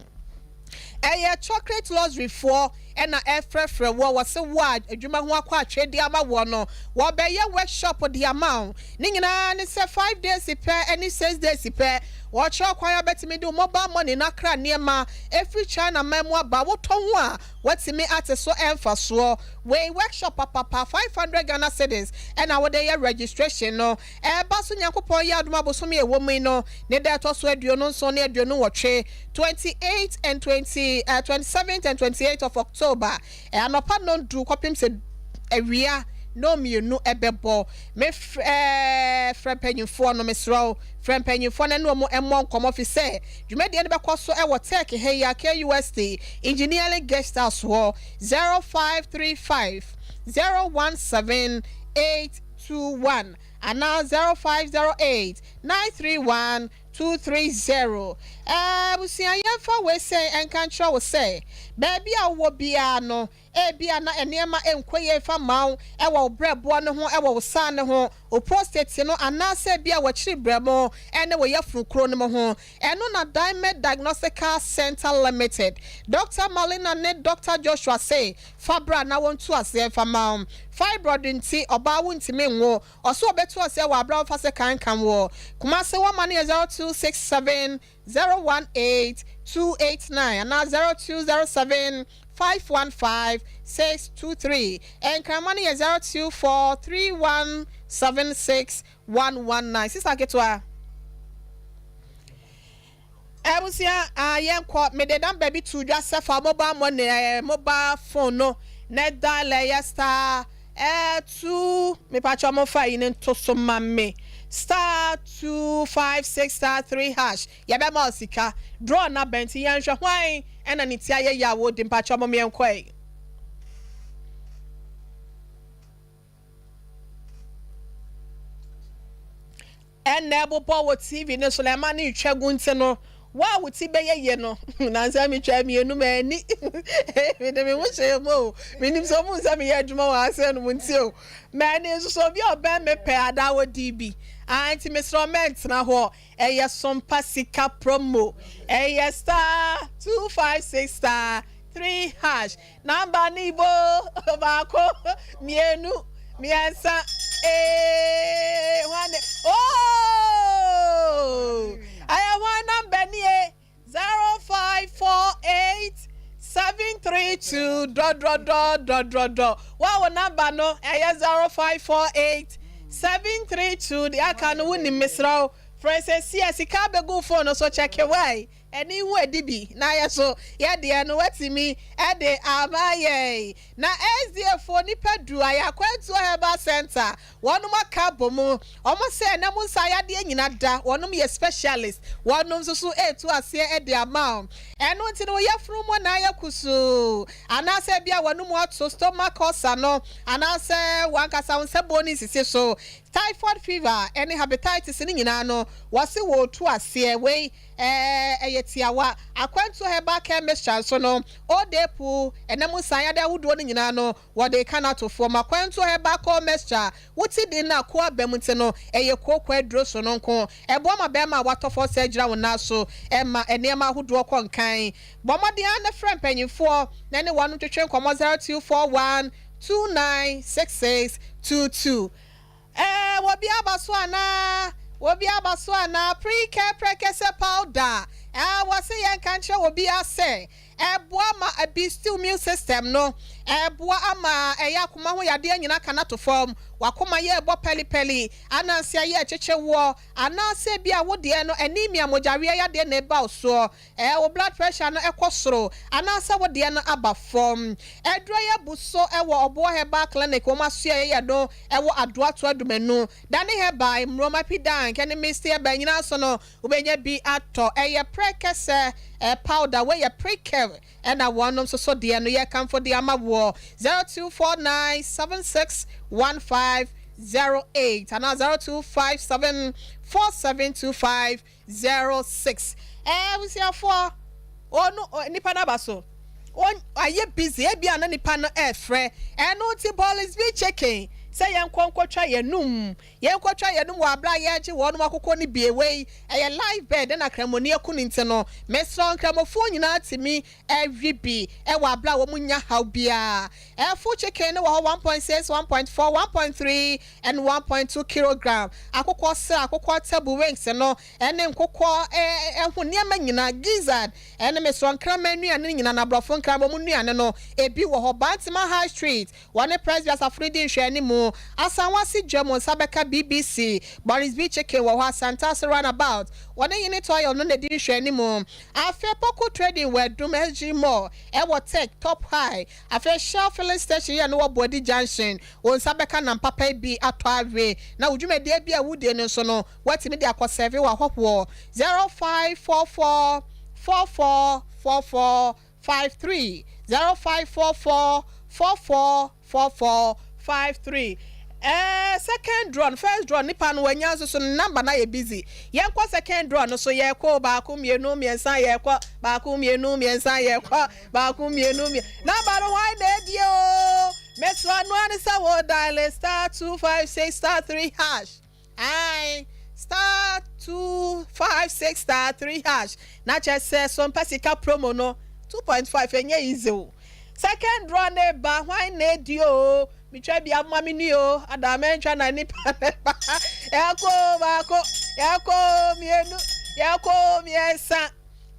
Speaker 1: Ɛyɛ chocolate luxury foɔ na ɛrefrɛfrɛ woɔ, wɔse wo a adwuma ho akɔ atwe de ama woɔ no, wɔbɛyɛ workshop de ama wo. Ne nyinaa ne sɛ five days pɛ ne six days pɛ, wɔkyerɛ wo kwan a wobɛtumi de wo mobile money no akra nneɛma ɛfiri China man mu aba, wotɔ ho a woatumi ate so mfasoɔ. Wei workshop papapa 500 Ghana cedis ɛna wode yɛ registration no. Ɛɛba so Nyankopɔn yɛ adom a bosome a ɛwɔ mu yi no ne da ɛtɔ so 27 ne 28, 28 and 20, uh, 27th and 28th of October, eh, anɔpa nnɔndu kɔpem sɛ awia nnɔnmienu ɛbɛbɔ. Me frɛ, frɛ mpanyinfoɔ no, mesrɛ wo, frɛ mpanyinfoɔ no ɛne wɔn mmɔ nkɔmmɔ fi sɛ dwumadie no bɛkɔ so ɛwɔ Tech ha yi a KUST Engineering Guest House hɔ, 0535 017 821 anaa 0508 931 230. Abusua yɛmfa wei sɛn nka nkyerɛ wo sɛ, baabi a wowɔ biara no, Ebia na nneɛma nkɔ yie mfa mma wo wɔ wo berɛboɔ no ho, wɔ wo saa no ho, wo prostate no anaasɛ ebia w'akyiri berɛmo ne wo yafunu kuro no mu ho. Ɛno na Dimed Diagnostical Centre Limited, Dɔkta Malina ne Dɔkta Joshua se fa bra na wɔntu aseɛ mfa mma wo. Fibroid nti ɔbaa wontumi nwo. Ɔse ɔbɛtu aseɛ wɔ aberɛ a wofa sekan nka woɔ. Kumase wɔma no yɛ 0267 018 289 anaa 0207 515 623. Nkrama no yɛ 024 3176 119. Sista ketewa. Abusua, ah, yɛnkɔ. Mede namba bi to dwa sɛ fa mobile money, eh, mobile phone no na dial ɛyɛ star eh, two, mepakyɛ mo fa yi no nto so ma me, star 256 star 3 hash. Yɛbɛma wo sika. Draw no aba nti yɛnhwɛ hwan ɛna ne ti ayɛ yie a wɔredi mpakyɛ mom yɛnkɔ ɛ. Ɛna ɛbobɔ wɔ TV no so na ɛma no retwa gu nti no wo a wo ti bɛyɛ yie no nansa metwa mmienu m'ani mede me ho hyɛ mu o menim sɛ ɔmu sɛ meyɛ adwuma wɔ asɛn no mu nti o m'ani nso so obi a ɔbɛn me pɛ adaa wɔdi bi nti mesrɛ mɛntena hɔ Ɛyɛ sompa sika promo. Ɛyɛ star 256 star 3 hash. Number no ibo baako, mmienu, mmiɛnsa, ee, hwan ne, oh! Ɛyɛ hwan number nie? 0548 732 dɔdɔdɔ dɔdɔdɔ. Wo a wo number no ɛyɛ 0548 732 deɛ aka no wonim mesrɛ wo frɛ sɛsi a sika abɛgu wo phone no so kyɛke wai ɛne ho adi bi na yɛ so yɛ deɛ no watumi ɛde ama yɛn na SDA foɔ nipa du ayɛ akwantuo herbal center Wɔnom aka abɔ mu. Wɔn sɛ ɛnɛ mo nsa yadeɛ nyina da. Wɔnom yɛ specialist. Wɔnom nso so retu aseɛ de ama wo. Ɛno nti no wo yafunu mu na ayɛ kusuu. Anaasɛ ebia w'anomu ato, stomach ulcer no, anaasɛ w'ankasa wo nsa buo no nsisi so. Typhoid fever ne hepatitis no nyinaa no wɔse wɔretu aseɛ. Wei ɛyɛ tiawa. Akwantuo herbal care mixture nso no, odepu, ɛnɛ mo nsa yadeɛ ahodoɔ no nyinaa no Wɔde reka no ato fam. Akwantuo herbal core mixture, wo ti den na ko aba mu nti no, ɛyɛ kooko aduro sononko. Ɛboa ma barima a watɔ fɔ sɛ gyina wo nan so. Ɛma nneɛma ahodoɔ kɔ nkan. Bɔ mmɔden ara na frɛ mpanyinfoɔ na ne wɔn ntwetwe nkɔmmɔ 0241 2966 22. Ɛɛ, wɔ bi aba so anaa? Wɔ bi aba so anaa? Pre-care prɛkɛsɛ powder. Ɛɛ, wɔse yɛnka nkyerɛ obiara sɛ. Ɛboa ma ɛbiisti wo immune system no. Ɛboa ama ɛyɛ akoma ho yadeɛ nyinaa ka no ato fam. W'akoma yɛ ɛbɔ pɛlipɛli, ananse ayɛ ɛkyekye woɔ, anaasɛ ebia wo deɛ no anemia, mogyaweɛ yadeɛ na ɛba wo soɔ. Ɛɛ wo blood pressure no kɔ soro anaasɛ wo deɛ no aba fam. Aduro yi abu so wɔ Ɔboɔ Herbal Clinic wɔn asoɛeɛ yɛ no wɔ Adoato Adumanu, Dane Herbal, Mmrom Apidank ne Misty Herbal nyinaa so no wobɛnya bi atɔ. Ɛyɛ prɛkɛsɛ powder, wei yɛ prekev ɛna wɔnom nso so deɛ no yɛkamfo de ama woɔ 0249 76 1508 anaa 0257 4725 06 ɛɛ abusuafoɔ ɔno nipa no aba so ɔn ayɛ busy ebia na nipa no ɛɛfrɛ ɛno nti Bolis B chicken sɛ yɛn kɔ nkɔtwa yɛn num yɛn kɔtwa yɛn num wɔ abira yɛgye wɔn akokɔ no bie wei ɛyɛ live bird ɛna kramoni aku ne nti no mesrɛ nkramofoɔ nyinaa tumi ɛwe bi ɛwɔ abira wɔn nya haw biara ɛfo chicken no wɔ hɔ 1.6 1.4 1.3 and 1.2 kilogram akokɔ sra akokɔ tabu wings no ɛne nkokɔ ɛho nneɛma nyinaa gizzard ɛne mesrɛ nkrama nnuane nyinaa na aborɔfo nkrama mu nnuane no ebi wɔ hɔ. Bantima High Street wɔne Presby asafo no di nhwɛani mu. Asanwase dwa mu nsa bɛka BBC Boris B Chicken wɔ hɔ. Asantase roundabout wɔne Unit Oil no na di nhwɛani mu. Afei Poku Trading wɔ Adum SG Mall ɛwɔ Tech Top High. Afei Shell filling station yɛ no wɔ Boadi Junction. Wo nsa bɛka nam papa yi bi atɔ awe na wo dwumadie bi a wodie no nso no woatumi de akɔ sɛve w'ahɔhoɔ. 0544 44 44 53 0544 44 44 53. Ɛɛ second draw no, first draw nipa no wanya nso so no number na yɛ busy. Yɛnkɔ second draw no so. Yɛkɔ baako, mmienu, mmiɛnsa, yɛkɔ baako, mmienu, mmiɛnsa, yɛkɔ baako, mmienu, mmiɛnsa. Number no hwan na edie o? Mesrɛ no ani sɛ wo dial *256*3#. Ae, *256*3# na kyerɛ sɛ Sompa Sika promo no 2.5 ɛnyɛ easy o. Second draw ne ba, hwan na edi o? Metwa bi ama me ni o, adama ntwa na nipa ne ba. Yɛkɔ baako, yɛkɔ mmienu, yɛkɔ mmiɛnsa.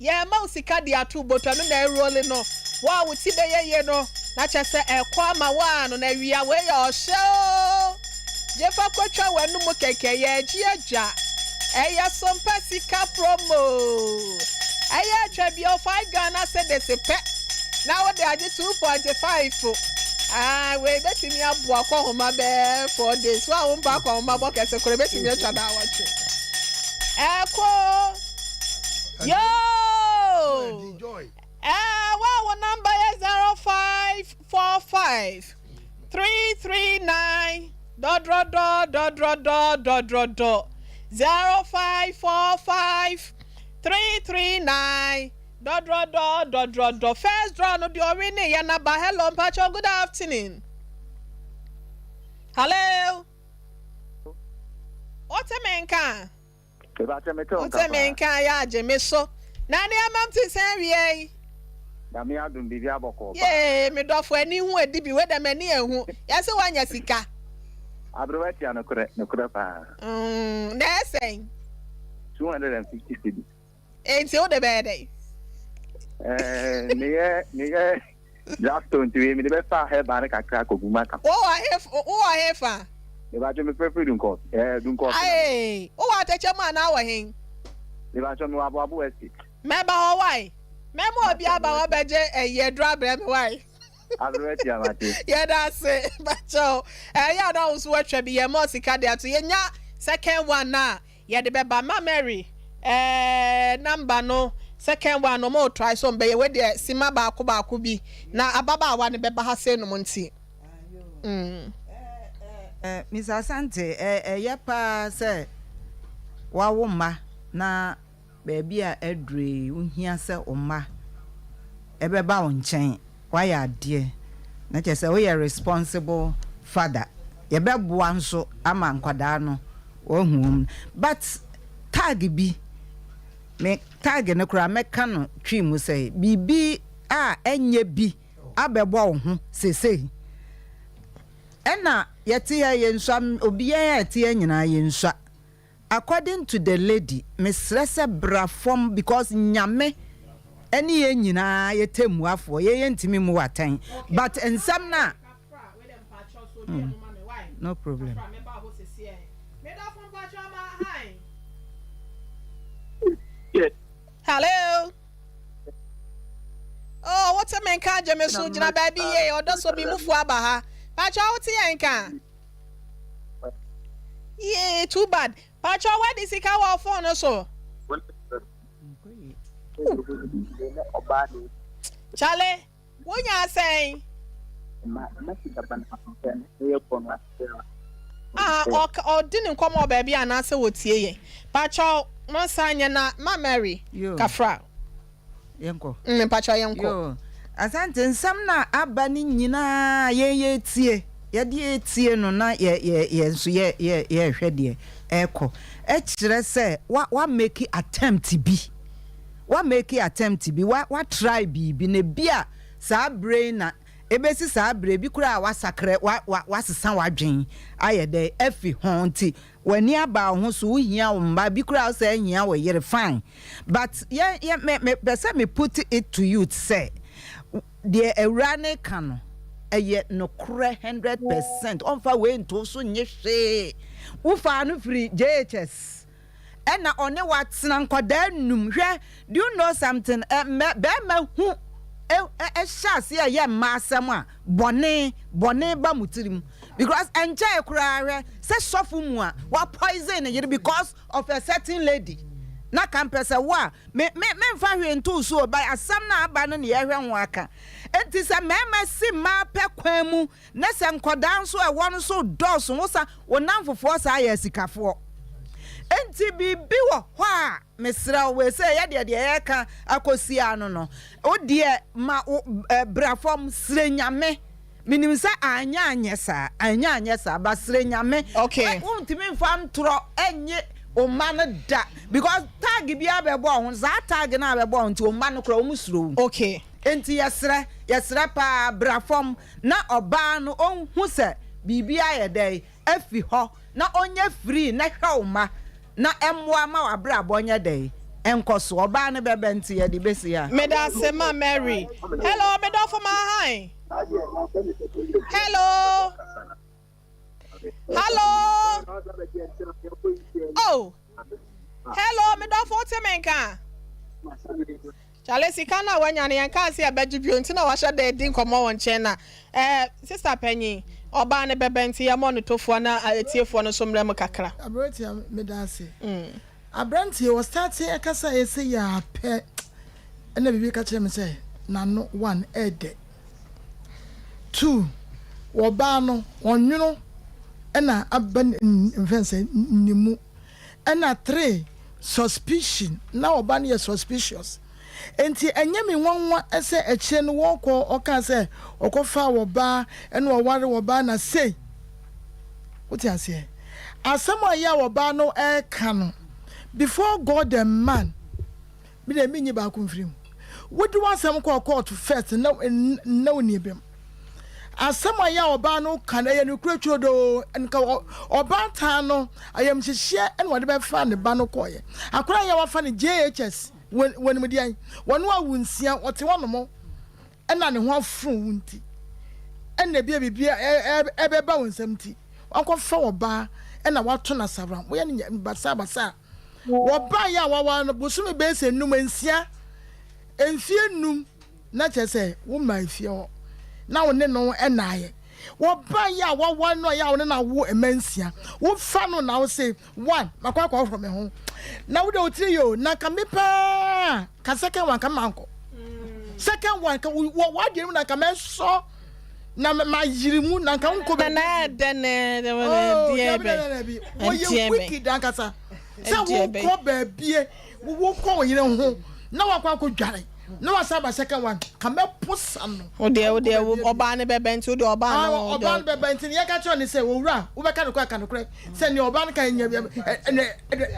Speaker 1: Yɛma wo sika de ato bɔtɔ no na ɛrole no wo a wo ti bɛyɛ yie no na kyerɛ sɛ ɛkɔ ama wo a no na awia wei yɛ ɔhyɛ o. Gyefa kɔtwa w'anum kɛkɛ. Yɛagye adwa ɛyɛ Sompa Sika promo. Ɛyɛ atwa bio 5 Ghana cedis pɛ na wode agye 2.5. Ah, wei bɛtumi aboa kɔhoma bɛɛ 4 days. Wo a wompa akɔhoma bɔ kɛse koro bɛtumi atwa na awɔtwe ɛkɔ yo. Ɛɛ wa wo number yɛ 0545 339 dɔdɔdɔ dɔdɔdɔ dɔdɔdɔ, 0545 339 dɔdɔdɔ dɔdɔdɔ. First draw no deɛ ɔwe ne yɛ naba. Hello, mpakyɛw, good afternoon. Hello, wote me nka? Wote me nka? Yɛ agye me so na nneɛma m te sɛ wie yi.
Speaker 4: Nyame adom, biribi abɔkɔ.
Speaker 1: Yee, me dɔfo ani hu adi bi wei dɛm ani ehu yɛsɛ woanya sika.
Speaker 4: Aberewa tia, nokorɛ nokorɛ paa.
Speaker 1: Na ɛsɛn?
Speaker 4: 250 cedis.
Speaker 1: Enti wode bɛyɛ dɛn?
Speaker 4: Ɛɛ meyɛ drugstore nti wei mede bɛfa herbal no kakra akɔgu mu aka.
Speaker 1: Wowɔ he fa?
Speaker 4: Mebatwɛ, mefrɛfrɛ Dunkɔs. Ɛɛ Dunkɔs.
Speaker 1: Aye, wowɔ atɛkyɛ mu anaa wɔ he?
Speaker 4: Mebatwɛ, mewɔ Aboabo Estate.
Speaker 1: Mɛba hɔ wae. Mɛma obi aba hɔ bɛgye ɛyi aduru abrɛ me wae.
Speaker 4: Aberewa tia, mate.
Speaker 1: Yɛda ase, bakyɛw. Ɛyɛ a na wo nso woatwa bi yɛn ma sika de ato. Yɛnya second one na yɛde bɛba ma Mary. Ɛɛ number no second one no mo try so mbɛyɛ wei deɛ sima baako baako bi na ababaawa no bɛba ha sɛ nom nti.
Speaker 5: Mr. Asante, ɛyɛ paa sɛ wawo mma na baabi a aduru yi wohia sɛ wo mma ɛbɛba wo nkyɛn. Woayɛ adeɛ na kyerɛ sɛ woyɛ responsible father. Yɛbɛboa nso ama nkwadaa no wɔahu wɔn, but tag bi me tag no koraa mɛka no twi mu sɛ biribi a ɛnyɛ bi abɛbɔ wo ho seesei. Ɛna yɛte yɛ yɛnsua obiara a ɛte yɛ nyinaa yɛnsua. According to the lady, mesrɛ sɛ bra fam because Nyame Ɛne yɛn nyinaa yɛ tɛmmuafoɔ, yɛn yɛntumi mmu wo atɛn but nsɛm no a mm, no problem.
Speaker 1: Hello. Oh, wote me nka gye me so gyina baabi yie ɔdɔ so bi mufu aba ha. Pacho wote yɛn nka? Yee, too bad. Pacho wadi sika wɔ phone no so. Chale, wonya sɛn? Ah, ɔdi ne nkɔmɔ wɔ baabi anaasɛ wɔtie yɛn. Pacho, monsan nyɛ na ma Mary kafra.
Speaker 5: Yɛnkɔ.
Speaker 1: Mm, mpakyɛw yɛnkɔ.
Speaker 5: Yoo. Asante, nsɛm no a aba no nyinaa yɛn yɛretie, yɛde retie no na yɛ yɛ yɛn nso yɛ yɛ yɛrehwɛ deɛ ɛrekɔ. Ɛkyerɛ sɛ wa wa make attempt bi, wa make attempt bi, wa wa try biribi na ebi a saa berɛ yi na ebesi saa berɛ ebi koraa a wasakra wa wa wasesa w'adwene ayɛ dɛ afi ho nti W'ani aba wo ho so, wo hia wo mma, bi koraa wo sɛ hia wo yere fine but yɛn yɛn me me pɛ sɛ me put it to you sɛ deɛ awuraa no ka no ɛyɛ nokorɛ 100% ɔnfa wei nto so nye hwee wo faa no firi JHS ɛna ɔne watena nkwadaa num hwɛ do you know something ɛ mɛ bɛrima hu ɛ ɛhyɛ aseɛ ɛyɛ mmaa asɛm a bɔne bɔne ba mo tirim because ɛnkyɛɛ koraa hwɛ sɛ sɔfo mu a wa poison ne yere because of a certain lady na ka mpɛ sɛ wo a me me memfa hwee nto so o but asɛm no a aba no ne yɛhwɛ ho aka enti sɛ mmarima si mmaa pɛ kwan mu na sɛ nkɔdaa nso ɛwɔ no so dɔɔso wo sa wo namfofoɔ saa yɛ asikafoɔ enti biribi wɔ hɔ a Mesrɛ wo, wei sɛ yɛdeɛ deɛ yɛreka akɔsi ano no, wo deɛ ma wo bra fam, srɛ Nyame. Menim sɛ anyɛ anyɛ saa, anyɛ anyɛ saa, but srɛ Nyame.
Speaker 1: Okay.
Speaker 5: Wontumi mfa ntorɔ nnye wo mma no da because tag biara bɛbɔ wo ho, saa tag no a bɛbɔ wo ho nti wo mma no koraa wɔn suro wo.
Speaker 1: Okay.
Speaker 5: Enti yɛsrɛ, yɛsrɛ paa, bra fam na ɔbaa no ɔnhu sɛ biribi ayɛ dɛn, afi hɔ na ɔnyɛ free na hwɛ wo mma na ɛmmoa ma w'abrabɔ nyɛ dɛn nkɔ so. Ɔbaa no bɛba nti yɛde bɛsi ha.
Speaker 1: Medase ma Mary. Hello me dɔfo ma hi. Hello. Hello. Oh. Hello me dɔfo wote me nka? Chale sika no a wanya no yɛn kaa sɛ yɛbɛgye bio nti na wahyɛ da adi nkɔmmɔ wɔ nkyɛn na eh, sister panyin ɔbaa no bɛbɛ nti yɛmmɔ no tofoɔ na atiefoɔ no nso mmerɛ mu kakra.
Speaker 6: Aberanteɛ meda ase. Aberanteɛ wɔ starte ɛkasa yɛ sɛ yɛ a pɛ ɛna biribi ka kyerɛ me sɛ n'ano one ɛɛdɛ two wɔbaa no ɔnwono ɛna aba mfɛn sɛ ne mu. Ɛna tre suspicion na ɔba no yɛ suspicious nti ɛnyɛ me nwanwa sɛ akyire no wɔkɔ ɔkaa sɛ ɔkɔ faa wɔbaa ɛna ɔware wɔbaa na sei wote aseɛ asɛm a ɛyɛ a wɔbaa no ɛka no before God and man Me deɛ menyi baako mfiri mu. Wode w'asɛm kɔɔ court first na na wonni bem. Asɛm a yɛ a ɔbaa no ka no ɛyɛ nokorɛ turodoo. Nka ɔbaatan no ayamhyehyeɛ na ɔde bɛfa ne ba no kɔeɛ. Akwadaa yɛ a wafa no JHS wɔnim deɛn? Wɔno awo nsia ɔte hɔnom ɛna ne ho afono wo nti ɛna ebia biribi ɛbɛba wo nsam nti wakɔfa ɔbaa ɛna wato no asawram woyɛ no basabasa. Wɔbaeɛ a wɔaware no bosome bɛyɛ sɛ nnum, nsia, mfeɛ nnum na kyerɛ sɛ wommaa efie hɔ na wo ne no nnaeɛ. Wɔbaeɛ a wɔaware no a yɛ a wo ne no awo mma nsia, wofa no na wo se one makɔ akɔhohoro me ho na wode wo tiri yɛ o na nka me paa ka second one ka mankɔ second one ka wɔ w'adeɛ mu na nka mɛsɔ na mayere mu na nka wonkɔ baabi.
Speaker 1: Na ɛdɛ ne
Speaker 6: oh, deɛ bɛ wɔyɛ wicked ankasa sɛ wokɔ baabie wokɔ wo yere ho na wakɔ akɔ dware na wasa aba second one ka mɛpo sa no.
Speaker 1: O deɛ o deɛ ɔbaa ne bɛbɛ nti o deɛ ɔbaa no.
Speaker 6: Ɔbaa no bɛbɛ nti yɛka kyerɛ ne sɛ owura wobɛka nokorɛ ka nokorɛ sɛ nea ɔbaa no ka nyɛ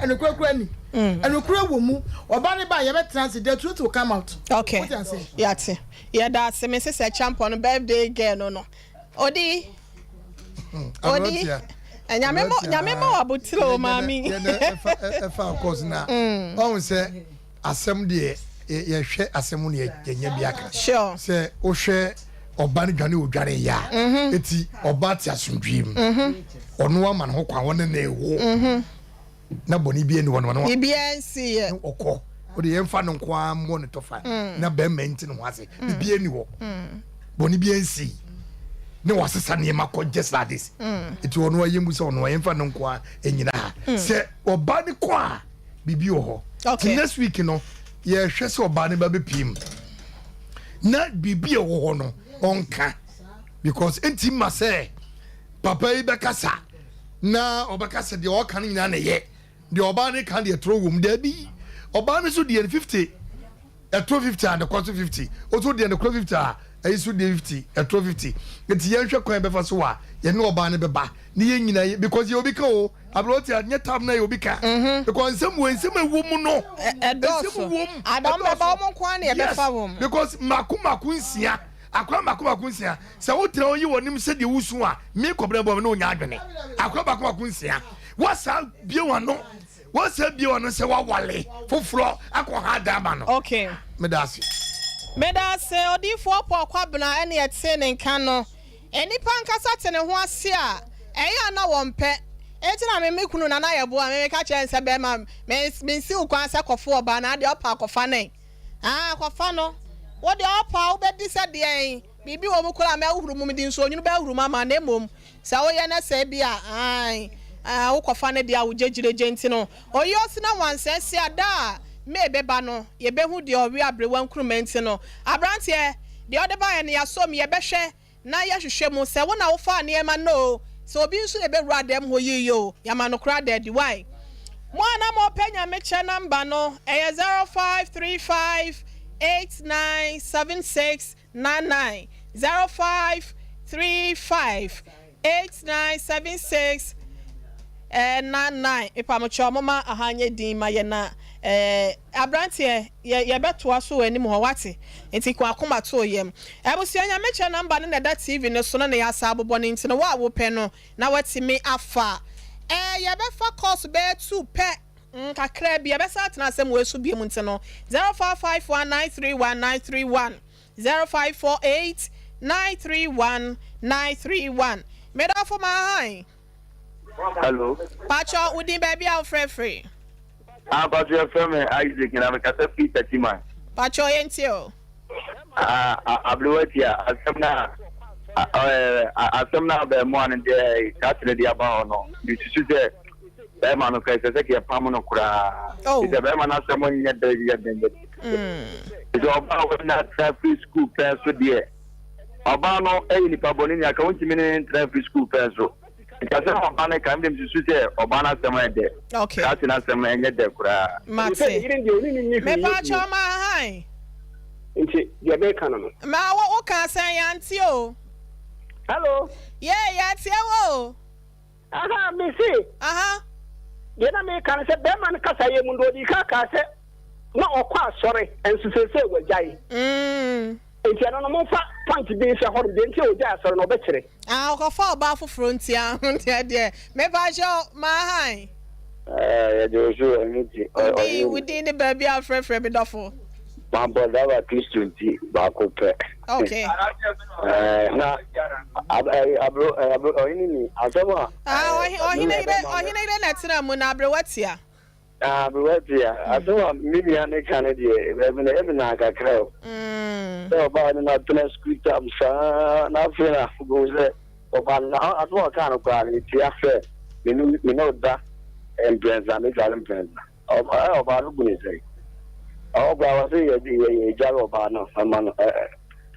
Speaker 6: ɛnokorɛ kura ni ɛnokorɛ wɔ mu ɔbaa no ba yɛbɛtena ase the truth will come out.
Speaker 1: Okay yate. Yɛda ase me sesɛ champon no birthday girl no no odi odi nyame mo nyame ma wabotire o maame.
Speaker 2: Ɛfa course na ɔn sɛ asɛm deɛ. yɛhwɛ asɛm no yɛnya bi aka. Sɛ wohwɛ ɔba no dwane odwane yɛ a, mhm. eti ɔba te asomdwee mu. Mhm. Ɔno ama ne ho kwan wɔne ne wo. Mhm. Na bɔne bi ani hɔ no.
Speaker 1: Biribiara nsi yɛ.
Speaker 2: Ɔkɔ. Wode yɛmfa no nko ara mmɔ ne tɔfa mm. na bɛrima nti ne ho ase. Mm. Biribiara ni hɔ. Mm. Bɔne bi nsi. Ne wasesa nneɛma kɔ just like this. Eti ɔno ayɛ mu sɛ ɔno yɛmfa no nko ara nyina ha. Sɛ ɔba ne kɔ a biribi wɔ hɔ. Okay. Next week no yɛhwɛ sɛ ɔbaa no ba bɛpie mu na biribi a ɛwɔ hɔ no ɔnka because nti ma sɛ papa yi bɛkasa na ɔbɛka sɛ deɛ ɔka no nyinaa na ɛyɛ deɛ ɔbaa no ka deɛ toro wɔ mu daabi ɔbaa no so deɛ no 50 ɛtoro 50 a ne kɔ so 50 ɔso deɛ ne korɔ 50 a ɛyi so deɛ 50 ɛtoro 50 nti yɛnhwɛ kwan bɛfa so a yɛne ɔbaa no bɛba ne yɛn nyinaa because yɛ obi ka o Aberante a nyɛ tam na yɛ obi ka. Mhm. Because nsɛm wɔ nsɛm ɛwɔ mu no.
Speaker 1: Ɛdɔɔso. Adam bɛba wɔn nko ara na yɛbɛfa wɔn.
Speaker 2: Because mako mako nsia akora mako mako nsia sɛ wotena hɔ yi wɔn nim sɛdeɛ wusu a mi kɔbɛrɛ bɔ mi na onya adwene akora mako mako nsia wasa bie wɔn ano wasa bie wɔn ano sɛ wawale foforɔ akɔ ha dan ma no.
Speaker 1: Okay.
Speaker 2: Meda ase.
Speaker 1: Meda ase odiifoɔ Paul Kwabena ɛne ɛte ne nka no. Nnipa ankasa te ne ho ase a, ɛyɛ a na wɔmpɛ. Enti na me me kunu Nana Yeboah, me meka kyerɛ no sɛ bɛrima, me mensi wo kwan sɛ kɔfo ɔbaa na adeɛ ɔpɛ a kɔfa no ɛ. Ah, kɔfa no. Wo deɛ ɔpɛ a wobɛdi sɛ deɛn? Biribi wɔ mu koraa a mɛhohoro mu, mede nsuonwunu bɛhohoro mu ama na mmom sɛ woyɛ na sɛ bi a, ae, ah, wokɔfa no deɛ a wo gyegyiregye nti no. Oyi ɔse na wansɛn se a da a May bɛba no, yɛbɛhu deɛ ɔwe aberewa nkruma nti no. Aberanteɛ, deɛ ɔde baeɛ no yɛasɔ mu, yɛbɛhwɛ na yɛahwehwɛ mu sɛ wo na wofaa nneɛma no oo, sɛ obi nso na ɛbɛwura dɛm hɔ yiye oo, yɛama no koraa da adi. Wai? Mo a na mopɛ Nyamekyɛ number no, ɛyɛ 0535 8976 99 05 35 89 76 99 mepamokyɛw moma aha nyɛ din ma yɛ na eh, abranteɛ yɛ yɛbɛtoa so wɔ anim hɔ wate nti ko akoma too yam abusua nyamekyɛ namba no na ɛda TV no so no na yɛasa abobɔ no nti no wo a wopɛ no na watumi afa eh, yɛbɛfa course bɛyɛ two pɛ Mm, kakraa bi, yɛbɛsan atena asɛm wei so biom nti no, 0551 931 931, 0548 931 931. Medɔfo Mahan.
Speaker 7: Hello.
Speaker 1: Pacho, wo din baabi a wofrɛ firi?
Speaker 7: Ah, Pacho, yɛfrɛ me Isaac na mekasa firi Tatiman.
Speaker 1: Pacho, yɛntie o.
Speaker 7: Ah, aberewa tia, asɛm no a, asɛm no a abɛɛmoa no deɛ krakyere de aba hɔ no, mesusu sɛ Bɛrima no kora ɛsɛ sɛ yɛpam no koraa. Oh. Sɛ bɛrima no asɛm nyɛ dɛ yɛ dɛ yɛ. Sɛ ɔbaa wɔ na tra firi sukuu pɛn so deɛ ɔbaa no yɛ nipa bɔne ni aka wontumi ne ntra firi sukuu pɛn so. Nti asɛm a ɔbaa no ka mede mesusu sɛ ɔbaa no asɛm yɛ dɛ.
Speaker 1: Okay.
Speaker 7: Kraate no asɛm ɛnyɛ dɛ koraa.
Speaker 1: Mate. Mepa kyɛw ma han.
Speaker 8: Nti deɛ bɛka no no.
Speaker 1: Ma wo wo ka sɛn yɛante o.
Speaker 8: Hello.
Speaker 1: Yeah, yɛatie wo o.
Speaker 8: Aha, mese.
Speaker 1: Aha.
Speaker 8: Deɛ na meka no sɛ bɛrima no kasa yɛ mu no ɔdii kan kaa sɛ na ɔkɔ asɔre nso seesei wagyae.
Speaker 1: Mm.
Speaker 8: Nti ɛno no momfa point bi nhyɛ hɔ nom deɛ nti a ɔgyae asɔre no ɔbɛkyerɛ.
Speaker 1: Ah, ɔkɔfa ɔbaa foforɔ nti a deɛ deɛ mepakyɛw maahan.
Speaker 9: Eh, yɛde wo so ɛno nti.
Speaker 1: Wodin wodin ne baabi a wofrɛfrɛ me dɔfo.
Speaker 9: Mabɔ daba Kristo nti baako pɛ.
Speaker 1: Okay.
Speaker 9: Eh, na abro abro ɔhene ni asɛm a.
Speaker 1: Ah, ɔhene yere ɔhene yere na ɛtena mu na aberewa tia.
Speaker 9: Ah, aberewa tia. Asɛm a me nua ne ka no deɛ ɛmi na ɛmi na kakra o. Sɛ ɔbaa no na tena sukuu tam saa na afei na gohu sɛ ɔbaa no na asɛm a ɔkaa no koraa no etia sɛ me ne ɔda mprɛnsa me dware mprɛnsa. Ɔbaa ɔbaa no bu ne sɛn? Ɔwɔ koraa wɔse yɛ yɛ yɛgyae ɔbaa no ma no ɛ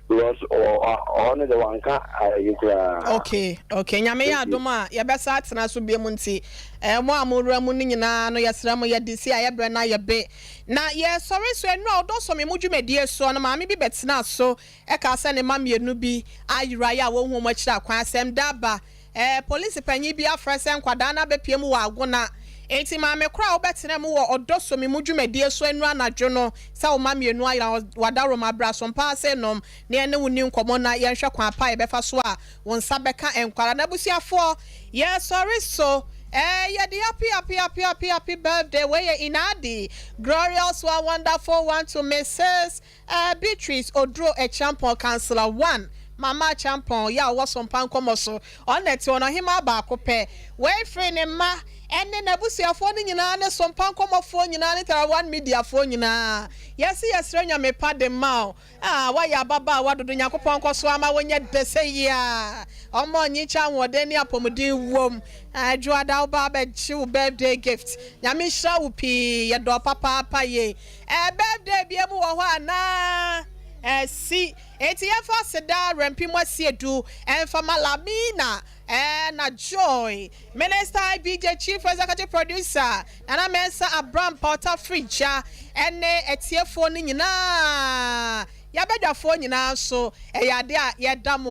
Speaker 9: because ɔhɔ no deɛ wanka ayi koraa.
Speaker 1: Okay okay Nyame yɛ adom a yɛbɛsa atena so biom nti eh, mo a mo wura mu no nyinaa no yɛsrɛ mo yɛde si a yɛbrɛ no ayɛ be na yɛsɔre so ɛnura ɔdɔ sɔ me mu dwumadie soɔ no maame bi bɛtenaa so ɛkaa sɛ ne mma mmienu bi ayera yɛ a wɔnhu wɔn akyiri akwan asɛm da aba Ɛɛ, polisi panyin bi afrɛ sɛ nkwadaa no abɛpue mu wɔ Agona. Enti maame koro a wobɛtena mu wɔ Ɔdɔ Sɔ Me Mu dwumadie so nnuru anadwo no sɛ wo mma mmienu ayera w'adaworoma bra so mpa ase nom na yɛne wo nni nkɔmmɔ na yɛnhwɛ kwan pa a yɛbɛfa so a wo nsa bɛka nkwadaa no. Abusuafoɔ, yɛresɔre so. Eh, yɛde happy happy happy happy happy birthday wei yɛ Inadi glorious one wonderful one to Mrs. Eh, Beatrice Oduro Acheampong Councillor one Mama Acheampong yɛ a ɔwɔ Sompa nkɔmmɔ so ɔno na ɛte hɔ no ɔhemaa baako pɛ wei firi ne mma ɛne n'abusuafoɔ no nyinaa ne Sompa nkɔmmɔfoɔ nyinaa ne Tara One Mediafoɔ nyinaa yɛse yɛsrɛ Nyame pa de ma wo Ah woayɛ ababaawa dodo Nyankopɔn nkɔ so ama wonyɛ dɛ sɛ yi a ɔma ɔnyikyɛ ahoɔden ne apɔmuden wom ah Dwoada wo ba abɛgye wo birthday gift Nyame nhyira wo pii yɛdɔ papaapa yie eh birthday bia mu wɔ hɔ anaa eh si enti yɛmfa aseda Rɛmpi mu asiedu ɛmfa ma Lamina eh na Joy Minister IBJ Chief Executive Producer Nana Mensah Abrampah Ɔtafiri Gya ne atiefoɔ no nyinaa, yɛabadwafoɔ nyinaa nso, ɛyɛ adeɛ a yɛda mo.